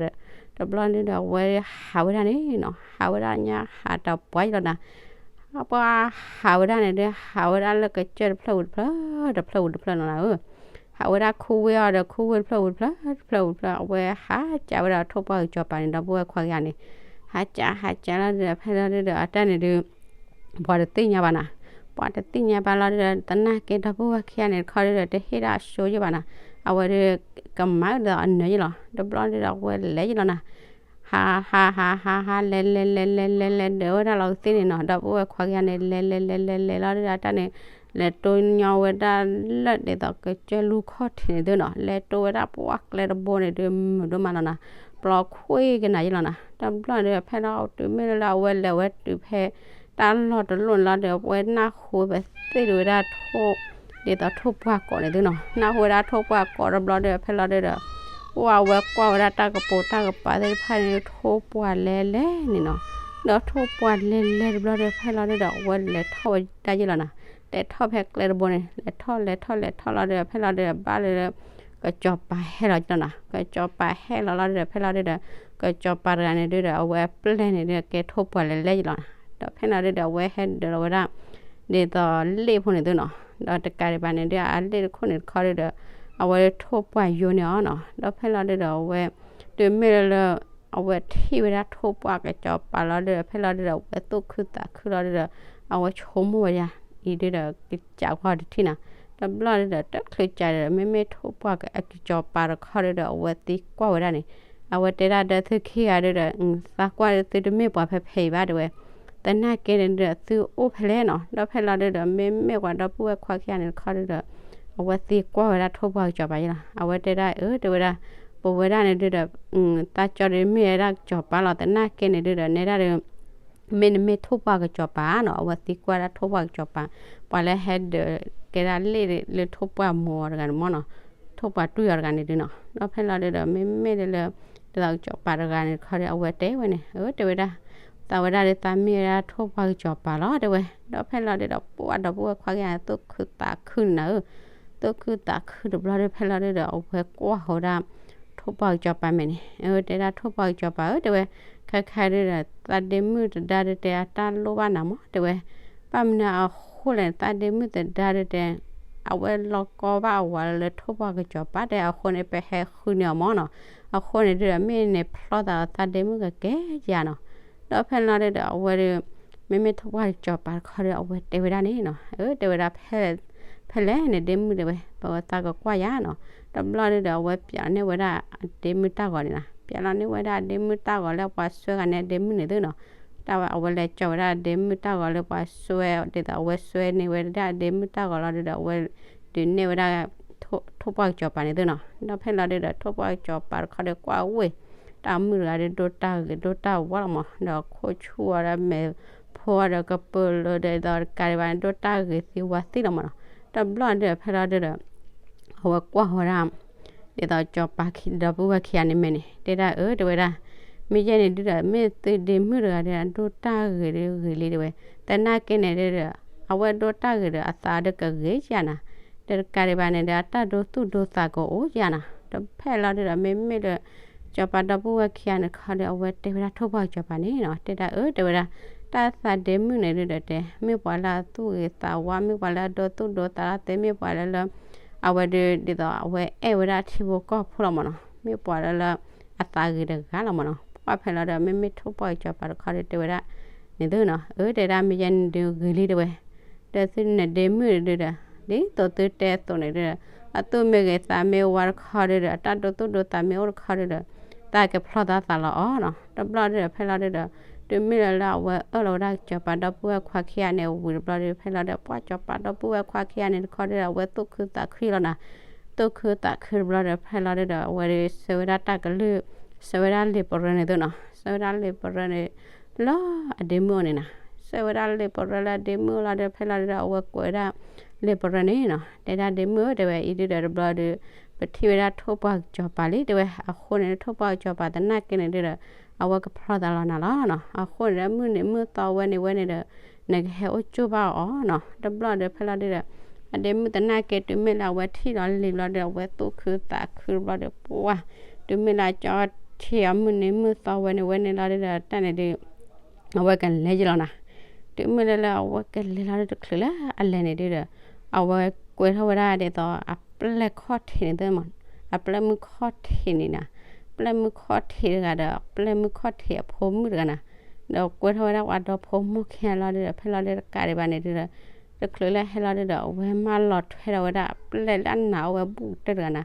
တဘျီန့ၣ်ဒီး အဝဲဟးဝဲဒၣ်န့ၣ်နီၤ ဟးဝဲဒၣ်ညါဟးတပှၢ်ယလီၤနၤ ပှၤဟးဝဲဒၣ်န့ၣ်ဒီး ဟးဝဲဒၣ်လၢကစၢၢ်တဖျၢၣ်ဝံၤတဖျၢၣ် တဖျၢၣ်ဝံၤတဖျၢၣ်နီၤနၤဧၢ ဟးဝဲဒၣ်ခူဝ့ၢ်အီၤဒီး ခူဝ့ၢ်တဖျၢၣ်ဝံၤတဖျၢၣ် တဖျၢၣ်ဝံၤတဖျၢၣ် အဝဲဟးကးဝဲဒၣ်ထိၣ်ပှၢ်ကစီၤပၤန့ၣ် ဒီပုၢ်ဝဲၢ်ခွါခံဂၤန့ၣ် ဟးကးဟးကးလီၤဒီး ဖဲလီၤဒုဒီး အတၢ်န့ၣ်ဒု ပှၤတသ့ၣ်ညါဘၣ်နၤ ပှၤတသ့ၣ်ညါဘၣ်လီၤဒီး သနာ်က့ဒီပုၢ်ဝဲၢ်ခံဂၤန့ၣ်တခီဒုဒီး တဟ့ၣ်ဒၣ်အဆိယဘၣ်နၤ အဝဲဒု ကမၤဒီးအနၢၤယလီၤ တဘျီဒုဒီး အဝဲလဲၤယလီၤနၤ ဟးဟးဟးဟးဟးဟး လဲၤလဲၤလဲၤလဲၤလဲၤလဲၤ ဒၢးဝဲဒၣ်လီၤကသ့ၣ်န့ၣ်နီၤ ဒီပုၢ်ဝဲၢ်ခွါခံဂၤန့ၣ် လဲၤလဲၤလဲၤလဲၤလဲၤလီၤဒုဒီး အတၢ်န့ၣ် လဲၤတိၢ်ညီဝဲဒၣ်လၢဒ်သိးကစၢၢ်လူၢ်ခီၣ်ထံးန့ၣ်သုနီၤ လဲၤတိၢ်ဝဲဒၣ်ပှၤကျဲတဘိန့ၣ်ဒု မုာ်ဒိၣ်မးလီၤနၤ ပျီခွံကနၤယလီၤနၤ တဘျီဒုး ဖဲလီၤတုၤမ့ၢ်လၢလၢအဝဲလဲၤဝဲတုၤဖဲ တၢ်လီၢ်တလီၢ်န့ၣ်လီၤဒီး အဝဲနၢ်ဟူဝဲသ့ၣ်ဒုးဝဲဒၣ်ထိၣ် ဒ်သိးထိၣ်ပှၢ်ကိးန့ၣ်သုနီၤ နၢ်ဟူဝဲဒၣ်ထိၣ်ပှၢ်ကိးတဘျီဒုး ဖဲလီၤဒုဒီး ပှၤဝဲကွၢ်ဝဲဒၣ်တၢ်ကပိာ်တၢ်ကပၤသ့ၣ်တဖၣ်န့ၣ် ထိၣ်ပှၢ်လဲၤလဲၤန့ၣ်နီၤ ဒီးထိၣ်ပှၢ်လဲၤလဲၤတဘျီဒုး ဖဲလီၤဒုဒီး အဝဲလဲၤထီၣ်ဝဲဒၣ်ယလီၤနၤ လဲၤထီၣ်ဖဲကျဲတဘိန့ၣ် လဲၤထီၣ်လဲၤထီၣ်လဲၤထီၣ်လီၤဒီး ဖဲလီၤဒုဒီး ဘၣ်လၢ ကစီၤပၤဟဲလီၤယလီၤနၤ ကစီၤပၤဟဲလီၤလီၤဒုဒီး ဖဲလီၤဒုဒီး ကစီၤပၤတဂၤန့ၣ်ဒုဒီး အဝဲအပျဲၢ်န့ၣ်ဒုး ကဲထိၣ်ပှၢ်လဲၤလဲၤယလီၤနၤ ဒီးဖဲလီၤဒုဒီး အဝဲဟဲဒၢးလီၤဝဲဒၣ် ဒ်သိးလ့ၣ်ဖိန့ၣ်သုနီၤ ဒီးတကးဒံးဘၣ်န့ၣ်ဒုး အလ့ၣ်တခိၣ်န့ၣ်တခီဒုဒီး အဝဲထိၣ်ပှၢ်ယိန့ၢ်အီၤနီၤ ဒီးဖဲလီၤဒုဒီး အဝဲ တုၤမ့ၢ်လၢလၢ အဝဲထံၣ်ဝဲဒၣ်ထိၣ်ပှၢ်ကစီၤပၤလီၤဒုဒီး ဖဲလီၤဒုဒီး အဝဲသူၣ်ခုသးခုလီၤဒုဒီး အဝဲဆိကမိၣ်ဝဲဒၣ် အံၤဒုဒီး ကစးကွၢ်တထံၣ်နၤ တဘျီဒုဒီး တချုးကးဒီး မ့မ့ၢ်ထိၣ်ပှၢ်ကစီၤပၤတခီဒုဒီး အဝဲသံကွၢ်ဝဲဒၣ်န့ၣ် အဝဲတဲဒၣ်ဒီးသုခံဂၤဒုဒီး သးကွၢ်ဒုးသုတမ့ၢ်ပှၤဖဲဖဲအံၤဘၣ်တဲဝဲ သနာ်က့န့ၣ်ဒုဒီး သုအိၣ်ဖဲလဲၣ်နီၤ ဒီးဖဲလီၤဒုဒီး မ့မ့ၢ်ပှၤဒီပုၢ်ဝဲၢ်ခွါခံဂၤန့ၣ်တခီဒုဒီး အဝဲသံကွၢ်ဝဲဒၣ်ထိၣ်ပှၢ်ကစီၤပၤယလီၤ အဝဲတဲဒၣ်အၢ တဲဝဲဒၣ် ပဝဲဒၣ်န့ၣ်ဒုဒီး သးကၠီဒီးမ့ၢ်ဝဲဒၣ်ကစီၤပၤလီၤ. သနာ်က့န့ၣ်ဒုဒီး နဲဒၣ်ဒီး မ့ၢ်နမ့ၢ်ထိၣ်ပှၢ်ကစီၤပၤနီၤ, အဝဲသံကွၢ်ဒၣ်ထိၣ်ပှၢ်ကစီၤပၤ, ပှၤလၢဟဲဒုးကဲဒၣ်လ့ၣ်လၢထိၣ်ပှၢ်မိၢ်အီၤတဂၤန့ၣ်မ့ၢ်နီၤ, ထိၣ်ပှၢ်တွံၢ်အီၤတဂၤန့ၣ်ဒုနီၤ. ဒီးဖဲလီၤဒုဒီး မ့မ့ၢ်လၢ ဒ်သိးကစီၤပၤတဂၤန့ၣ်တခီဒီး အဝဲတဲဝဲန့ၣ် အၢ တဲဝဲဒၣ်, သးဝဲဒၣ်ဒီး သးမ့ၢ်ဝဲဒၣ်ထိၣ်ပှၢ်ကစီၤပၤလီၤ တဲဝဲ. ဒီးဖဲလီၤဒုဒီး ပှၢ်ဒီပုၢ်ဝဲၢ်ခွါခံဂၤန့ၣ် သူၣ်ခုသးခုန့ၣ်နီၤ, အၢ သူၣ်ခုသးခုတဘျီဒီး ဖဲလီၤဒုဒီး အဝဲကွၢ်ဃီၤဝဲဒၣ် ထိၣ်ပှၢ်ကစီၤပၤမဲာ်န့ၣ် အၢ တဲဒၣ်ထိၣ်ပှၢ်ကစီၤပၤဧၢ တဲဝဲ, ခဲခါဒုဒီး သးဒ့မုၣ်သဒါဒုတဲ အတၢ်လိၣ်ဘၣ်နၤမး တဲဝဲ, ဘၣ်မနုၤအဃိလဲၣ်န့ၣ် သးဒ့မုၣ်သဒါဒုတဲ အဝဲလီၤကီဘၣ်အဝၤလၢထိၣ်ပှၢ်ကစီၤပၤ တဲအဃိန့ၣ် ပဟဲဃုန့ၢ်အီၤမ့ၢ်နီၤ, အဃိန့ၣ်ဒုဒီး မ့ၢ်နဖျီသးလီၤ သးဒ့မုၣ်ကကဲယၤနီၤ. ဒီးဖဲလီၤဒုဒီး အဝဲဒီး မ့မ့ၢ်ထိၣ်ပှၢ်ကစီၤပၤတခီဒီး အဝဲတဲဝဲဒၣ်န့ၣ်နီၤ, အၢ တဲဝဲဒၣ် ဖဲလဲၣ်နဒ့မုၣ် တဲဝဲ, ပဝဲသးကကွၢ်ယၤနီၤ. တဘျီဒုဒီး အဝဲပၠးန့ၢ်ဝဲဒၣ်အဒ့မုၣ်တၢ်ဂီၤန့ၣ်နီၤ, ပၠးလီၤန့ၢ်ဝဲဒၣ်အဒ့မုၣ်တၢ်ဂီၤလၢပှၤစွဲဂၤန့ၣ်အဒ့မုၣ်န့ၣ်သုနီၤ, တၢ်ဝဲအဝဲလဲၤကၠီဝဲဒၣ်အဒ့မုၣ်တၢ်ဂီၤလၢပှၤစွဲ ဒ်သိးအဝဲစွဲန့ၢ်ဝဲဒၣ်အဒ့မုၣ်တၢ်ဂီၤလီၤဒုဒီး အဝဲဒုးနဲၣ်ဝဲဒၣ် ထိၣ်ပှၢ်ကစီၤပၤန့ၣ်သုနီၤ. ဒီးဖဲလီၤဒုဒီး ထိၣ်ပှၢ်ကစီၤပၤတခီဒီးကွၢ်ဝဲ တၢ်မုၣ်တဂၤဒီးဒိၣ်တၢ်ဂ့ၤဒိၣ်တၢ်ဝါလီၤမး, ဒီးခိၣ်ဆူၣ်အီၤဒီးမဲာ်ဖိဒီးကပၢၤလၢဒီး ဒ်သိးတကးဒံးဘၣ်န့ၣ် ဒိၣ်တၢ်ဂ့ၤသံဝါသံလီၤမးနီၤ. တဘျီဒုဒီး ဖဲလီၤဒုဒီး အဝဲကွၢ်ဃီၤဒၣ် ဒ်သိးကစီၤပၤဒီပုၢ်ဝဲၢ်ခံဂၤန့ၣ်မဲာ်န့ၣ် တဲဒၣ်အၢ တဲဝဲဒၣ်, မ့ၢ်ယဲန့ၣ်ဒုဒီး မ့ၢ်သုဒ့မုၣ်တဂၤဒီး ဒိၣ်တၢ်ဂ့ၤဒီးဂ့ၤလံ တဲဝဲ, သနာ်က့န့ၣ်ဒုဒီး အဝဲဒိၣ်တၢ်ဂ့ၤဒီး အသးဒီးကဂ့ၤယၤနၤ, ဒီးတကးဒံးဘၣ်န့ၣ်ဒီး အတၢ်ဒိသူၣ်ဒိသးကအိၣ်ယၤနၤ. ဒီးဖဲလီၤဒုဒီး မ့မ့ၢ်ဒီး ကစီၤပၤဒီပုၢ်ဝဲၢ်ခံဂၤန့ၣ်တခီဒီး အဝဲတဲဝဲဒၣ်ထိၣ်ပှၢ်ကစီၤပၤန့ၣ်နီၤ, တဲဒၣ်အၢ တဲဝဲဒၣ်, တၢ်သးဒ့မုၣ်န့ၣ်ဒုဒီးတဲ မ့ၢ်ပှၤလၢအသူၣ်ဂ့ၤသးဝါ မ့ၢ်ပှၤလၢအဒိသူၣ်ဒိသးလီၤသ့ မ့ၢ်ပှၤလၢလၢ အဝဲဒုး ဒ်သိးအဝဲအဲၣ်ဝဲဒၣ်ထံဖိကီၢ်ဖိလီၤမးနီၤ, မ့ၢ်ပှၤလၢလၢ အသးဂ့ၤတဂၤလီၤမးနီၤ. ပှၢ်ဖဲလီၤဒီး မ့မ့ၢ်ထိၣ်ပှၢ်ကစီၤပၤတခီဒီးတဲဝဲဒၣ်န့ၣ်သုနီၤ,အၢ တဲဒၣ်မ့ၢ်ယဲန့ၣ်ဒုးဂ့ၤလံ တဲဝဲ, ဒီးသုနဒ့မုၣ်ဒုဒီး ဒ်သိးသုတဲအသိးန့ၣ်ဒုဒီး အသူၣ်မ့ၢ်ဂ့ၤသးမ့ၢ်ဝါတခီဒုဒီး အတၢ်ဒိသူၣ်ဒိသးမ့ၢ်အိၣ်တခီဒုဒီး သးကဖျီသးသးလီၤအီၤနီၤ. တဘျီဒုဒီး ဖဲလီၤဒုဒီး တုၤမ့ၢ်လၢလၢအဝဲအၢၣ်လီၤဝဲဒၣ်ကစီၤပၤဒီပုၢ်ဝဲၢ်ခွါခံဂၤန့ၣ် ဝံၤတဘျီဒီး ဖဲလီၤဒီး ပှၢ်ကစီၤပၤဒီပုၢ်ဝဲၢ်ခွါခံဂၤန့ၣ်တခီဒုဒီး အဝဲသူၣ်ခုသးခုလီၤနၤ, သူၣ်ခုသးခုတဘျီဒီး ဖဲလီၤဒုဒီး အဝဲဒုးဆှၢဝဲဒၣ်တၢ်ကလုၢ် ဆှၢဝဲဒၣ်လံာ်ပရၢန့ၣ်သုနီၤ, ဆှၢဝဲဒၣ်လံာ်ပရၢန့ၣ် လၢအဒ့မုၣ်အအိၣ်န့ၣ်နၤ, ဆှၢဝဲဒၣ်လံာ်ပရၢလၢအဒ့မုၣ်အအိၣ်လီၤဒီး ဖဲလီၤဒုဒီး အဝဲကွဲးဝဲဒၣ်လံာ်ပရၢန့ၣ်နီၤ, တဲဒၣ်ဒ့မုၣ်ဧၢ တဲဝဲ အံၤဒုဒီးတဘျီဒီး ပထံၣ်ဝဲဒၣ်ထိၣ်ပှၢ်ကစီၤပၤလံ တဲဝဲ, အဃိန့ၣ် ထိၣ်ပှၢ်ကစီၤပၤသနာ်က့န့ၣ်ဒုဒီး အဝဲကဖျီသးလီၤနၤလီၤနီၤ, အဃိန့ၣ်ဒီး မုၢ်နံၤမုၢ်သီဝဲန့ၣ်ဝဲန့ၣ်ဒီး နကဟဲအိၣ်ကၠိၣ်ဘၣ်အီၤနီၤ. တဘျီဒီး ဖဲလီၤဒုဒီး အဒ့မုၣ်သနာ်က့ တုၤမ့ၢ်လၢအဝဲထံၣ်ဒီးလံာ်ဘျီဒီး အဝဲသူၣ်ခုသးခုတဘျီဒီး ပှၢ် တုၤမ့ၢ်လၢအကၠီထံၣ်အီၤ မုၢ်နံၤမုၢ်သီဝဲန့ၣ်ဝဲန့ၣ်လီၤဒုဒီး တၢ်န့ၣ်ဒုး အဝဲကလဲၤယလီၤနၤ, တုၤမ့ၢ်လၢလၢအဝဲကလဲၤလီၤဒု တချုးလၢအလဲၤန့ၣ်ဒုဒီး အဝဲကွဲထီၣ်ဝဲဒၣ်ဒ်သိး အပျဲၢ်ခီၣ်ထံးန့ၣ်သ့မး, အပျဲၢ်မုၢ်ခီၣ်ထံးန့ၣ်နၤ, ပျဲၢ်မုၢ်ခီၣ်ထံးတဂၤဒီး ပျဲၢ်မုၢ်ခီၣ်ထံးအဖိမုၣ်တဂၤနၤ, ဒီးကွဲထီၣ်ဝဲဒၣ်ပှၤဒီဖိမိၢ်ခံဂၤလီၤဒုဒီး ဖဲလီၤဒုတကးဒံးဘၣ်န့ၣ်ဒုဒီး တချုးလၢဟဲလီၤဒုဒီး အဝဲမၢလီၤထွဲဒီးဝဲဒၣ်အပျဲၢ်လၢအနာ်အိၣ်ဝဲဘူးတၢၢ်တဂၤနၤ,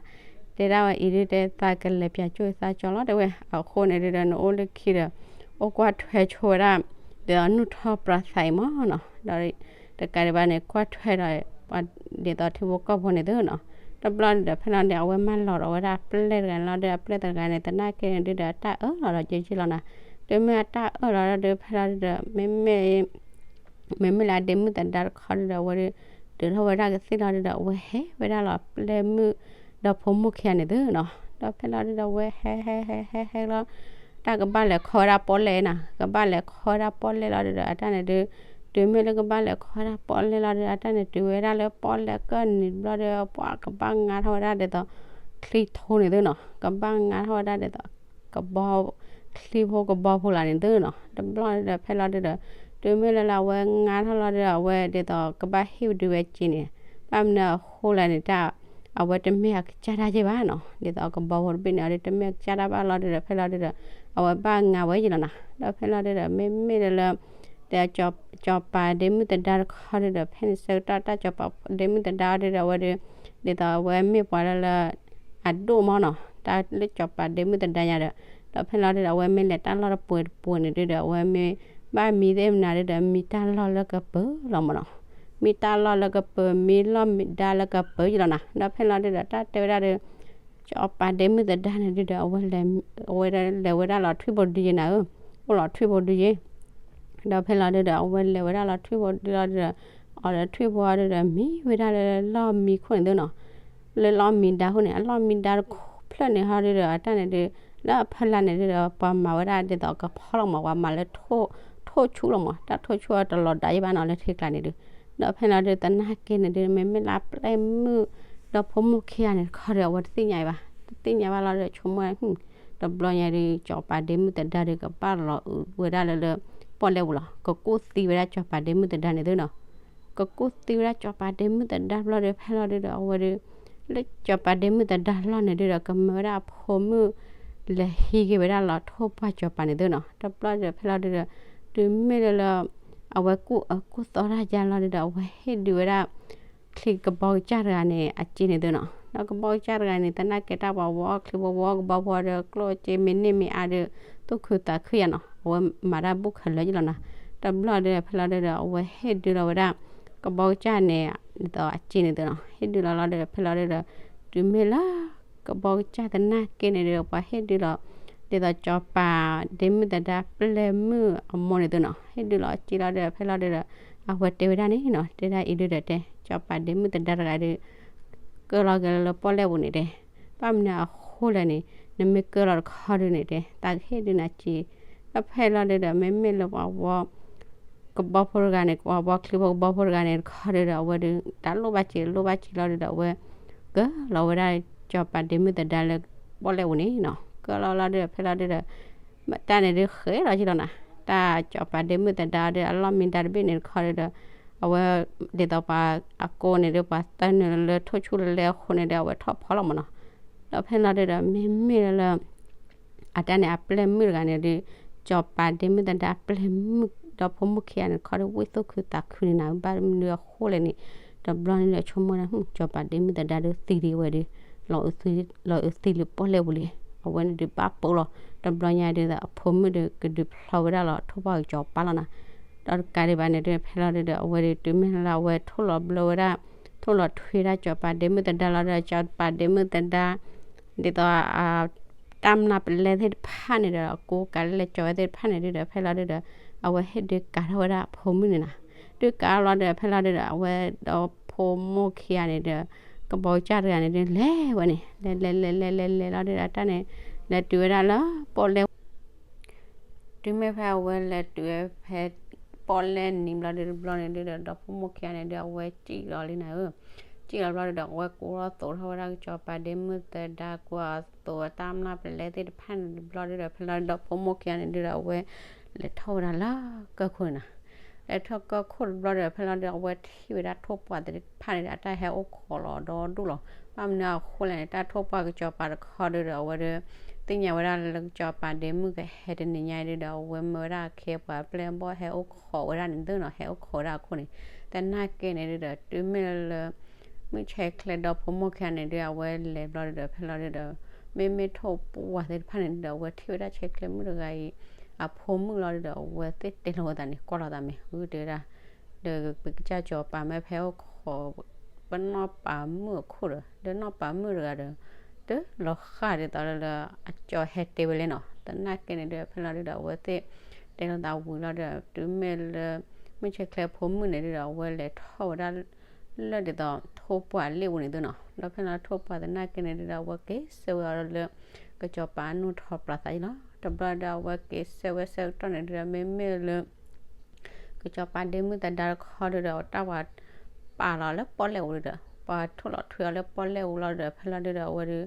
တဲဒၣ်ဝဲအံၤဒုတဲ သးကလဲၤပၠးကၠိၣ်သးကၠီလီၤ တဲဝဲ, အဃိန့ၣ်ဒုဒီး နအိၣ်လၢခံဒီး အိၣ်ကွၢ်ထွဲဆိဝဲဒၣ် ဒ်သိးနုၢ်ထီၣ်ပြးသးအံၤမးနီၤ, ဒီးတကးဒံးဘၣ်န့ၣ် ကွၢ်ထွဲဒီး ဒ်သိးထံဖိကီၢ်ဖိန့ၣ်သ့နီၤ, တဘျီဒုဒီး ဖဲလီၤဒုဒီး အဝဲမၢလီၤဒီးဝဲဒၣ်အပျဲၢ်တဂၤန့ၣ်လီၤဒုဒီး အပျဲၢ်တဂၤန့ၣ် သနာ်က့န့ၣ်ဒုဒီး အတၢ်အၢၣ်လီၤဒီးက့က့လီၤနၤ, တုၤမ့ၢ်အတၢ်အၢၣ်လီၤဒုဒီး ဖဲလီၤဒုဒီး မ့မ့ၢ် မ့မ့ၢ်လၢအဒ့မုၣ်သဒါတခီဒုဒီး အဝဲဒုး ဒုးထီၣ်ဝဲဒၣ်ကသ့ၣ်လီၤဒုဒီး အဝဲဟဲဝဲဒၣ်လီၤပျဲၢ်မုၣ်ဒီးဖိမိၢ်ခံဂၤန့ၣ်သ့နီၤ, ဒီးဖဲလီၤဒုဒီး အဝဲဟဲဟဲဟဲဟဲဟဲလီၤ တၢ်ကဘၣ်လဲၤခီဝဲဒၣ်ပီၣ်လဲၣ်နၤ, ကဘၣ်လဲၤခီဝဲဒၣ်ပီၣ်လဲၣ်လီၤဒုဒီး အတၢ်န့ၣ်ဒုး တုၤမ့ၢ်လၢကဘၣ်လဲၤခီဝဲဒၣ်ပီၣ်လဲၣ်လီၤဒုဒီး အတၢ်န့ၣ် တုၤဝဲဒၣ်လၢပီၣ်လဲၣ်ကၢၢ်နံၤတဘျီဒီး ပှၤကဘၣ်ငါထီၣ်ဝဲဒၣ်ဒ်သိး ချံထိန့ၣ်သ့နီၤ, ကဘၣ်ငါထီၣ်ဝဲဒၣ်ဒ်သိး ကဘီ ချံဖိကဘီဖိလၢန့ၣ်သ့နီၤ, တဘျီဒုဒီး ဖဲလီၤဒုဒီး တုၤမ့ၢ်လၢလၢအဝဲငါထီၣ်လီၤဒုဒီး အဝဲဒ်သိးကဘၣ်ဟ့ၣ်ဒုးဝဲက့န့ၣ်, ဘၣ်မနုၤအဃိလဲၣ်န့ၣ် တၢ် အဝဲတမ့ၢ်အကစၢ်ဒၣ်က့ဘၣ်နီၤ, ဒ်သိးကဘီဖိတဘ့ၣ်န့ၣ် အဝဲတမ့ၢ်အကစၢ်ဒၣ်ဘၣ်လီၤဒုဒီး ဖဲလီၤဒုဒီး အဝဲဘၣ်ငါဝဲက့လီၤနၤ, ဒီးဖဲလီၤဒုဒီး မ့မ့ၢ်လၢလၢ ဒီးကစီၤပၤဒ့မုၣ်သဒါတခီဒုဒီး ဖဲန့ၣ်ဆၢကတီၢ် တၢ်ကစီၤပၤဒ့မုၣ်သဒါအီၤဒုဒီး အဝဲဒုး ဒ်သိးအဝဲမ့ၢ်ပှၤလၢလၢ အဒိၣ်မးနီၤ, တၢ်လၢကစီၤပၤဒ့မုၣ်သဒါညါဒီး ဒီးဖဲလီၤဒုဒီး အဝဲမ့ၢ်လဲၤတၢ်လီၢ်တပှဲၤတပှဲၤန့ၣ်ဒုဒီး အဝဲမ့ၢ်ဘၣ်မံသ့ၣ်မနုၤဒုဒီး မံတၢ်လီၢ်လၢကပၢၤလီၤမးနီၤ, မံတၢ်လီၢ်လၢကပၢၤ မံလီၢ်မံဒါလၢကပၢၤယလီၤနၤ, ဒီးဖဲလီၤဒုဒီး တၢ်တဲဝဲဒၣ်ဒီး ကၠီၤပၤဒ့မုၣ်သဒါန့ၣ်ဒုဒီး အဝဲလဲၤဝဲဒၣ်လီၤထွံၣ်ဖိဒုယဲနၤဧၢ, အိၣ်လီၤထွံၣ်ဖိဒုယဲ, ဒီးဖဲလီၤဒုဒီး အဝဲလဲၤဝဲဒၣ်လီၤထွံၣ်ဖိဒုလီၤဒုဒီး အီၤဒီးထွံၣ်ဖိအီၤဒုဒီး မံဝဲဒၣ်လၢလီၢ်မံခိၣ်န့ၣ်သုနီၤ, လၢလီၢ်မံဒါခိၣ်န့ၣ် အလီၢ်မံဒါတဖျၢၣ်န့ၣ်ဟီဒုဒီး အတၢ်န့ၣ်ဒု လၢအဖီလာ်န့ၣ်ဒုဒီး ပှၤမၤဝဲဒၣ်ဒ်သိးကဖီလီၤမး, ပှၤမၤလၢ ထိၣ်ဆူၣ်လီၤမး, တၢ်ထိၣ်ဆူၣ်အီၤတလီၤဒါယဲဘၣ်နီၤ လၢထံကျါန့ၣ်ဒု, ဒီးဖဲလီၤဒု သနာ်က့န့ၣ်ဒု မ့မ့ၢ်လၢအပျဲၢ်မုၣ် ဒီဖိမိၢ်ခံဂၤန့ၣ်တခီဒီး အဝဲတသ့ၣ်ညါအံၤဘၣ်, တသ့ၣ်ညါဘၣ်လီၤဒီး ဆိကမိၣ် တဘျီညါဒု ကၠီၤပၤဒ့မုၣ်သဒါဒု ကဘၣ်လီၤအုးဝဲဒၣ်လၢလၢ ပီၣ်လဲၣ်ပူၤလီၤ, ကကူၣ်သံဝဲဒၣ်ကၠီၤပၤဒ့မုၣ်သဒါန့ၣ်သုနီၤ, ကကူၣ်သံဝဲဒၣ်ကၠီၤပၤဒ့မုၣ်သဒါဘျီဒီး ဖဲလီၤဒုဒီး အဝဲဒု လၢကၠီၤပၤဒ့မုၣ်သဒါလီၢ်န့ၣ်ဒုဒီး ကမၢဝဲဒၣ်အဖိမုၣ် လဲၤဟံးက့ၤဝဲဒၣ်လီၤထိၣ်ပှၢ်ကၠီၤပၤန့ၣ်သုနီၤ, တဘျီဒီး ဖဲလီၤဒုဒီး တုၤမ့ၢ်လၢလၢ အဝဲကူၣ်အၢကူၣ်သီတၢ်ယါလီၤဒုဒီး အဝဲဟ့ၣ်ဒုးဝဲဒၣ် ချံကဘီကစၢ်တဂၤန့ၣ် အစ့န့ၣ်သုနီၤ, ဒီးကဘီကစၢ်တဂၤန့ၣ် သနာ်က့တၢ်ပှၤဝီချံဝီဝီကဘီဖိဒီး ကျိၣ်စ့မ့ၢ်န့ၢ်မ့ၢ်အါဒီး သူၣ်ခုသးခုယါနီၤ, အဝဲမၤတၢ်ဘူၣ်ခဲလၢာ်ယလီၤနီၤ, တဘျီဒီး ဖဲလီၤဒုဒီး အဝဲဟ့ၣ်ဒုးလီၤဝဲဒၣ် ကဘီကစၢ်န့ၣ် ဒ်သိးအစ့န့ၣ်သုနီၤ, ဟ့ၣ်ဒုးလီၤလီၤဒီး ဖဲလီၤဒုဒီး တုၤမ့ၢ်လၢ ကဘီကစၢ်သနာ်က့န့ၣ်ဒုဒီး ပှၤဟ့ၣ်ဒုးလီၤ ဒ်သိးကၠီၤပၤဒ့မုၣ်သဒါပျဲၢ်မုၣ်အမိၢ်န့ၣ်သုနီၤ, ဟ့ၣ်ဒုးလီၤအစ့လီၤဒီး ဖဲလီၤဒုဒီး အဝဲတဲဝဲဒၣ်န့ၣ်နီၤ, တဲဒၣ်အံၤဒုဒီးတဲ ကၠီၤပၤဒ့မုၣ်သဒါတဂၤဒု ကၢလီၤက့ၤလၢလၢပီၣ်လဲၣ်ပူၤန့ၣ်တဲ, ဘၣ်မနုၤအဃိလဲၣ်န့ၣ် နမ့ၢ်ကၢလီၤတခီဒုန့ၣ်တဲ သးကဟ့ၣ်ဒုးနၤစ့, ဒီးဖဲလီၤဒုဒီး မ့မ့ၢ်လၢပှၤဝီ ကဘီဖိတဂၤန့ၣ် ပှၤဝီချံဖိကဘီဖိတဂၤန့ၣ်တခီဒုဒီး အဝဲဒု တၢ်လိၣ်ဘၣ်စ့ လိၣ်ဘၣ်စ့လီၤဒုဒီး အဝဲ ကၢလီၤဝဲဒၣ် ကၠီၤပၤဒ့မုၣ်သဒါလၢ ပီၣ်လဲၣ်ပူၤန့ၣ်နီၤ, ကၢလီၤလီၤဒုဒီး ဖဲလီၤဒုဒီး တၢ်န့ၣ်ဒုဃဲးလီၤက့လီၤနီၤ, တၢ်ကၠီၤပၤဒ့မုၣ်သဒါဒီး အလီၢ်မံဒါတဘ့ၣ်န့ၣ်တခီဒုဒီး အဝဲ ဒ်သိးပှၤအကိးန့ၣ်ဒု ပှၤသၢနုာ်လၢထိၣ်ဆူၣ်လၢလဲအဃိန့ၣ်ဒီး အဝဲထီၣ်ဖီလီၤမးနီၤ, ဒီးဖဲလီၤဒုဒီး မ့မ့ၢ်လၢ အတၢ်န့ၣ်အပျဲၢ်မုၣ်တဂၤန့ၣ်ဒု ကၠီၤပၤဒ့မုၣ်သဒါပျဲၢ်မုၣ် ဒီဖိမိၢ်ခံဂၤန့ၣ်တခီဒီး ဝံၣ်သူၣ်ခုသးခုန့ၣ်နၤ, ဘၣ်မနုၤအဃိလဲၣ်န့ၣ် တဘျီန့ၣ်ဒီး ဆိကမိၣ်ဒၣ် ကၠီၤပၤဒ့မုၣ်သဒါဒုသံဒံးဝဲဒု လီၤအုးသံလၢပီၣ်လဲၣ်ပူၤလံ, အဝဲန့ၣ်ဒုဘၣ်ပိာ်လီၤ, တဘျီညါဒု အဖိမုၣ်ဒုကဒုးဖျီဝဲဒၣ်လီၤ ထိၣ်ပှၢ်ကစီၤပၤလီၤနီၤ, ဒီးတကးဒံးဘၣ်န့ၣ်ဒု ဖဲလီၤဒုဒီး အဝဲဒု တုၤမ့ၢ်လၢအဝဲထိၣ်လီၤဘျၢဝဲဒၣ် ထိၣ်လီၤထွံဝဲဒၣ်ကၠီၤပၤဒ့မုၣ်သဒါလီၤဒီး ကၠီၤပၤဒ့မုၣ်သဒါ ဒ်သိး တၢ်မျၢ်ပလဲသ့ၣ်တဖၣ်န့ၣ်ဒီး အကိးကးလၢလဲၤကၠီၤဝဲသ့ၣ်တဖၣ်န့ၣ်ဒုဒီး ဖဲလီၤဒုဒီး အဝဲဟ့ၣ်ဒုးကၤထီၣ်ဝဲဒၣ်အဖိမုၣ်န့ၣ်နီၤ, ဒုးကၤလီၤဒီး ဖဲလီၤဒုဒီး အဝဲဒီဖိမိၢ်ခံဂၤန့ၣ်ဒီး ကဘီကစၢ်တဂၤန့ၣ်ဒု လဲၤဝဲန့ၣ် လဲၤလဲၤလဲၤလဲၤလဲၤလဲၤလီၤဒုဒီး တၢ်န့ၣ် လဲၤတုၤဝဲဒၣ်လၢပီၣ်လဲၣ် တုၤမ့ၢ်ဖဲအဝဲလဲၤတုၤဝဲဖဲ ပီၣ်လဲၣ်နံၤဘျီဒုတဘျီန့ၣ်ဒုဒီး ဒီဖိမိၢ်ခံဂၤန့ၣ်ဒု အဝဲစံၣ်လီၤလံနၤဧၢ, စံၣ်လီၤဘျီဒုဒီး အဝဲကိးလီၤသိးထီၣ်ဝဲဒၣ်ကစီၤပၤဒ့မုၣ်သဒါ ကိးသိးတၢ်မျၢ်ပလဲသ့ၣ်တဖၣ်န့ၣ်တဘျီဒုဒီး ဖဲလီၤဒီဖိမိၢ်ခံဂၤန့ၣ်ဒုဒီး အဝဲလဲၤထီၣ်ဝဲဒၣ်လၢကၢၢ်ခိၣ်န့ၣ်နီၤ, လဲၤထီၣ်ကၢၢ်ခိၣ်တဘျီဒီး ဖဲလီၤဒု အဝဲထံၣ်ဝဲဒၣ်ထိၣ်ပှၢ်သ့ၣ်တဖၣ်န့ၣ်ဒီး အတၢ်ဟဲအိၣ်ခိးလီၤဒီဒူၣ်လီၤ, ဘၣ်မနုၤအဃိလဲၣ်န့ၣ် တၢ်ထိၣ်ပှၢ်ကစီၤပၤတခီဒုဒီး အဝဲဒု သ့ၣ်ညါဝဲဒၣ်လၢကစီၤပၤဒ့မုၣ်ကဟဲတနံၤညါအံၤဒုဒီး အဝဲမၢဝဲဒၣ်အခ့အပှၤပျဲၢ်ဘီၣ်ဟဲအိၣ်ခိးဝဲဒၣ်န့ၣ်သုနီၤ, ဟဲအိၣ်ခိးဝဲဒၣ်အခိၣ်န့ၣ်, သနာ်က့န့ၣ်ဒုဒီး တုၤမ့ၢ်လၢလၢ မုၢ်ဆဲးချဲဒီဖိမိၢ်ခံဂၤန့ၣ်ဒု အဝဲလဲၤဘျီဒုဒီး ဖဲလီၤဒုဒီး မ့မ့ၢ်ထိၣ်ပှၢ်သ့ၣ်တဖၣ်န့ၣ်ဒုဒီး အဝဲထံၣ်ဝဲဒၣ်ဆဲးချဲမုၣ်တဂၤအံၤ အဖိမုၣ်လီၤဒုဒီး အဝဲသ့ၣ်တဲလိာ်ဝဲသးန့ၣ် ကွၢ်လိာ်သးမ့ၢ် ဂုာ်တဲဝဲဒၣ် ဒီးပကစၢ်ကစီၤပၤမ့ၢ်ဖဲအိၣ်ခိး ပနီၢ်ပၤမုၣ်အခိၣ်ဒီး ဒီးနီၢ်ပၤမုၣ်တဂၤဒီး တလီၤဃၣ်ဒ်သိးလၢလၢ အကၠီၤဟဲတဲဝဲလဲၣ်နီၤ, သနာ်က့န့ၣ်ဒု ဖဲလီၤဒုဒီး အဝဲသ့ၣ်တဲလိာ်သးဝံၤလီၤဒီး တုၤမ့ၢ်လၢ မုၢ်ဆဲးချဲဖိမုၣ်န့ၣ်ဒုဒီး အဝဲလဲၤထီၣ်ဝဲဒၣ် လၢဒ်သိးထိၣ်ပှၢ်လ့ၣ်ပူၤန့ၣ်သုနီၤ, ဒီးဖဲလီၤထိၣ်ပှၢ်သနာ်က့န့ၣ်ဒုဒီး အဝဲက့ၤဆၢဝဲအီၤလၢ ကစီၤပၤအနီၢ်ထီၣ်ပျၢ်သးအံၤလီၤ, တဘျီဒီးအဝဲက့ၤဆၢဝဲဆၢကတီၢ်န့ၣ်ဒုဒီး မ့မ့ၢ်လၢ ကစီၤပၤဒ့မုၣ်သဒါတခီဒုဒီး တၢ်ပှၤပာ်လီၤလၢပီၣ်လဲၣ်အူဒုဒီး ပှၤထိၣ်လီၤထွံအီၤလၢပီၣ်လဲၣ်အူလီၤဒုဒီး ဖဲလီၤဒုဒီး အဝဲဒု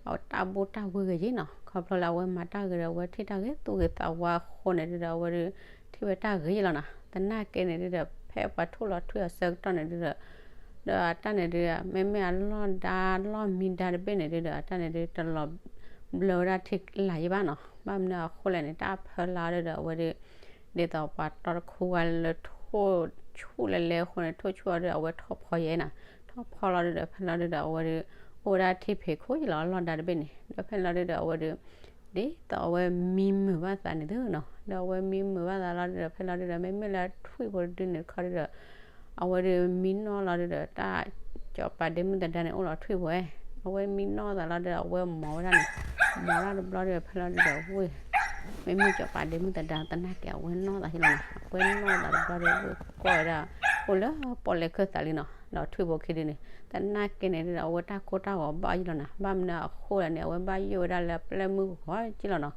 အတၢ်ဘူၣ်တၢ်ဝံဂ့ၤယ့ၣ်နီၤ, ခီဖျိလၢအဝဲမၤတၢ်ဂ့ၤဒီး အဝဲထံၣ်တၢ်ဂ့ၤသူၣ်ဂ့ၤသးဝါအဃိန့ၣ်ဒုဒီး အဝဲဒု ထံၣ်ဝဲတၢ်ဂ့ၤယ့ၣ်လီၤနီၤ, သနာ်က့န့ၣ်ဒုဒီး ဖဲပှၤထိၣ်လီၤထွံအီၤဆၢကတီၢ်န့ၣ်ဒုဒီး ဒီးအတၢ်န့ၣ်ဒု မ့မ့ၢ်အလီၢ်ဒါလီၢ်မံဒါတဘ့ၣ်န့ၣ်ဒုဒီး အတၢ်န့ၣ်ဒု တလီၤဘျၢဝဲဒၣ်ထံလၢ်ယံၤဘၣ်နီၤ, ဘၣ်မနုၤအဃိလဲၣ်န့ၣ် တၢ်ဖၢလၢဒုဒီး အဝဲဒု ဒ်သိးပှၤတီတခူဝဲလၢထိၣ်ဆူၣ်လဲၤလဲၤအဃိန့ၣ် ထိၣ်ဆူၣ်အီၤဒု အဝဲထီၣ်ဖီယဲနီၤ, ထီၣ်ဖီလီၤဒုဒီး ဖဲလီၤဒုဒီး အဝဲဒု အိၣ်ဝဲဒၣ်ထံဖံးခိၣ်ယလီၤ အလီၢ်ဒါတဘ့ၣ်န့ၣ် ဒီးဖဲလီၤဒုဒီး အဝဲဒု ဒ်သိးအဝဲမံမုာ်ဘၣ်သးန့ၣ်သုနီၤ, ဒီးအဝဲမံမုာ်ဘၣ်သးလီၤဒုဒီး ဖဲလီၤဒုဒီး မ့မ့ၢ်လၢထွံၣ်ဖိတဒုန့ၣ်တခီဒုဒီး အဝဲဒု မံနီၢ်လီၤဒုဒီး တၢ်ကစီၤပၤဒ့မုၣ်သဒါန့ၣ် အိၣ်လီၤထွံၣ်ဖိဝဲ အဝဲမံနီၢ်သးလီၤဒီး အဝဲမိၢ်ဝဲဒၣ်န့ၣ်, မိၢ်ဒၣ်တဘျီဒီး ဖဲလီၤဒုဒီး ဝ့ၢ်, မ့မ့ၢ်စီၤပၤဒ့မုၣ်သဒါ သနာ်က့ အဝဲနီၢ်သးယ့လီၤနီၤ, အဝဲနီၢ်သးတဘျီဒီး ဝ့ၢ်ကွၢ်ဝဲဒၣ် အိၣ်လၢပီၣ်လဲၣ်ကၢၢ်သးလံနီၤ, ဒီးထွံၣ်ဖိခံဒုန့ၣ် သနာ်က့န့ၣ်ဒုဒီး အဝဲတၢ်ကိၢ်တၢ်ဂီၤဘၣ်ယ့လီၤနီၤ, ဘၣ်မနုၤအဃိလဲၣ်န့ၣ် အဝဲဘၣ်ယိၣ်ဝဲဒၣ်လၢအပျဲၢ်မုၣ်ဂီၤယ့လီၤနီၤ,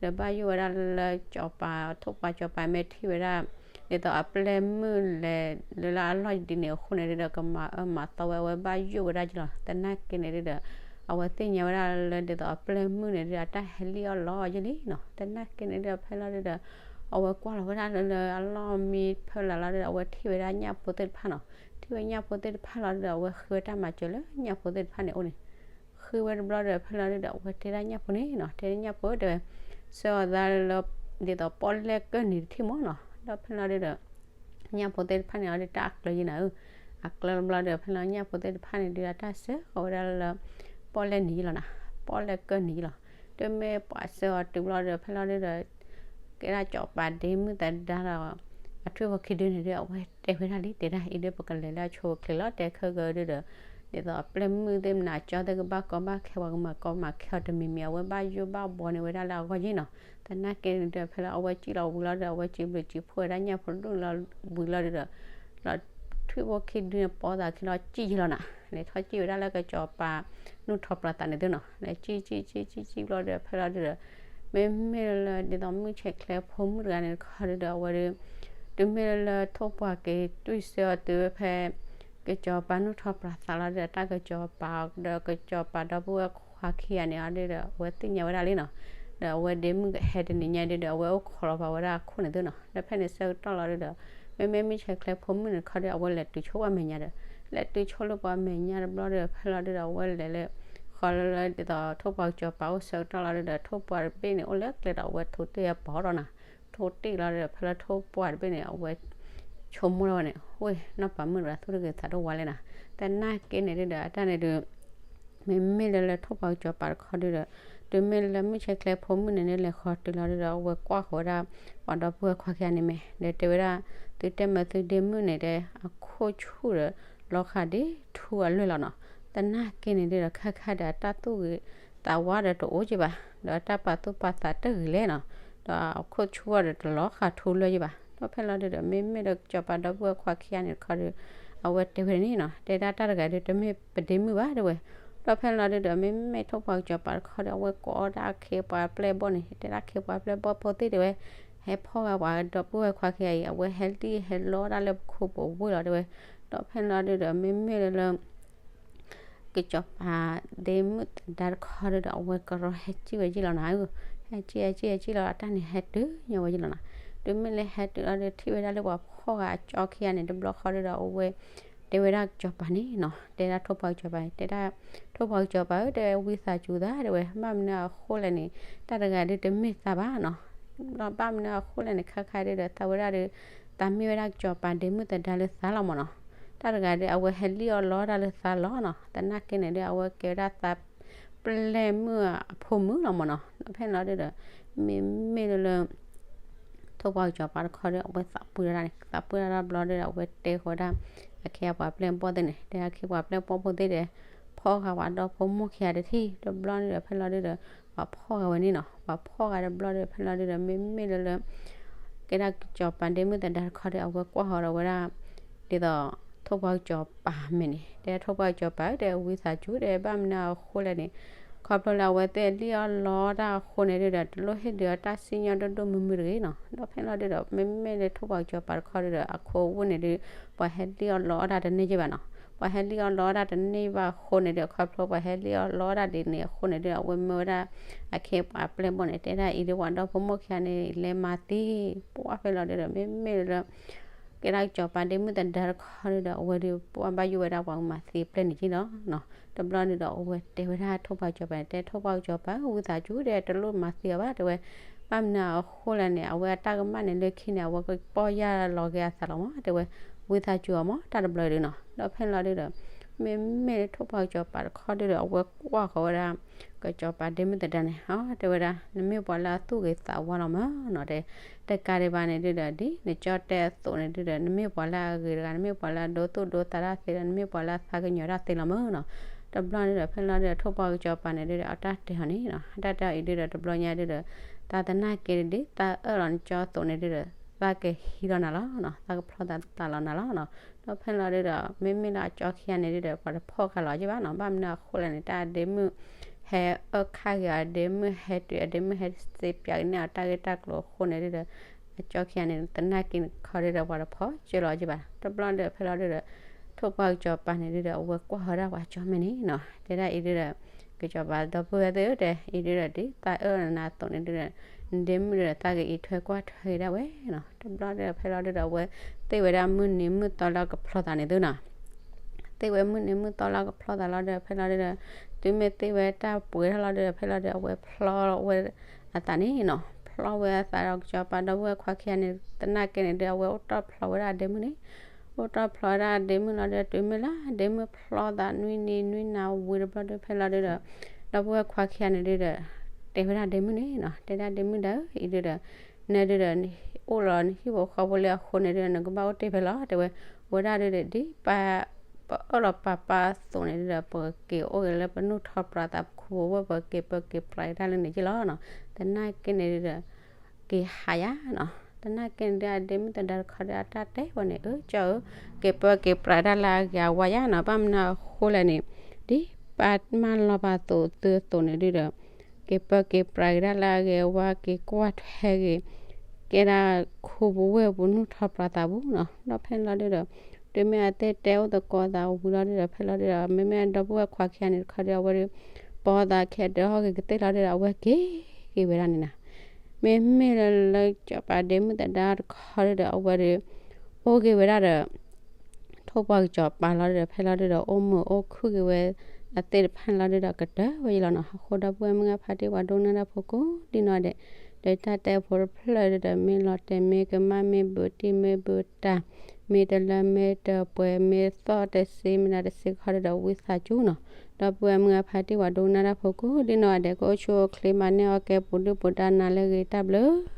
ဒီးဘၣ်ယိၣ်ဝဲဒၣ်လၢစီၤပၤ ထိၣ်ပှၢ်စီၤပၤမ့ၢ်ထံၣ်ဝဲဒၣ် ဒ်သိးအပျဲၢ်မုၣ်လဲၤလၢလၢအလီၢ်ဒ်န့ၣ်အဃိန့ၣ်ဒုဒီး ကမၤအၢမၤသီဝဲ အဝဲဘၣ်ယိၣ်ဝဲဒၣ်ယ့လီၤ, သနာ်က့န့ၣ်ဒုဒီး အဝဲသ့ၣ်ညါဝဲဒၣ်လၢဒ်သိးအပျဲၢ်မုၣ်န့ၣ်ဒုဒီး အတၢ်ဟဲလံၣ်အီၣ်လီအီၣ်ယ့လံနီၤ, သနာ်က့န့ၣ်ဒုဒီး ဖဲလီၤဒုဒီး အဝဲကွၢ်လီၤဝဲဒၣ်လၢလၢအလီၢ်မံဖၢလၢ်လီၤဒုဒီး အဝဲထံၣ်ဝဲဒၣ်ညၣ်ဖိသ့ၣ်တဖၣ်နီၤ, ထံၣ်ဝဲညၣ်ဖိသ့ၣ်တဖၣ်လီၤဒုဒီး အဝဲဃ့ဝဲတၢ်မၤစၢၤလၢညၣ်ဖိသ့ၣ်တဖၣ်န့ၣ်အိၣ်န့ၣ် ဃ့ဝဲတဘျီဒီး ဖဲလီၤဒုဒီး အဝဲတဲဒၣ်ညၣ်ဖိန့ၣ်နီၤ, တဲဒၣ်ညၣ်ဖိတဲဝဲ ဆှၢအီၤသးလၢ ဒ်သိးပီၣ်လဲၣ်ကၢၢ်နံၤတထံၣ်မးနီၤ, ဒီးဖဲလီၤဒုဒီး ညၣ်ဖိသ့ၣ်တဖၣ်န့ၣ် အီၤဒုတၢ်အကျၢၤယ့နၤဧၢ, အကျၢၤတဘျီဒီး ဖဲလီၤညၣ်ဖိသ့ၣ်တဖၣ်န့ၣ်ဒုဒီး တၢ်ဆှၢဃီၤဝဲဒၣ်လၢ ပီၣ်လဲၣ်နံၤယ့လီၤနီၤ, ပီၣ်လဲၣ်ကၢၢ်နံၤယ့လီၤ, ဒီးမ့ၢ်ပှၤဆှၢအီၤတုၤဘျီဒီး ဖဲလီၤဒုဒီး ကဲဒၣ်စီၤပၤဒ့မုၣ်သဒါဒီး အထွံၣ်ဖိခံဒုန့ၣ်ဒု အဝဲတဲဝဲဒၣ်လံ တဲဒၣ်အံၤဒု ပကလဲၤလၢအဆိအချ့လီၤ တဲခဲကၢဒုဒီး ဒ်သိးအပျဲၢ်မုၣ်သ့ၣ်မနၤကၠီသ့ၣ်ကဘၣ်ကီဘၣ်ခဲ ပှၤကမၤကီမၤခဲအီၤတမံၤမံၤ အဝဲဘၣ်ယိၣ်ဘၣ်ဘှီန့ၢ်ဝဲဒၣ်လၢအဂီၢ်ယ့နီၤ, သနာ်က့န့ၣ်ဒု ဖဲလီၤအဝဲစံၣ်လီၤဝံၤလီၤဒီး အဝဲစံၣ်ဘျုးစံၣ်ဖှိၣ်ဝဲဒၣ်ညၣ်ဖိဒူၣ်လီၤဝံၤလီၤဒုဒီး လီၤထွံၣ်ဖိခံဒုန့ၣ် ပိာ်သးခံလီၤစံၣ်ယ့လီၤနီၤ, လဲၤထီၣ်စံၣ်ဝဲဒၣ်လၢကစီၤပၤနူၢ်ထီၣ်ပြးသးန့ၣ်သုနီၤ, လဲၤစံၣ်စံၣ်စံၣ်စံၣ်စံၣ်ဘျီဒီး ဖဲလီၤဒုဒီး မ့မ့ၢ်လၢဒ်သိးမုၢ်ဆဲးချဲဖိမုၣ်တဂၤန့ၣ်တခီဒုဒီး အဝဲဒု တုၤမ့ၢ်လၢလၢထိၣ်ပှၢ်က့ၤတွံၢ်ဆၢအီၤတုၤဝဲဖဲ ကစီၤပၤနူၢ်ထီၣ်ပြးသးလီၤဒုဒီး တၢ်ကစီၤပၤဒီးကစီၤပၤဒီပုၢ်ဝဲၢ်ခွါခံဂၤန့ၣ်အီၤဒုဒီး အဝဲသ့ၣ်ညါဝဲဒၣ်လံနီၤ, ဒီးအဝဲဒ့မုၣ်ကဟဲတနံၤညါဒုဒီး အဝဲအိၣ်ခိးလီၤပာ်ဝဲဒၣ်အခိၣ်န့ၣ်သုနီၤ, ဒီးဖဲန့ၣ်ဆၢကတီၢ်လီၤဒုဒီး မ့မ့ၢ်မုၢ်ဆဲးချဲဖိမုၣ်န့ၣ်တခီဒု အဝဲလဲၤတုၤဆိပှၤမဲာ်ညါဒီး လဲၤတုၤဆိလၢပှၤမဲာ်ညါတဘျီဒီး ဖဲလီၤဒုဒီး အဝဲလဲၤလၢ ဃီလၢလၢဒ်သိးထိၣ်ပှၢ်ကစီၤပၤအိၣ်ဆၢကတီၢ်လီၤဒုဒီး ထိၣ်ပှၢ်တဘ့ၣ်န့ၣ် အိၣ်လၢကျဲဒီး အဝဲထိၣ်တ့ၢ်အပီၤဒီးနီၤ, ထိၣ်တ့ၢ်လီၤဒုဒီး ဖဲလၢထိၣ်ပှၢ်တဘ့ၣ်န့ၣ် အဝဲ ဆိကမိၣ်ထီၣ်ဝဲန့ၣ် ဝ့ၢ်နီၢ်ပၤမုၣ်တဂၤသူၣ်တဂ့ၤသးတအိၣ်ဝါလဲၣ်နီၤ, သနာ်က့န့ၣ်ဒုဒီး အတၢ်န့ၣ်ဒု မ့မ့ၢ်လၢလၢထိၣ်ပှၢ်ကစီၤပၤတခီဒုဒီး တုၤမ့ၢ်လၢမုၢ်ဆဲးချဲဖိမုၣ်န့ၣ် လဲၤဃီတုၤလီၤဒုဒီး အဝဲကွၢ်ဃီၤဝဲဒၣ် ပှၤဒီပုၢ်ဝဲၢ်ခွါခံဂၤန့ၣ်မ့ၢ် ဒီးတဲဝဲဒၣ် သုတဲမၢသုဒ့မုၣ်န့ၣ်ဒီး အခိၣ်ဆူၣ်ဒီး လီၤဃာ်ဒ်ထူအလွဲၢ်လီၤနီၤ, သနာ်က့န့ၣ်ဒုဒီး ခါခါဒီးအတၢ်သူၣ်ဂ့ၤသးဝါဒီးတအိၣ်က့ဘၣ်, ဒီးအတၢ်ပာ်သူၣ်ပာ်သးတဂ့ၤလဲၣ်နီၤ, ဒီးအခိၣ်ဆူၣ်ဝဲဒီးတလီၤဃာ်ထူလွဲၢ်က့ဘၣ်, ဒီးဖဲလီၤဒုဒီး မ့မ့ၢ်လၢကစီၤပၤဒီပုၢ်ဝဲၢ်ခွါခံဂၤန့ၣ်တခီဒီး အဝဲတဲဝဲန့ၣ်နီၤ, တဲဒၣ်တၢ်တဂၤဒု တမ့ၢ်ပဒ့မုၣ်ဘၣ်တဲဝဲ, ဒီးဖဲလီၤဒုဒီး မ့မ့ၢ်ထိၣ်ပှၢ်ကစီၤပၤတခီဒီး အဝဲကိးဒၣ်အခ့အပှၤအပျဲၢ်အဘီၣ်န့ၣ် တဲဒၣ်အခ့အပှၤအပျဲၢ်အဘီၣ်ဖိသ့ၣ်တဲဝဲ, ဟဲဖီၣ်ဂၤပှၤဒီပုၢ်ဝဲၢ်ခွါခံဂၤအံၤ အဝဲဟဲလံၣ်ဟဲလီတၢ်လၢပခိၣ်ပဝ့ၢ်လီၤတဲဝဲ, ဒီးဖဲလီၤဒုဒီး မ့မ့ၢ်လၢလၢ ကစီၤပၤဒ့မုၣ်သဒါတခီဒုဒီး အဝဲကရီဟဲစံၣ်ဝဲယ့ၣ်လီၤနီၤ, ဟဲစံၣ်ဟဲစံၣ်ဟဲစံၣ်လီၤ အတၢ်န့ၣ်ဟဲတုၤညီဝဲယ့ၣ်လီၤနီၤ, တုၤမ့ၢ်လၢဟဲတုၤလီၤဒီး ထံၣ်ဝဲဒၣ်လၢပှၤဖီၣ်ဂၤအကၠီခံဂၤန့ၣ် တဘျီဃီဒုဒီး အဝဲ တဲဝဲဒၣ်ကစီၤပၤန့ၣ်နီၤ, တဲဒၣ်ထိၣ်ပှၢ်ကစီၤပၤန့ၣ် တဲဒၣ် ထိၣ်ပှၢ်ကစီၤပၤဧၢ တဲဝဲ ဝံသးစူၤသးတဲဝဲ ဘၣ်မနုၤအဃိလဲၣ်န့ၣ် တၢ်တဂၤဒုတမ့ၢ်သးဘၣ်နီၤ, ဘၣ်မနုၤအဃိလဲၣ်န့ၣ် ခါခါဒုဒီး သးဝဲဒၣ်ဒု သးမ့ၢ်ဝဲဒၣ်ကစီၤပၤဒ့မုၣ်သဒါလၢသးလီၤမ့ၢ်နီၤ, တၢ်တဂၤဒု အဝဲဟဲလံၣ်အီၣ်လီတၢ်လၢသးလီၤနီၤ, သနာ်က့န့ၣ်ဒု အဝဲကဲဝဲဒၣ်သး ပျဲၢ်မုၣ်အဖိမုၣ်လီၤမ့ၢ်နီၤ, ဒီးဖဲန့ၣ်လီၤဒုဒီး မ့မ့ၢ်လၢလၢ ထိၣ်ပှၢ်ကစီၤပၤတခီဒီး အဝဲသးပှၢ်တၢ်န့ၣ် သးပှၢ်တၢ်တဘျီဒီး အဝဲတဲဃီဒၣ် အခ့အပှၤပျဲၢ်ဘီၣ်သ့ၣ်န့ၣ် တဲအခ့ပှၤပျဲၢ်ဘီၣ်ဖိသ့ၣ်ဒီး ဖီၣ်ဃာ်ပှၤဒီဖိမိၢ်ခံဂၤတထံၣ် တဘျီန့ၣ်ဒီး ဖဲလီၤဒုဒီး ပှၤဖီၣ်ဃာ်ဝဲန့ၣ်နီၤ, ပှၤဖီၣ်ဃာ်တဘျီဒီး ဖဲလီၤဒုဒီး မ့မ့ၢ်လၢလၢ ကဲဒၣ်ကစီၤပၤဒ့မုၣ်သဒါတခီဒီး အဝဲကွၢ်ဃီဒီးဝဲဒၣ် ဒ်သိး ထိၣ်ပှၢ်ကစီၤပၤမဲာ်န့ၣ် တဲထိၣ်ပှၢ်ကစီၤပၤဧၢ တဲဝံသးစူၤ တဲဘၣ်မနုၤအဃိလဲၣ်န့ၣ် ခီဖျိလၢအဝဲသ့ၣ်လံၣ်အီၣ်လီတၢ်အဃိန့ၣ်ဒုဒီး တလိၣ်ဟ့ၣ်ဒုးအတၢ်စံၣ်ညီၣ်ဒိၣ်ဒိၣ်မုၢ်မုၢ်တဂ့ၤနီၤ, ဒီးဖဲလီၤဒုဒီး မ့မ့ၢ်လၢထိၣ်ပှၢ်ကစီၤပၤတခီဒုဒီး အခိၣ်အဝူၣ်န့ၣ်ဒု ပှၤဟဲလံၣ်အီၣ်လီအီၣ်တၢ်တန့ၢ်က့ဘၣ်နီၤ, ပှၤဟဲလံၣ်အီၣ်လီအီၣ်တၢ်တန့ၢ်ဘၣ်အဃိန့ၣ်ဒု ခီဖျိပှၤဟဲလံၣ်အီၣ်လီအီၣ်တၢ်ဒ်န့ၣ်အဃိန့ၣ်ဒု အဝဲမၢဝဲဒၣ် အခ့ပှၤပျဲၢ်ဘီၣ်န့ၣ် တဲဒၣ်အံၤဒု ပှၤဒီဖိမိၢ်ခံဂၤန့ၣ် လဲၤမၤသံ ပှၢ်ဖဲလီၤဒုဒီး မ့မ့ၢ်လၢ ကဲဒၣ်ကစီၤပၤဒ့မုၣ်သဒါတခီဒုဒီး အဝဲဒု ပှၢ်ဘၣ်ယိၣ်ဝဲဒၣ်ပှၤကမၤသံပျဲၢ်န့ၣ်က့နီၤ, တဘျီန့ၣ်ဒီး အဝဲတဲဝဲဒၣ်ထိၣ်ပှၢ်ကစီၤပၤန့ၣ် တဲထိၣ်ပှၢ်ကစီၤပၤ ဝံသးစူၤဒီး တလိၣ်မၤသံအီၤဘၣ် တဲဝဲ, ဘၣ်မနုၤအဃိလဲၣ်န့ၣ် အဝဲအတၢ်ကမၣ်န့ၣ် လၢခံန့ၣ် အဝဲကပီၢ်ယၢ်လီၤက့ၤအသးလီၤမး တဲဝဲ, ဝံသးစူၤအီၤမး တၢ်တဘျီဒုနီၤ, ဒီးဖဲန့ၣ်လီၤဒုဒီး မ့မ့ၢ်လၢထိၣ်ပှၢ်ကစီၤပၤတခီဒုဒီး အဝဲကွၢ်ဃီၤဝဲဒၣ် ကစီၤပၤဒ့မုၣ်သဒါန့ၣ် တဲဝဲဒၣ် နမ့ၢ်ပှၤလၢအသူၣ်ဂ့ၤသးဝါလီၤမးနီၤ, တဲ တကးဒံးဘၣ်န့ၣ်ဒုဒီး ဒ်နကၠီတဲအသိးန့ၣ်ဒုဒီး နမ့ၢ်ပှၤလၢအဂ့ၤတဂၤ နမ့ၢ်ပှၤလၢအဒိသူၣ်ဒိသးတၢ်သ့ဒီး နမ့ၢ်ပှၤလၢအသးကညီၤတၢ်သ့လီၤမးနီၤ, တဘျီဒုဒီး ဖဲလီၤဒုဒီး ထိၣ်ပှၢ်ကစီၤပၤန့ၣ်ဒုဒီး အတၢ်တဲအီၤန့ၣ်နီၤ, အတၢ်တဲအီၤအံၤဒုဒီး တဘျီညါဒုဒီး သးသနာ်က့ဒ်သးအၢၣ်လီၤနကၠီသိးန့ၣ်ဒုဒီး သးကဟံးလီၤနၤလီၤနီၤ, သးကဖျီသးလီၤနၤလီၤနီၤ. ဒီးဖဲလီၤဒုဒီး မ့မ့ၢ်လၢအကၠီခံဂၤန့ၣ်ဒုဒီး ပှၤတဖီၣ်ဃာ်လီၤက့ဘၣ်နီၤ, ဘၣ်မနုၤအဃိလဲၣ်န့ၣ် တၢ်အဒ့မုၣ် ဟဲအၢၣ်ခါက့ၤအီၤ, အဒ့မုၣ်ဟဲတုၤ, အဒ့မုၣ်ဟဲစ့ပၠးကန့ၢ်အီၤတၢ်ဂ့ၢ်တၢ်ကျိၤအဃိန့ၣ်ဒုဒီး အကၠီခံဂၤန့ၣ် သနာ်က့န့ၣ်ခီဒုဒီး ပှၤတဖီၣ်ကၢလီၤက့ဘၣ်. တဘျီဒုဒီး ဖဲလီၤဒုဒီး ထိၣ်ပှၢ်ကစီၤပၤန့ၣ်ဒုဒီး အဝဲကွၢ်ဃီၤဒၣ်ပှၤကၠီမဲာ်န့ၣ်နီၤ, တဲဒၣ်အံၤဒုဒီး ကစီၤပၤဒီပုၢ်ဝဲၢ်သ့ၣ်ဧၢ, တဲအံၤဒုဒီး ဒ်သးအၢၣ်လီၤနၤအသိးန့ၣ်ဒုဒီး နဒ့မုၣ်ဒုဒီး သးကအံးထွဲကွၢ်ထွဲက့ၤဒၣ်ဝဲနီၤ. တဘျီဒုဒီး ဖဲလီၤဒုဒီး အဝဲသ့ၣ်ဝဲဒၣ်မုၢ်နံၤမုၢ်သီလၢကဖျီသးန့ၣ်သုနီၤ. သ့ၣ်ဝဲမုၢ်နံၤမုၢ်သီလၢကဖျီသးလီၤဒုဒီး ဖဲလီၤဒုဒီး တုၤမ့ၢ်သ့ၣ်ဝဲတၢ်ပှဲၤထီၣ်လီၤဒုဒီး ဖဲလီၤဒုဒီး အဝဲဖျီဝဲအသးန့ၣ်နီၤ, ဖျီဝဲအသးဒီး ကစီၤပၤဒီပုၢ်ဝဲၢ်ခွါခံဂၤန့ၣ် သနာ်က့န့ၣ်ဒု အဝဲအိၣ်တီၢ်ဖျီဝဲဒၣ်အဒ့မုၣ်န့ၣ်, အိၣ်တီၢ်ဖျီဝဲဒၣ်အဒ့မုၣ်လီၤဒုဒီး တုၤမ့ၢ်လၢအဒ့မုၣ်ဖျီသး နွံနံၤနွံနၤဝံၤတဘျီဒု ဖဲလီၤဒုဒီး ဒီပုၢ်ဝဲၢ်ခွါခံဂၤန့ၣ်ဒုဒီး တဲဝဲဒၣ်ဒ့မုၣ်န့ၣ်နီၤ, တဲဒၣ်ဒ့မုၣ်ဒၣ်ဧၢ, အံၤဒုဒီး နဒုဒီး အိၣ်လီၤနဟံၣ်ဖိဃီဖိလၢအဃိန့ၣ်ဒုဒီး နကဘၣ်အိၣ်တ့ၢ်ဖဲလီၤ တဲဝဲ, ဝဲဒၣ်ဒုဒီး ဒ်ပ ပအၢၣ်လီၤပာ်ပာ်အသိးန့ၣ်ဒုဒီး ပကက့ၤအိၣ်ဂ့ၤလၢပနီၢ်ထီၣ်ပြးသး ပခူပဝဲၢ် ပက့ၤပၢက့ၤပြးက့ၤတၢ်လၢန့ၣ်က့လီၤနီၤ. သနာ်က့န့ၣ်ဒုဒီး က့ၤဟးယါနီၤ. သနာ်က့န့ၣ်ဒု အဒ့မုၣ်သဒါတခီဒီး အတၢ်တဲဝဲန့ၣ် အၢ ကၠီဧၢ, က့ၤပၢက့ၤပြးတၢ်လၢအဂ့ၤအဝါယါနီၤ, ဘၣ်မနုၤအဃိလဲၣ်န့ၣ် ဒ်ပမၢလီၤပာ်သိးသုအသိးန့ၣ်ဒုဒီး က့ၤပၢက့ၤပြးက့ၤတၢ်လၢအဂ့ၤအဝါ က့ၤကွၢ်ထွဲက့ၤ ကဲဒၣ်ခူပဝဲၢ်ပူၤနီၢ်ထီၣ်ပြးသးပူၤနီၤ. ဒီးဖဲန့ၣ်လီၤဒုဒီး တုၤမ့ၢ်အသ့ၣ်တဲအိၣ်သကိးသးဝံၤလီၤဒုဒီး ဖဲလီၤဒုဒီး မ့မ့ၢ်အဒီပုၢ်ဝဲၢ်ခွါခံဂၤန့ၣ်တခီဒီး အဝဲဒု ပိာ်သးခဲ ဒုးဟီၣ်က့ၤကသ့ၣ်လီၤဒုဒီး အဝဲက့ၤက့ၤဝဲဒၣ်န့ၣ်နီၤ. မ့မ့ၢ်လၢ လၢကစီၤပၤဒ့မုၣ်သဒါတခီဒုဒီး အဝဲဒု အိၣ်က့ၤဝဲဒၣ်ဒီး ထိၣ်ပှၢ်ကစီၤပၤလီၤဒုဒီး ဖဲလီၤဒုဒီး အိၣ်မုာ်အိၣ်ခုၣ်က့ၤဝဲ အသ့ၣ်တဖၣ်န့ၣ်လီၤဒုဒီး ကတၢၢ်ဝဲယလီၤနီၤ. အဃိဒီပုၢ်ဝဲၢ်မုၢ်ဂၢ်ဖါတံၢ် ပှၤဒိကနၣ်တၢ်ဖိကိးဒံနီၢ်ဒဲး ဒီးတၢ်တဲဖိတဖျၢၣ်ဒုဒီး မ့ၢ်လီၤတဲာ်မ့ၢ်ကမၣ် မ့ၢ်ဘူးတံၢ်မ့ၢ်ဘူးတၢ် မ့ၢ်တလၢမ့ၢ်တပှဲၤ မ့ၢ်သီၣ်တစ့မ့ၢ်ဒၣ်တစ့ခီဒုဒီး ဝံသးစူၤနီၤ. ဒီပုၢ်ဝဲၢ်မုၢ်ဂၢ်ဖါတံၢ် ပှၤဒိကနၣ်တၢ်ဖိကိးဒံနီၢ်ဒဲး ကအိၣ်ဆူၣ်အိၣ်ချ့ မၤန့ၢ်အီၣ်ကဲပူၤဒုၣ်ပူၤဒါ နၤလၢအဂ့ၤ တၢ်ဘျုး